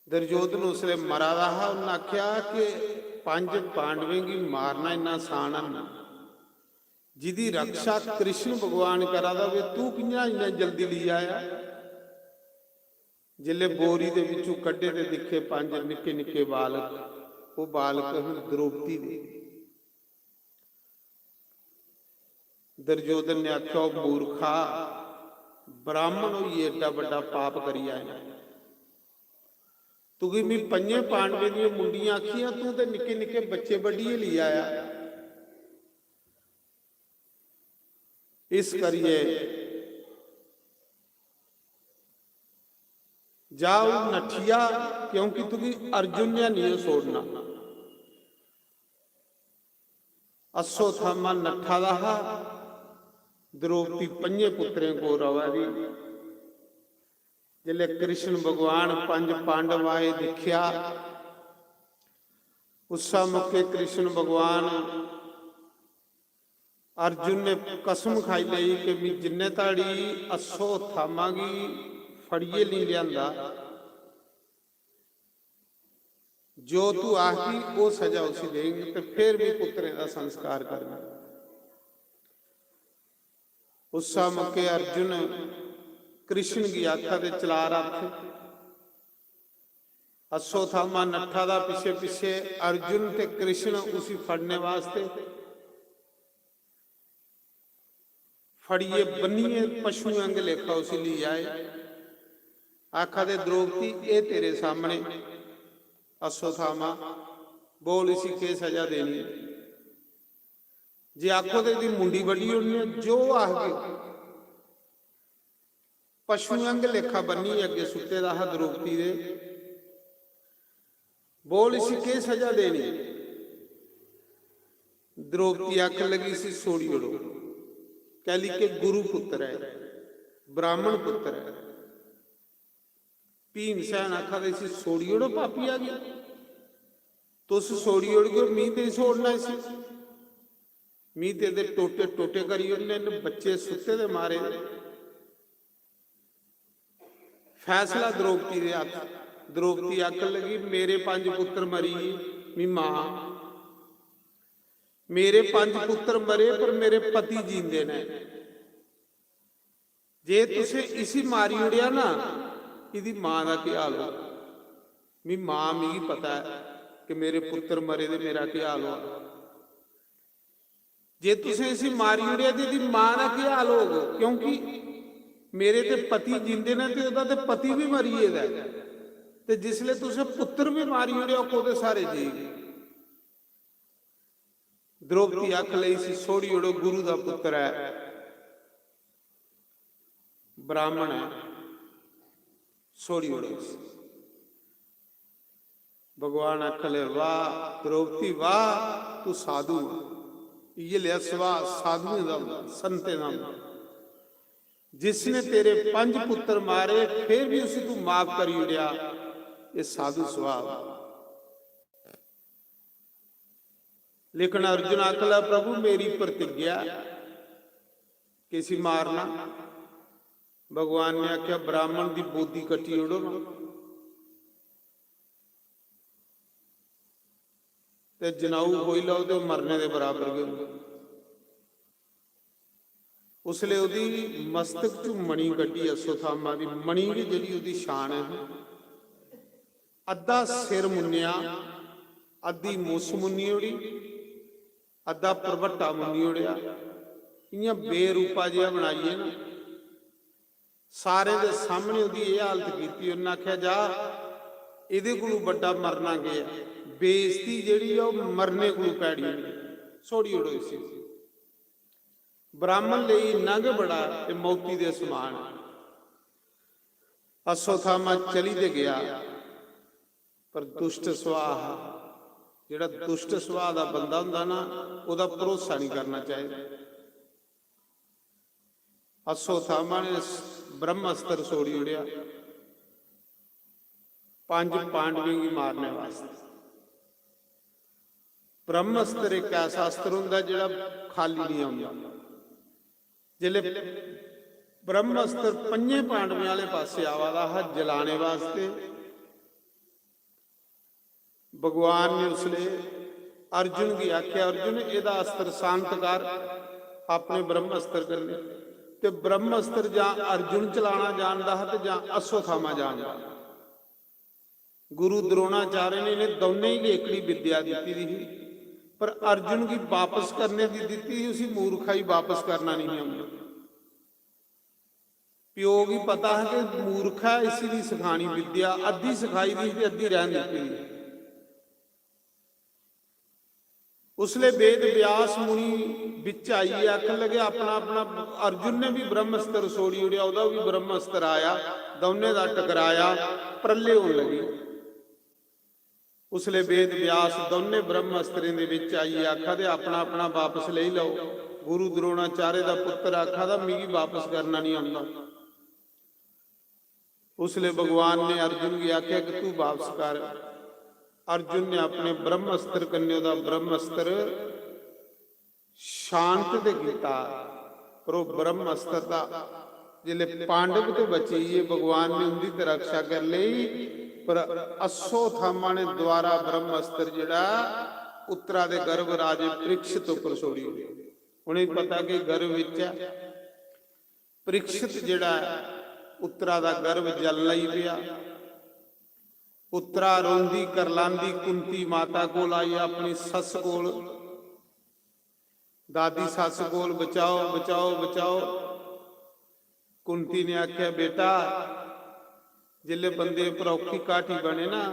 दुर्योधन उसलै मरा दा हा, उन्नै आखेआ कि पंज पांडवें गी मारना इन्ना आसान है ना, जिदी रक्षा कृष्ण भगवान करा दा होवे, तू कि'यां इन्ना जल्दी लेई आया? जिसलै बोरी दे बिच्चू कड्ढे ते दिक्खे पंज निक्के निक्के बालक, ओह् बालक हन द्रौपदी दे। दुर्योधन ने आखेआ, "ओ मूर्खा, ब्राह्मण होइयै एड्डा बड्डा पाप करी आया। तुगी मी पंजें पांडवें दियां मुंडियां आखियां, तूं ते निक्के निक्के बच्चे बड्ढियै लेई आया। इस करियै जा, हून नट्ठी जा, क्योंकि तुगी अर्जुन ने निं छोड़ना।" अश्वत्थामा नट्ठा दा हा, द्रौपदी पंजे पुत्रें कोल रवा दी। जिसलै कृष्ण भगवान पंज पांडव आए दिक्खेआ, उस्सा मौके कृष्ण भगवान अर्जुन ने कसम खाई लेई कि "मैं जिन्ने धड़ी अश्वत्थामा गी फड़ियै निं लेआंदा, जो तू आखगी, ओह् सजा उसी देंग, ते फिर भी पुत्रें दा संस्कार करना।" उस्सा मौके अर्जुन कृष्ण गी आखा दे, "चला रथ।" अश्वत्थामा नट्ठा दा पिच्छे पिच्छे, अर्जुन ते कृष्ण उसी फड़ने वास्ते फड़ियै बन्नियै पशुएं आंगे लेखा उसी लेई आए। आखा दे, "द्रौपदी, एह् तेरे सामने अश्वत्थामा, बोल इसी केह् सजा देनी ऐ? जे आखो ते एह्दी मुंडी बड्ढी ओड़नी ऐ, जो आखगे।" पशुएं आंगे लेखा बन्नियै अग्गें सुट्टे दा हा द्रौपदी दे। "बोल इसी केह् सजा देनी?" द्रौपदी आखन लगी, "इसी छोड़ी ओड़ो, कैली के गुरु पुत्र ऐ, ब्राह्मण पुत्र ऐ।" भीमसेन आखा दे, "इसी छोड़ी ओड़ो पापिया गी, तुस छोड़ी ओड़गे, मी ते छोड़ना इसी, मी ते एह्दे टोटे टोटे करी ओड़ने न, बच्चे सुत्ते दे मारे दे।" फैसला द्रौपदी दे हत्थ। द्रौपदी आखन लगी, "मेरे पंज पुत्र मरी गे, मी मां, मेरे पंज पुत्र मरे पर मेरे पति जींदे न। जे तुसें इसी मारी ओड़ेआ ना, एह्दी मां दा केह् हाल होग? मी मां, मिगी पता ऐ कि मेरे पुत्तर मरे दे, मेरा केह् हाल होआ। जे तुसें इसी मारी ओड़ेआ ते एह्दी मां दा केह् हाल होग? क्योंकि मेरे ते पति जींदे न ते ओह्दा ते पति बी मरी गेदा ऐ। ते जिसलै तुसें पुत्तर बी मारी ओड़ेआ, ओह् कोह्दे स्हारे जीग? द्रौपदी आख लई, "इसी छोड़ी ओड़ो, गुरु दा पुत्तर ऐ, ब्राह्मण ऐ, छोड़ी ओड़ो इसी।" भगवान आखन लगे, "वाह द्रौपदी, वाह, तू साधु है।" इ'यै लेआ सुभाऽ साधुएं दा होंदा, संतें दा होंदा। जिसने तेरे पंज पुत्तर मारे, फिर भी उसी तू माफ करी ओड़ेआ, एह् साधु सुभाऽ। लेकिन अर्जुन आखन लगा, "प्रभु, मेरी प्रतिज्ञा कि इसी मारना।" भगवान ने आखेआ, "ब्राह्मण दी बोदी कट्टी ओड़ो ना, ते जनाऊ खोई लैओ, ते ओह् मरने दे बराबर गै होंदा।" उसलै ओह्दी मस्तक चों मणि कड्ढी, अश्वत्थामा दी मणि गै जेह्ड़ी ओह्दी शान ऐ, अद्धा सिर मुन्नेआ, अद्धी मुस्स मुन्नी ओड़ी, अद्धा भरभट्टा मुन्नी ओड़ेआ, इ'यां बेरूपा जेहा बनाइयै ना, सारें दे सामने ओह्दी एह् हालत कीती। उन्नै आखेआ, "जा, एह्दे कोलू बड्डा मरना केह् ऐ? बेइज्जती जेह्ड़ी ऐ, ओह् मरने कोलू भैड़ी होंदी। छोड़ी ओड़ो इसी।" ब्राह्मण लेई इन्ना गै बड़ा ऐ, एह् मौती दे समान ऐ। अश्वत्थामा चली ते गेआ, पर दुष्ट सुभाऽ हा। जेह्ड़ा दुष्ट सुभाऽ दा बंदा होंदा ना, ओह्दा भरोसा निं करना चाहिदा। अश्वत्थामा ने ब्रह्मास्त्र छोड़ी ओड़ेआ पंज पांडवें गी मारने वास्तै। ब्रह्मास्त्र इक ऐसा अस्त्र होंदा जेह्ड़ा खाल्ली निं औंदा। जेल्लै ब्रह्मास्त्र पंजें पांडवें आह्ले पासै आवा दा हा जलाने वास्तै, भगवान ने उसलै अर्जुन गी आखेआ, "अर्जुन, एह्दा अस्त्र शांत कर अपने ब्रह्मास्त्र कन्नै।" ते ब्रह्मास्त्र जां अर्जुन चलाना जानदा हा ते जां अश्वत्थामा जानदा हा। गुरु द्रोणाचार्य ने इ'नें दौनें गी एह्कड़ी विद्या दित्ती दी ही, पर अर्जुन गी वापस करने दी दित्ती ही, उसी मूर्खा गी वापस करना नहीं औंदा। प्यो गी पता हा कि मूर्ख ऐ, इसी नहीं सखानी विद्या, अद्धी सखाई दी ही ते अद्धी रैह्न दित्ती दी। उसलै वेद व्यास मुनि बिच आइयै आखन लगे, अपना, अपना, अर्जुन ने भी ब्रह्मास्त्र छोड़ी ओड़ेआ, ओह्दा भी ब्रह्मास्त्र आया, दौनें दा टकराया, प्रलय होन लगी। उसलै वेद व्यास दौनें ब्रह्मास्त्रें दे बिच आइयै आखा दे, "अपना, अपना वापस लेई लैओ, गुरु द्रोणाचार्य दा पुत्र आखा दा, मिगी वापस करना नहीं औंदा।" उसलै भगवान ने अर्जुन गी आखेआ कि तू वापस कर। अर्जुन ने अपने ब्रह्मास्त्र कन्नै ओह्दा ब्रह्मास्त्र शांत ते कीता, पर ओह् ब्रह्मास्त्र दा जिसलै पांडव ते बची गे, भगवान ने उंदी ते रक्षा करी लेई, पर अश्वत्थामा ने द्वारा ब्रह्मास्त्र जेह्ड़ा उत्तरा दे गर्भराज परीक्षित उप्पर छोड़ी ओड़ेआ। उ'नेंगी पता कि गर्भ बिच ऐ। परीक्षित जेह्ड़ा ऐ, उत्तरा दा गर्भ जलन लगी पेआ। उत्तरा रोंदी करलांदी कुंती माता कोल आई, अपनी सस्स कोल, दादी सस्स कोल, "बचाओ, बचाओ, बचाओ।" कुंती ने आखेआ, "बेटा, जिसलै बंदे पर औखी घाटी बने ना,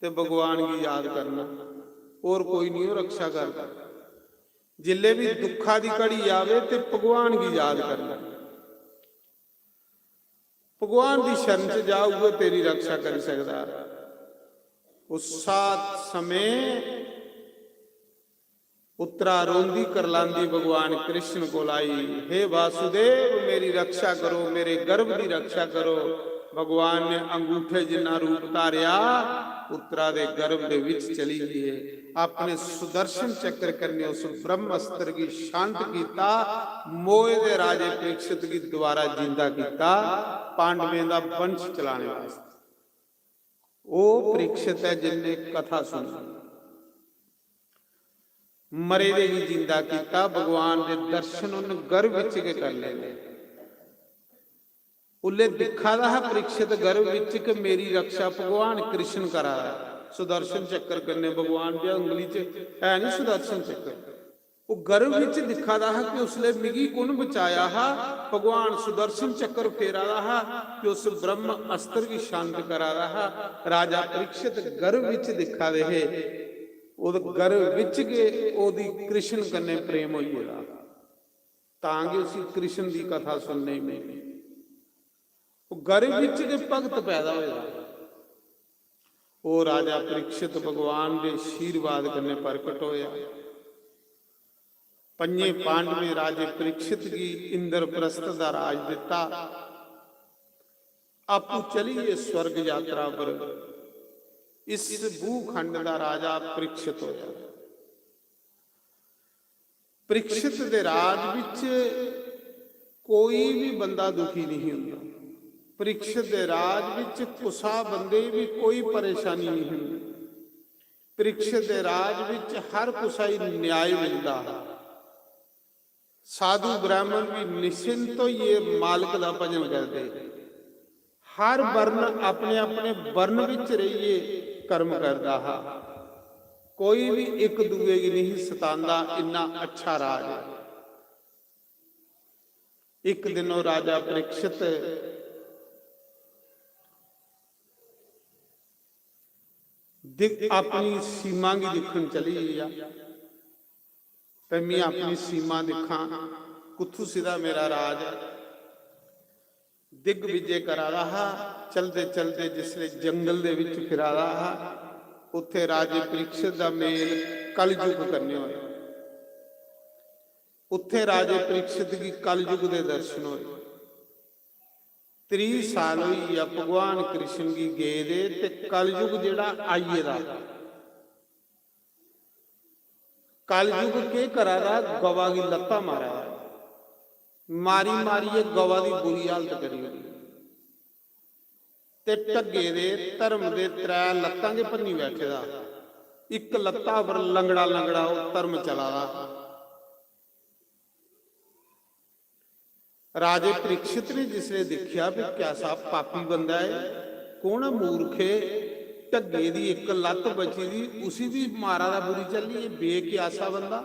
ते भगवान गी याद करना, होर कोई नहीं, ओह् रक्षा करदा। जिसलै भी दुखा दी घड़ी आवे ते भगवान गी याद करना।" भगवान दी शरण च जा, उ'ऐ तेरी रक्षा करी सकदा। उस साथ समें उत्तरा रोंदी करलांदी भगवान कृष्ण कोल आई, "हे वासुदेव, मेरी रक्षा करो, मेरे गर्भ दी रक्षा करो।" भगवान ने अंगूठे जिन्ना रूप धारेआ, उत्तरा दे गर्भ दे विच चली गई है। अपने सुदर्शन चक्र कन्नै उस ब्रह्मास्त्र गी शांत कीता, मोए दे राजे परीक्षित गी दोबारा जिंदा कीता, पांडवें दा वंश चलाने वास्तै। ओह् परीक्षित ऐ जिनने कथा सुनी, मरे दे गी जिंदा कीता, भगवान दे दर्शन उन गर्भ विच गै कर लेने। उसलै दिक्खा दा हा परीक्षित गर्भ बिच कि मेरी रक्षा भगवान कृष्ण करा दा ऐ। सुदर्शन चक्कर कन्नै भगवान दी उंगली च है नी सुदर्शन चक्कर। ओह् गर्भ बिच दिक्खा दा हा कि उसलै मिगी कु'न बचाया हा। भगवान सुदर्शन चक्कर फेरा दा हा कि उस ब्रह्म अस्त्र गी शांत करा दा हा। राजा परीक्षित गर्भ बिच दिक्खा दे हे। ओह्दे गर्भ बिच गै ओह्दी कृष्ण कन्नै प्रेम होई गेदा, तां गै उसी कृष्ण दी कथा सुनने गी मिलनी। ओह् गर्भ बिच गै भगत पैदा होए दा। ओह् राजा परीक्षित भगवान दे आशीर्वाद कन्नै प्रकट होया। पंजे पांडवें राजे परीक्षित गी इंद्रप्रस्थ दा राज दिता। आपू चली गे स्वर्ग यात्रा पर। इस भूखंड दा राजा परीक्षित होया। परीक्षित दे राज विच कोई भी बंदा दुखी नहीं हुंदा। परीक्षित दे राज विच कुसा बंदे गी भी कोई परेशानी नहीं हुंदी। परीक्षित दे राज विच हर कुसा गी न्याय मिलदा हा। साधु ब्राह्मण भी निश्चिंत होइए मालक दा भजन करदे। हर वर्ण अपने अपने वर्ण विच रहिए कर्म करदा हा। कोई भी इक दूए गी नहीं सतांदा। इन्ना अच्छा राज। इक दिन ओह् राजा परीक्षित दिक-, अपनी सीमा गी दिक्खन चली गेआ। ते में अपनी सीमा दिक्खां, कुत्थू सिधा मेरा राज ऐ। दिग्विजय करा दा हा। चलदे चलदे जिसले जंगल दे विच फिरा दा हा, उत्थे राजे परीक्षित दा मेल कलयुग कन्नै होया। उत्थे राजे परीक्षित गी कलयुग दे दर्शन होए। त्रीह साल होई गेआ भगवान कृष्ण गी गेदे ते कलयुग जेह्ड़ा आई गेदा। कलयुग केह् करा दा? गवा गी लत्तां मारा दा, मारी मारियै गवा दी बुरी हालत करी ओड़ी। ते ढग्गे दे धर्म दे त्रै लत्तां गै भन्नी बैठे दा, इक लत्ता पर लंगड़ा लंगड़ा ओह् धर्म चला दा। राजे परीक्षित ने जिसले दिक्खेआ भी कैसा पापी बंदा है, कौन है मूर्ख है, ढग्गे दी इक लत्त बची दी, उसी भी मारा दा बुरी चाल्ली, एह् बेक्यासा बंदा।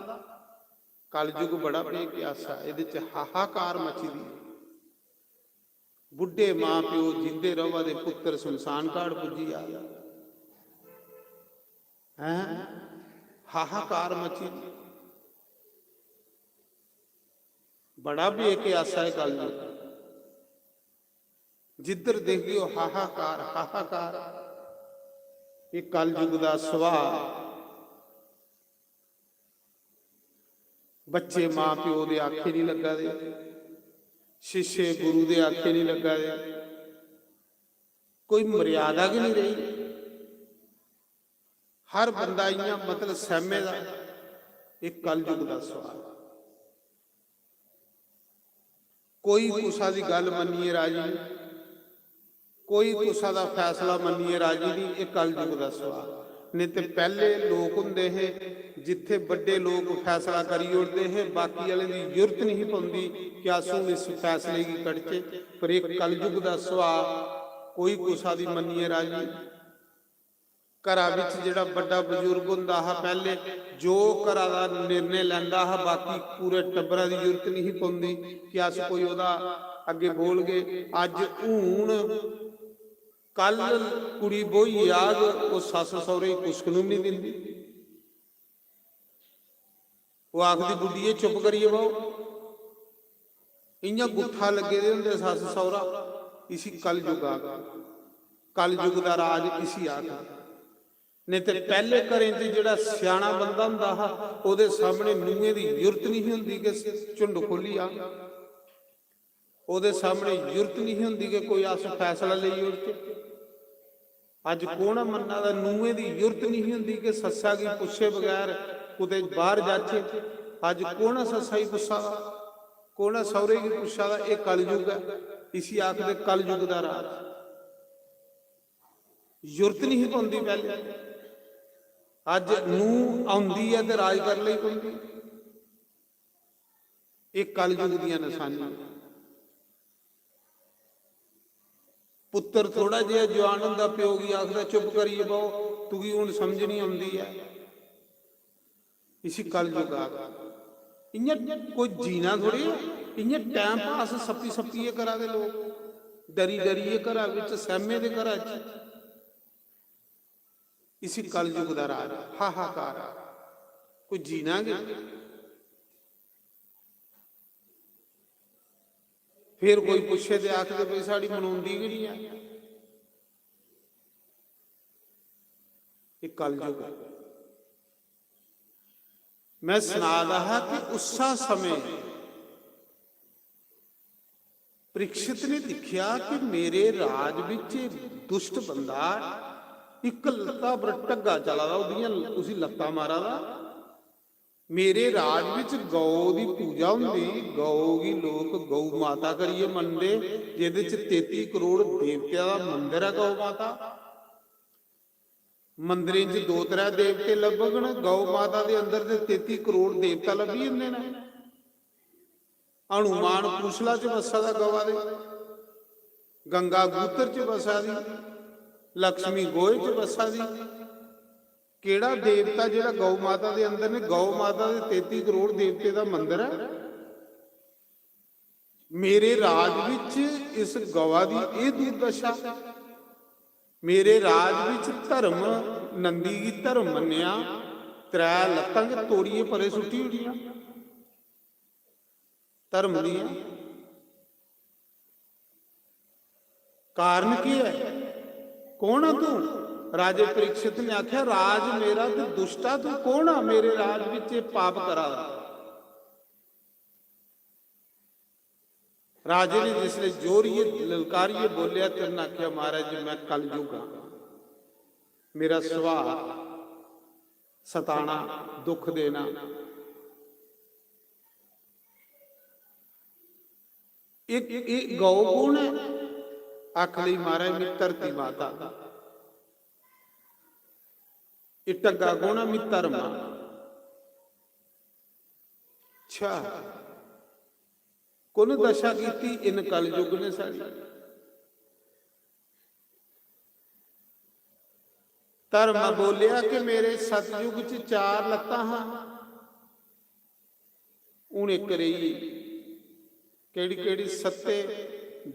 कलयुग बड़ा बेक्यासा, एह्दे च हाहाकार मची दी। बुड्ढे मां प्यो जींदे रवा दे, पुत्तर शमशान घाट पुज्जी जा। हैं? हाहाकार मची दी। बड़ा बेक्यासा है कलयुग। जिद्धर देखगे ओ हाहाकार, हाहाकार। ये कलयुग दा सुभाऽ। बच्चे मां प्यो दे आखे नहीं लग्गा दे, शिष्य गुरु दे आखे नहीं लग्गा दे, कोई मर्यादा गै नहीं रही। हर बंदा इ'यां मतलब सैह्मे दा। एह् कलयुग दा सुभाऽ। कोई कुसा दी गल्ल मन्नियै राजी नहीं, कोई कुसा दा फैसला मन्नियै राजी नहीं। एह् कलयुग दा सुभाऽ। नहीं ते पैह्ले लोक हुंदे हे, जित्थे बड्डे लोक फैसला करी ओड़दे हे, बाकी आह्लें दी जुर्त नहीं पौंदी कि अस हुन इस फैसले गी कड्ढचै। पर एह् कलयुग दा सुभाऽ, कोई कुसा दी मन्नियै राजी नहीं। घरा बिच जेह्ड़ा बड्डा बजुर्ग होंदा हा, पैह्ले जो घरा दा निर्णय लैंदा हा, बाकी पूरे टब्बरा दी जुर्त नहीं पौंदी कि अस कोई ओह्दा अग्गें बोलगे। अज्ज हून कल कुड़ी ब्होइयै आग, ओह् सस्स सौह्रे गी कुसकनू बी नहीं दिंदी। ओह् आखदी, "बुड्ढिये, चुप करियै बौह्।" इ'यां गुत्था लग्गे दे होंदे सस्स सौह्रा। इसी कलयुग आखदे। कलयुग दा राज इसी आखदे। नेईं ते पैह्ले घरें च जेह्ड़ा स्याना बंदा होंदा हा, ओह्दे सामने नूहें दी जुर्त नहीं होंदी कि झुंड खोह्ल्ली आ। ओह्दे सामने जुर्त नहीं होंदी कि कोई अस फैसला लेई ओड़चै। अज्ज कौन ऐ मन्ना दा? नूहें दी जुर्त नहीं होंदी कि सस्सा गी पुच्छे बगैर कुतै बाहर जाचै। अज्ज कौन ऐ सस्सा गी पुच्छा दा, कौन ऐ सौह्रे गी पुच्छा दा? एह् कलयुग ऐ, इसी आखदे कलयुग दा राज। जुर्त नहीं पौंदी पैह्ले। अज्ज नूह औंदी ऐ ते राज करी लेई पौंदी। एह् कलयुग दियां नशानियां। पुत्तर थोड़ा जेहा जुआन होंदा, प्यो गी आखदा, "चुप करियै बहो, तुगी हुन समझ निं औंदी ऐ।" इसी कलयुग आखदे। इ'यां कोई जीना थोड़ी ऐ, इ'यां time pass सप्पी सप्पियै करा दे लोक, डरी डरियै घरा बिच, सैह्मे दे घरा च। इसी कलयुग दा राज ऐ, हाहाकार ऐ। कोई जीना गै निं। फिर कोई पुच्छे ते आखदे, "भाई, साढ़ी मनोंदी गै निं ऐ।" एह् कलयुग ऐ। मैं सना दा हा कि उस्सा समें परीक्षित ने दिक्खेआ कि मेरे राज बिच दुष्ट बंदा इक लत्ता पर ढग्गा चला दा, ओह्दियां, उसी लत्ता मारा दा। मेरे राज बिच गौ दी पूजा होंदी, गौ गी लोक गौ माता करियै मनदे, जेह्दे च तेती करोड़ देवतें दा मंदर ऐ गौ माता। मंदरें च दो त्रै देवते लब्भगन, गौ माता दे अंदर ते तेती करोड़ देवता लब्भी जंदे न। हनुमान पूछला च बस्सा दा गवा दे, गंगा गूतर च बस्सा दी, लक्ष्मी गोहे च बस्सा दी। केह्ड़ा देवता जेह्ड़ा गौ माता दे अंदर ने? गौ माता दे तेती करोड़ देवते दा मंदर ऐ। मेरे राज विच इस गवा दी एह् दुर्दशा। मेरे राज विच धर्म, नंदी गी धर्म मन्नेआ, त्रै लत्तां गै तोड़ियै परे सुट्टी ओड़ियां। धर्म दियां। कारण केह् ऐ? कौन आ तू? राजे परीक्षित ने आखेआ, "राज मेरा ते दुष्टा, तू कौन आ मेरे राज विच एह् पाप करा दा?" राजे ने जिसले जोरियै ललकारियै बोलेआ ते उन्नै आखेआ, "महाराज जी, मैं कलयुग आं, मेरा सुभाऽ सताना, दुख देना।" "एह्, एह् गौ कौन ऐ?" आखन लगी, "महाराज, मैं धरती माता।" "एह् ढग्गा कौन ऐ?" "मैं धर्म आं।" अच्छा, कुन दशा कीती? इन कलयुग ने साढ़ी। धर्म बोलेआ कि मेरे सतयुग च चार लत्तां हां, हुन इक रेही। केह्ड़ी केह्ड़ी? सत्य,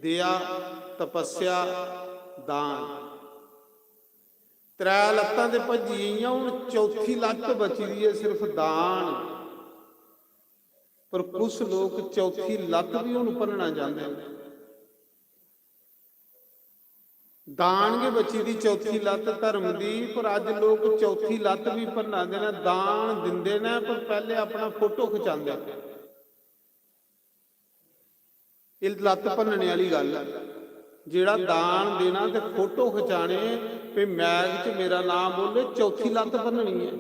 दया, तपस्या, दान। त्रै लत्तां ते भज्जी गेइयां, हुन चौथी लत्त बची दी ऐ, सिर्फ दान। पर कुछ लोक चौथी लत्त बी हुन भन्नना चांह्दे न। दान गै बची दी चौथी लत्त धर्म दी, पर अज्ज लोक चौथी लत्त बी भन्ना दे न। दान दिंदे न, पर पैह्ले अपना फोटो खचांदे न। एह् लत्त भन्नने आह्ली गल्ल ऐ। जेह्ड़ा दान देना ते फोटो खचाने, ते मैक च मेरा नाम बोले, चौथी लत्त भन्ननी ऐ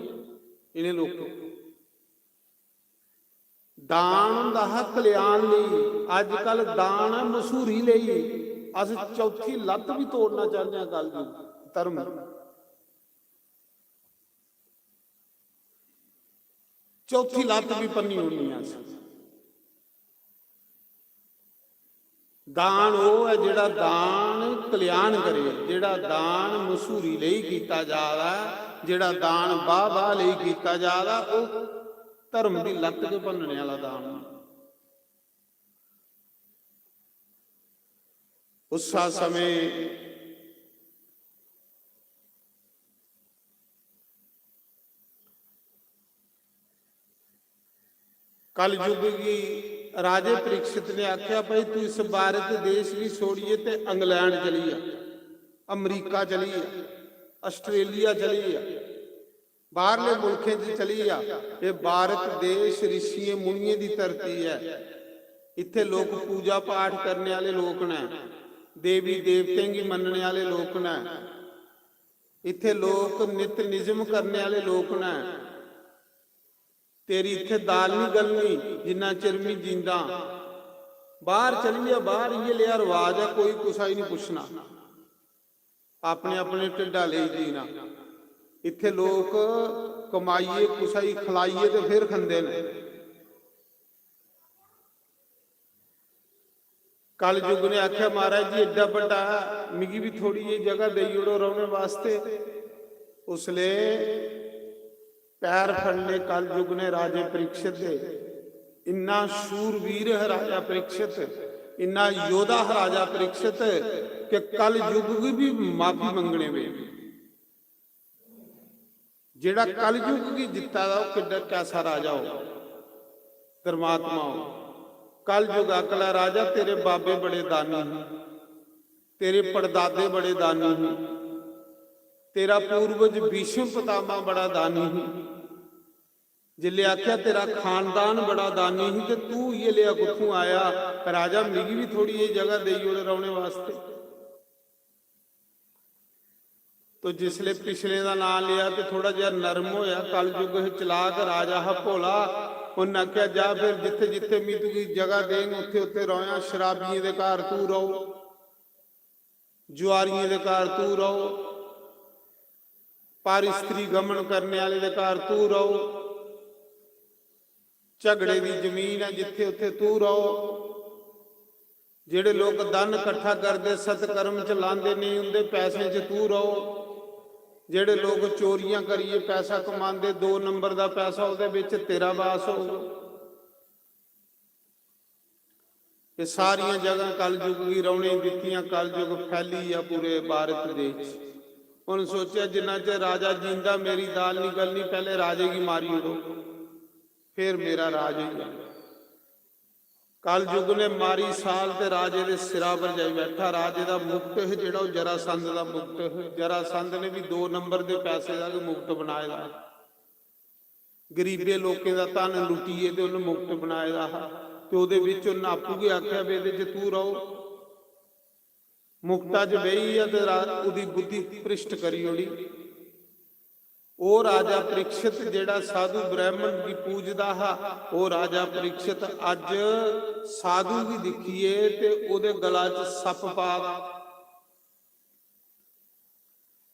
इ'नें लोकें। दान होंदा हा कल्याण लेई, अज्जकल दान ऐ मशहूरी लेई। अस चौथी लत्त बी तोड़ना चाह्न्ने आं गल्ल दी, धर्म दी। चौथी लत्त बी भन्नी ओड़नी ऐ असें। दान ओह् ऐ जेह्ड़ा दान कल्याण करे, जेह्ड़ा दान मशहूरी लेई कीता जा दा ऐ, जेह्ड़ा दान बाह् बाह् लेई कीता जा दा, ओह् धर्म दी लत्त गै भन्नने आह्ला दान। उस्सा समें कलयुग गी राजे परीक्षित ने आखेआ, "भाई, तू इस भारत देश गी छोड़ियै ते इंग्लैंड चली जा, अमरीका चली जा, आस्ट्रेलिया चली जा, बाहरले मुल्खें च चली जा। एह् भारत देश रिशियें मुनियें दी धरती ऐ। इत्थै लोक पूजा पाठ करने आह्ले लोक न, देवी देवतें गी मन्नने आह्ले लोक न, इत्थै लोक नित निजम करने आह्ले लोक न। तेरी इत्थै दाल निं गलनी जिन्ना चिर में जींदा। बाहर चली जा, बाहर इ'यै लेहा रवाज ऐ, कोई कुसै गी निं पुच्छना, अपने अपने ढिड्डा लेई जीना। इत्थै लोक कमाइयै कुसै गी खलाइयै ते फिर खंदे न।" कलयुग ने आखेआ, "महाराज जी, एड्डा बड्डा, मिगी बी थोड़ी जेही जगह देई ओड़ो रौहने वास्ते।" उसले पैर फड़ ले कलयुग ने राजे परीक्षित दे। इन्ना शूरवीर है राजा परीक्षित, इन्ना योद्धा है राजा परीक्षित कि कलयुग गी भी माफी मंगने पेई। जेड़ा कलयुग गी जित्ता दा, ओह किड्डा, कैसा राजा हो, धर्मात्मा हो। कलयुग आखला, "राजा, तेरे बाबे बड़े दानी ही, तेरे पड़दादे बड़े दानी ही, तेरा पूर्वज भीष्म पितामह बड़ा दानी ही।" जिल्ले आख्या, "तेरा खानदान बड़ा दानी ही, ते तू इये लेआ कुत्थों आया? राजा, मिगी भी थोड़ी जेही जगह देई ओड़ रौहने वास्ते।" तो जिसले पिछले दा नां लिया ते थोड़ा जेहा नरम होया, कलयुग च चलाक राजा हा भोला, उन्न आखेआ, "जा फिर, जित्थे जित्थे मी तुगी जगह देंग, उत्थे उत्थे रौह्यां, शराबियें दे घर तू रौह्, जुआरियें दे घर तू रौह्, पर स्त्री गमन करने आह्ले दे घर तू रौह्, झगड़े दी जमीन ऐ जित्थे उत्थे तू रौह्।" जेड़े लोक धन कट्ठा करदे, सत्कर्म च लांदे नेईं, उंदे पैसें च तू रौह्। जेड़े लोक चोरियां करियै पैसा कमांदे, दो नंबर दा पैसा, ओह्दे बिच तेरा वास होग। एह् सारियां जगह कलयुग गी रौह्ने दित्तियां। कलयुग फैली गेआ पूरे भारत देश च। उन्न सोचेआ, "जिन्ना चिर राजा जींदा, मेरी दाल निं गलनी, पैह्ले राजे गी मारी ओड़ो, फिर मेरा राज होई जाना।" कलयुग ने मारी साल ते राजे दे सिरा पर जाई बैठा। राजे दा मुकुट है जेह्ड़ा, ओह् जरासंध दा मुकुट है। जरासंध ने भी दो नंबर दे पैसे दा गै मुकुट बनाए दा। गरीबे लोकें दा धन लुट्टियै ते उन्न मुकुट बनाए दा हा। ते ओह्दे बिच उन्न आपूं गै आखेआ, "बे एह्दे च तू रौह्।" मुकुटा च बेही गेआ ते रा-, ओह्दी बुद्धि भ्रिश्ट करी ओड़ी। ओह् राजा परीक्षित जेह्ड़ा साधु ब्राह्मण गी पूजदा हा, ओह् राजा परीक्षित अज्ज साधु गी दिक्खियै ते ओह्दे गला च सप्प पा दा।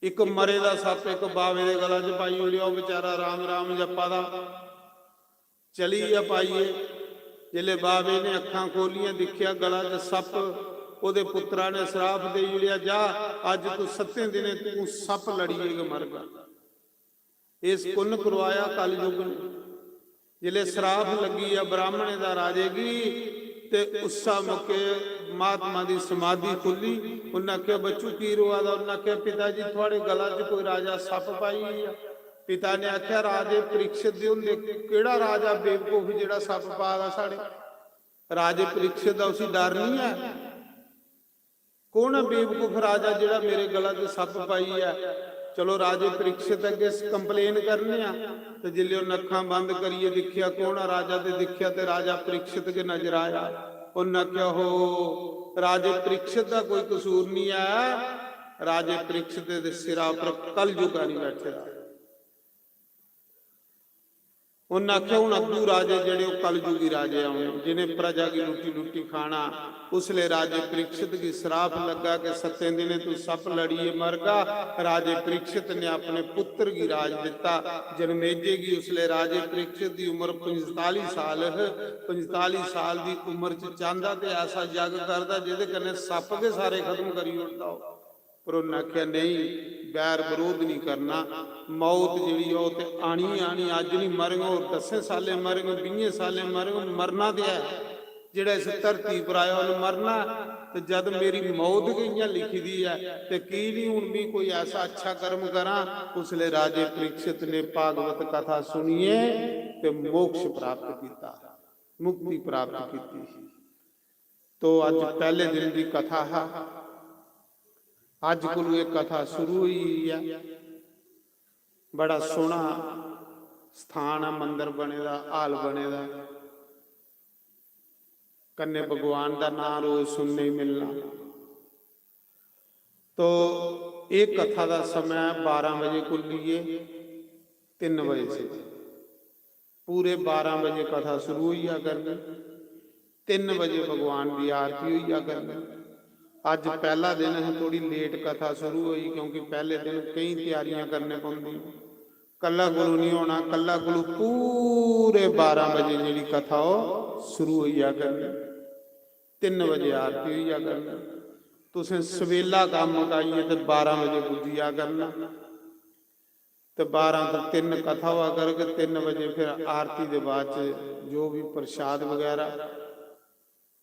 इक मरे दा सप्प इक बावे दे गला च पाई ओड़ेआ, ओह् बेचारा राम राम जप्पा दा। चली गेआ पाइयै। जिसलै बावे ने अक्खां खोह्लियां, दिक्खेआ गला च सप्प, ओह्दे पुत्तरा ने सराप देई ओड़ेआ, "जा, अज्ज तू सत्तें दिनें तू सप्प लड़ियै गै मरगा।" इस पुन्न करवाया कलयुग ने। जिसलै सराप लग्गी गेआ ब्राह्मणें दा राजे गी, ते उस्सा मौके महात्मा दी समाधि खु'ल्ली। उन्नै आखेआ, "बच्चू, की रोआ दा?" उन्नै आखेआ, "पिता जी, थुआढ़े गला च कोई राजा सप्प पाई गेआ।" पिता ने आखेआ, "राजे परीक्षित दे होंदे केह्ड़ा राजा बेवकूफ जेह्ड़ा सप्प पा दा साढ़े? राजे परीक्षित दा उसी डर निं ऐ। कौन ऐ बेवकूफ राजा जेह्ड़ा मेरे गला च सप्प पाई ऐ? चलो, राजे परीक्षित अग्गें complain करने आं।" ते जिसलै उन्न अक्खां बंद करियै दिक्खेआ कौन ऐ राजा, ते दिक्खेआ ते राजा परीक्षित गै नजर आया। उन्न आखेआ, "हो, राजे परीक्षित दा कोई कसूर निं ऐ, राजे परीक्षित दे सिरा पर कलयुग आई बैठे दा।" उन्न आखेआ, "हुन अग्गू राजे जेह्ड़े, ओह् कलयुगी राजे औने, जिनें प्रजा गी लुट्टी लुट्टी खाना।" उसलै राजे परीक्षित गी सराप लग्गा कि सत्तें दिनें तू सप्प लड़ियै मरगा। राजे परीक्षित ने अपने पुत्र गी राज दित्ता, जनमेजे गी। उसलै राजे परीक्षित दी उम्र पंजताली साल ही। पंजताली साल दी उम्र च चांह्दा ते ऐसा जग करदा जेह्दे कन्नै सप्प गै सारे खत्म करी ओड़दा हो। पर उन्न आखेआ, "नेईं, बैर बरोध निं करना। मौत जेह्ड़ी ऐ, ओह् ते आनी गै आनी। अज्ज निं मरङ, होर दस्सें सालें मरङ, बीहें सालें मरङ, मरना ते ऐ। जेह्ड़ा इस धरती पर आया, उन्न मरना। ते जद मेरी मौत गै इ'यां लिखी दी ऐ, ते की निं हून मी कोई ऐसा अच्छा कर्म करां?" उसलै राजे परीक्षित ने भागवत कथा सुनियै ते मोक्ष प्राप्त कीता, मुक्ति प्राप्त कीती। तो अज्ज पैह्ले दिन दी कथा हा। अज्ज कोलू एह् कथा शुरू होई गेई ऐ। बड़ा सोह्ना स्थान ऐ, मंदर बने दा, हाल बने दा, कन्नै भगवान दा नांऽ रोज सुनने गी मिलना। तो एह् कथा दा समां ऐ बारां बजे कोला लेइयै तिन्न बजे तक। पूरे बारां बजे कथा शुरू होई जा करनी, तिन्न बजे भगवान दी आरती होई जा करनी। अज्ज पैह्ला दिन ही, थोड़ी late कथा शुरू होई, क्योंकि पैह्ले दिन केईं त्यारियां करने पौंदियां। कल्ला कोलू निं होना, कल्ला कोलू पूरे बारां बजे जेह्ड़ी कथा ओह् शुरू होई जा करनी। तिन्न बजे आरती होई जा करनी। तुसें सवेला कम्म मकाइयै ते बारां बजे पुज्जी जा करना। ते बारां तो तिन्न कथा होआ करग। तिन्न बजे फिर आरती दे बाद च जो भी प्रसाद वगैरह।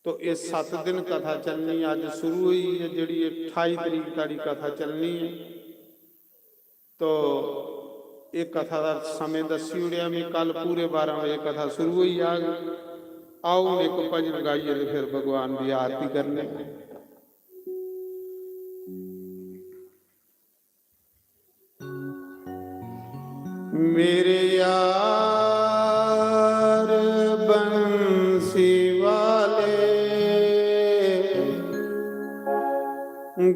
तो ये सत्त दिन कथा चलनी। अज्ज शुरू होई है, जेह्ड़ी ये ठाई तरीक ताड़ी कथा चलनी है। तो ये कथा दा समें दस्सी ओड़ेआ मैं, कल पूरे बारां बजे कथा शुरू होई जाग। आओ, हून इक भजन गाइयै ते फिर भगवान दी आरती करने। मेरे यार बंसी वाले,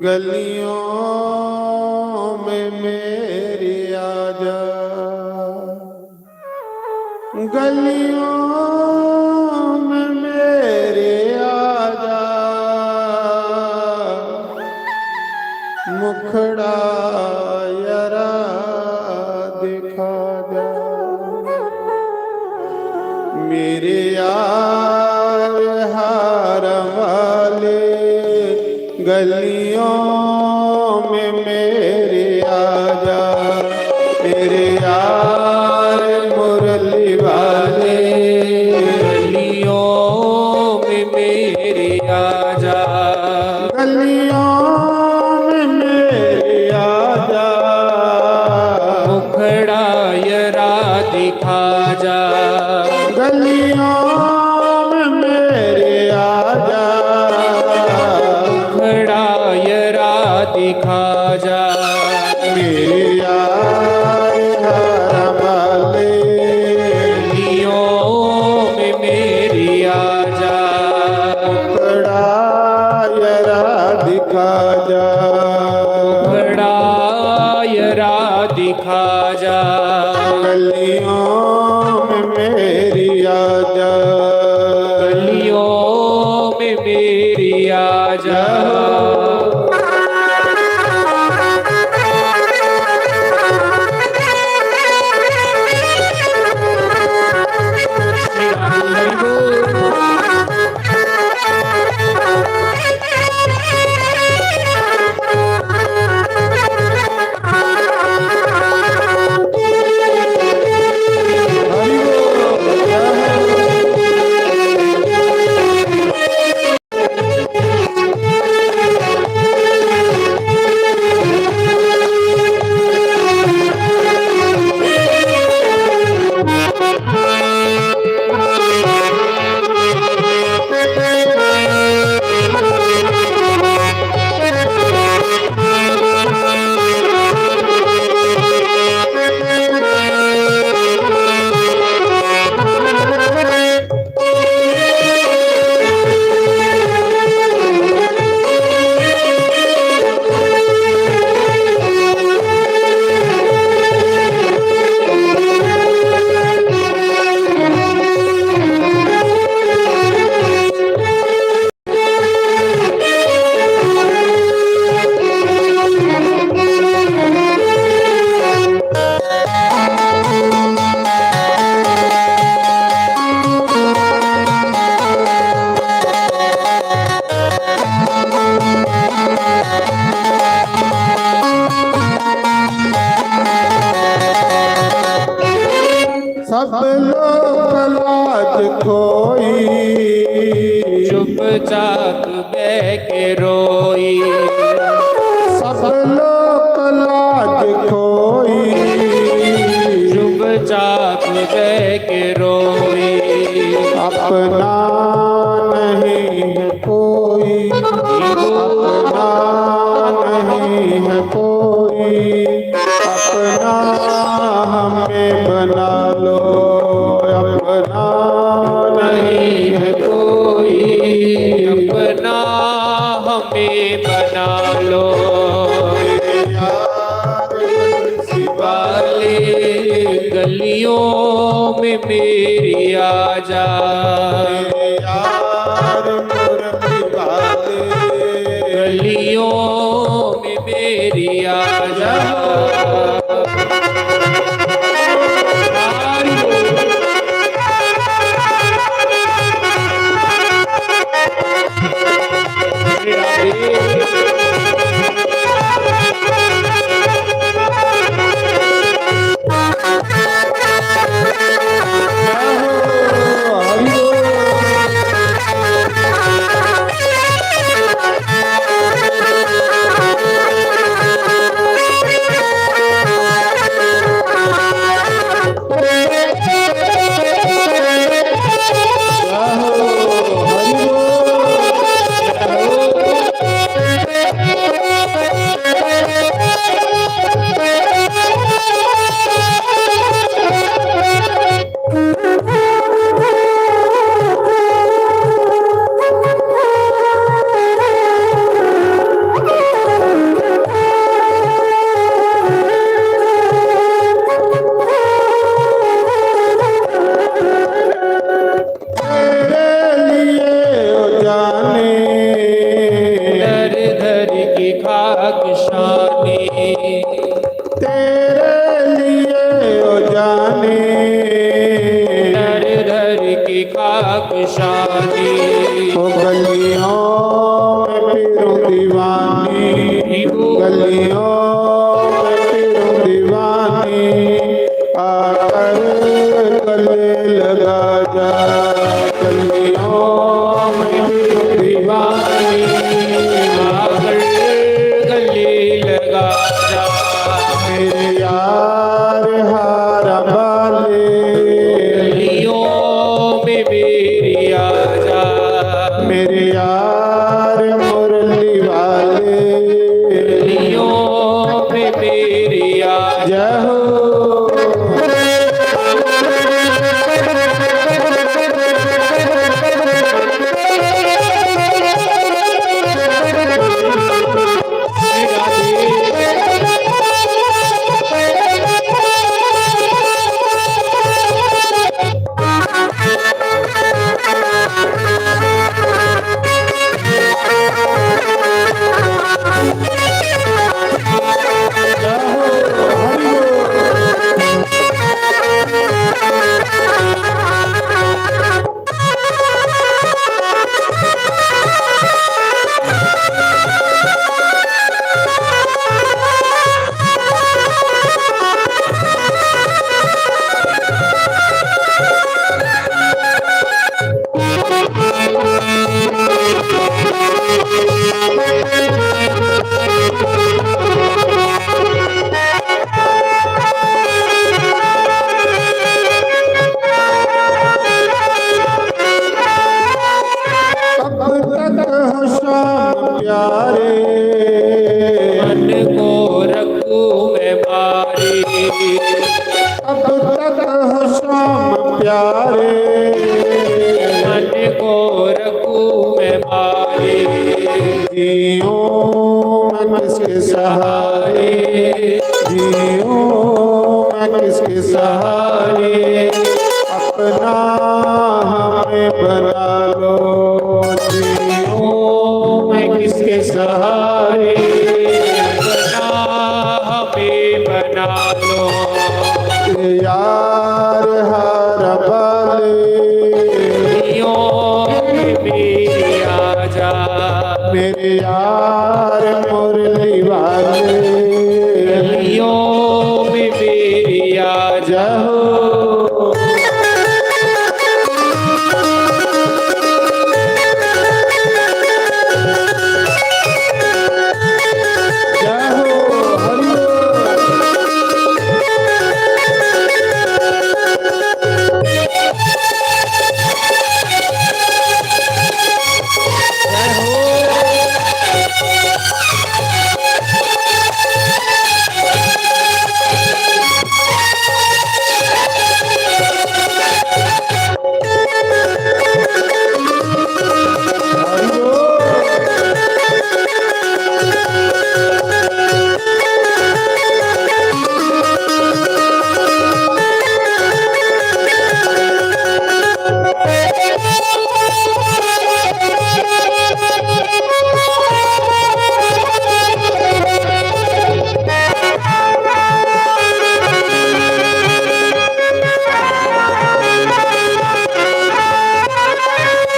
गलियों में मेरी आजा, गलियों में मेरे आजा, मुखड़ा यरा दिखा जा। मेरे यार हार वाले, गलियों में मेरे आजा, मेरे यार मुरली वाले, गलियों में मेरे आजा, गलियों में मेरे आजा, मुखड़ा यरा दिखा जा, गलियों में मेरे आजा, मुखड़ा यरा दिखा जा। मेरे यार हरम वाले, गलियों में मेरी आजा, मुखड़ा यरा दिखा जा, मुखड़ा यरा दिखा जा, गलियों में मेरी आजा, गलियों में मेरी आजा। सब लोक लाज खोई, चुपचाप बह के रोई। सब लोक लाज खोई, चुपचाप बह के रोई। अपना नहीं है कोई, अपना नहीं है कोई, अपना हमें बना लो, अपना नहीं है कोई, अपना हमें बना लो। वाले गलियों में मेरी आजा, यार मुरली वाले गलियों में मेरी आजा। ओ गलियों में फिरूं दीवानी, गलियों में फिरूं दीवानी, आकर गले लगा जा। गलियों में फिरूं दीवानी, आकर गले लगा जा। मेरे यार हार वाले, गलियों में मेरी आजा। मेरे यार मुरली वाले, गलियों में मेरी आजा। जय हो। अब तक हो श्याम प्यारे, मन को रखूं मैं मारे। अब तक हो श्याम प्यारे, मन को रखूं मैं मारे। जीऊं मैं किसके सहारे, जीऊं मैं किसके सहारे, अपना हमें बना लो। जीऊं मैं किसके सहारे, अपना हमें बना लो। यार हार वाले, गलियों में मेरी आजा। मेरे यार मुरली वाले, गलियों में मेरी आजा। जय हो। जय हो, हरि बोल।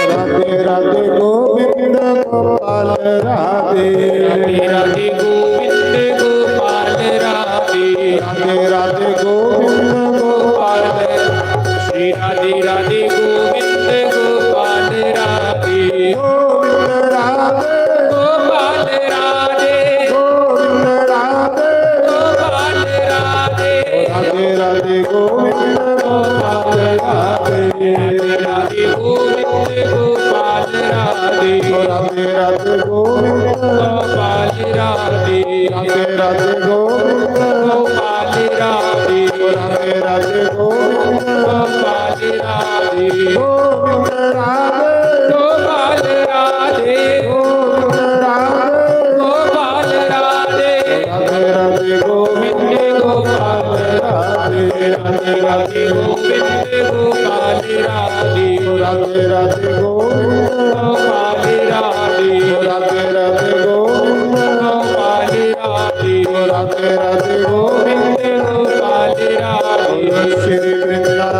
राधे राधे गोविंद गोपाल राधे। राधे राधे गोविंद गोपाल राधे। राधे राधे गोविंद गोपाल। श्री राधे राधे गोविंद गोपाल राधे। गोविंद राधे। गोपाल राधे। गोविंद राधे। गोपाल राधे। राधे राधे गोविंद गोपाल राधे। राधे राधे गोविंद गोपाल राधे। राधे राधे गोविंद गोपाल राधे। राधे राधे गोविंद गोपाल राधे। राधे राधे गोविंद गोपाल राधे। गोविंद राधे। गोपाल राधे। गोविंद राधे। गोपाल राधे। राधे राधे गोविंद गोपाल राधे। राधे राधे गोविंद गोपाल राधे। राधे राधे गोविंद गोपाल राधे। राधे राधे गोविंद गोपाल राधे। राधे राधे गोविंद गोपाल राधे। श्री वृंदावन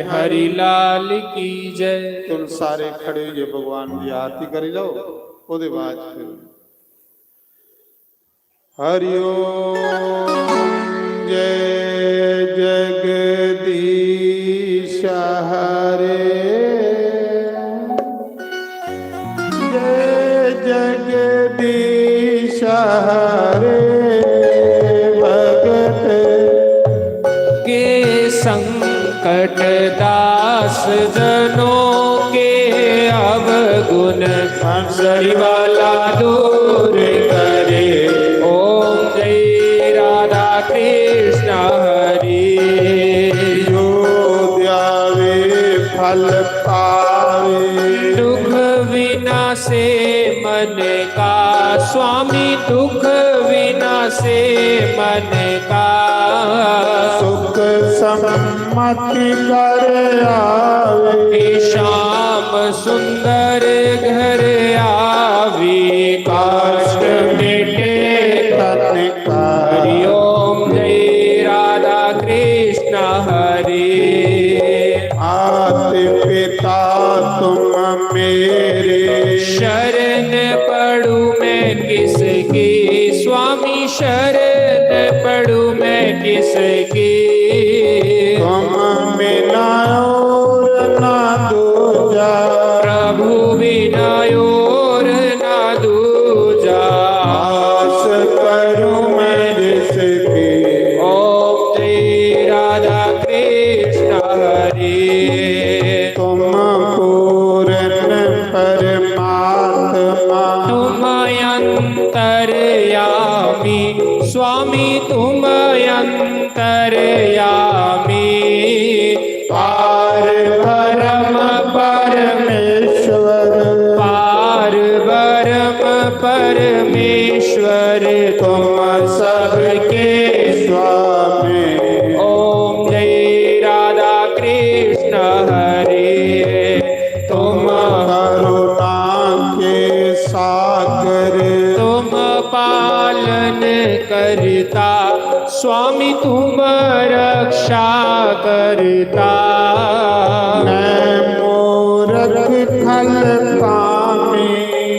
हरि लाल की जय। तुम सारे खड़े होइए भगवान की आरती करी लो। ओदे बाद फिर हरि ओम। जय जगदीश हरे, जय जगदीश हरे। भगत के संकट, दास जनों के अवगुण, हंसरी वाला दूर करे। ओम जय राधा कृष्ण हरे। जो ध्यावे फल पावे। दुख विनाशे मन का, स्वामी दुख विनाशे मन का। सुख सम्मति कर आवे। श्याम सुंदर घर आवे। कष्ट मिटे तन का। हरि ओम जय राधा कृष्ण हरे। मात पिता तुम मेरे। शरण पड़ू मैं किसकी, स्वामी शरण पड़ू मैं किसकी। तुम बिना और ना दूजा। प्रभु बिना और ना दूजा। आस करूं मैं जिसकी। ओम श्री राधा कृष्ण हरे। तुम पूर्ण परमात्मा। तुम अंतर्यामी, स्वामी तुम अंतर्यामी। पार ब्रह्म परमेश्वर। पार ब्रह्म परमेश्वर। तुम सबके स्वामी। ओम जय राधा कृष्ण हरे। तुम करुणा के सागर। तुम पालन करता, स्वामी तुम रक्षा करता। मैं मूरख खल कामी।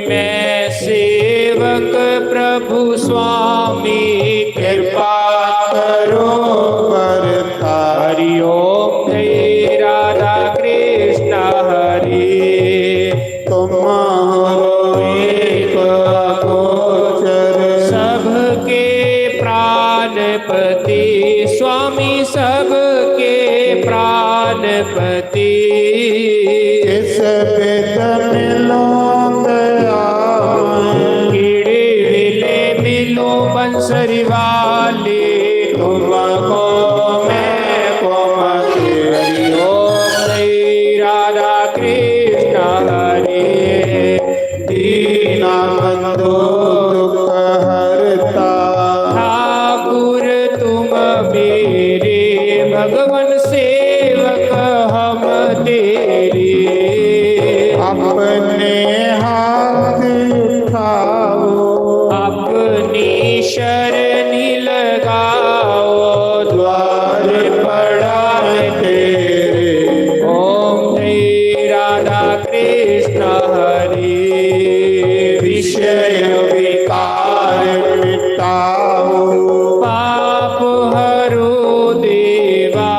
मैं सेवक प्रभु स्वामी कृपा करो करता। हरि ओम जय राधा कृष्ण हरे। तुम हो एक अगोचर। सबके प्राणपति स्वामी सबके प्राणपति। किस बिध मिलूं दयामय। किड़ी विले मिलूं बंसरी वाली। तुमको मैं को मत। हरि ओम श्री राधा कृष्ण हरे। दीना बंधु दुख हरता। ठाकुर तुम मेरे भगवन सेवक हम तेरे। अपने हाथ उठाओ। अपनी शरण लगाओ। द्वार पड़ा है तेरे। ओम श्री राधा कृष्ण हरे। विषय विकार मिटाओ। पाप हरो देवा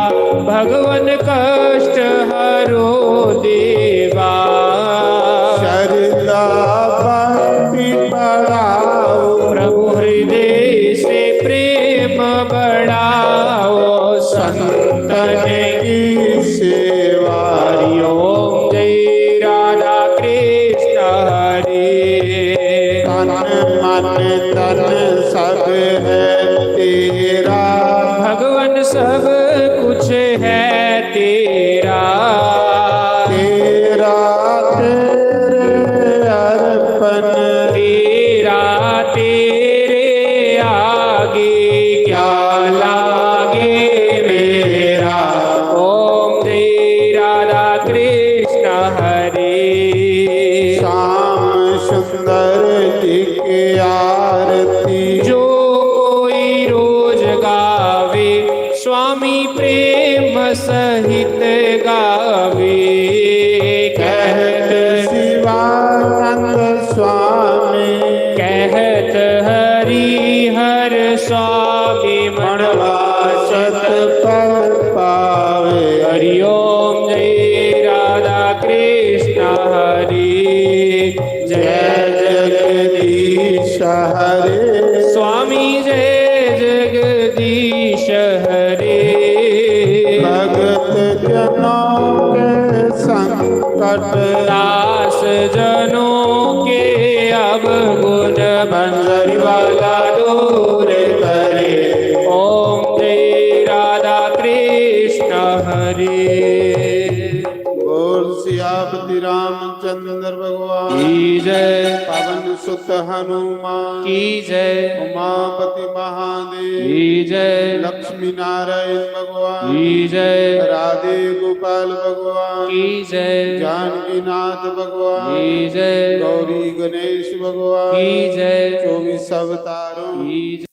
भगवन कष्ट हरो देवा। श्रद्धा भक्ति बढ़ाओ। प्रभु हृदय से प्रेम बढ़ाओ। संतन की सेवा। हरि ओम जय राधा कृष्ण हरे। तन मन तन सब है तेरा। भगवन सब कुछ है तेरा। तेरा तेरे अर्पण। तेरा तेरे आगे क्या लागे मेरा। ओम श्री राधा कृष्ण हरे। श्याम सुंदर जी की आरती। जो कोई रोज गावे स्वामी प्रेम सहित कट दास जनों के अवगुण बंधन वाला दूर करे। ओम श्री राधा कृष्ण हरे। बोल सियापति रामचंद्र भगवान की जय। पवन सुत हनुमान की जय। उमापति महादेव की जय। लक्ष्मी नारायण भगवान की जय। राधे गोपाल भगवान की जय। जानकीनाथ भगवान की जय। गौरी गणेश भगवान की जय। चौबीस अवतारों की जय।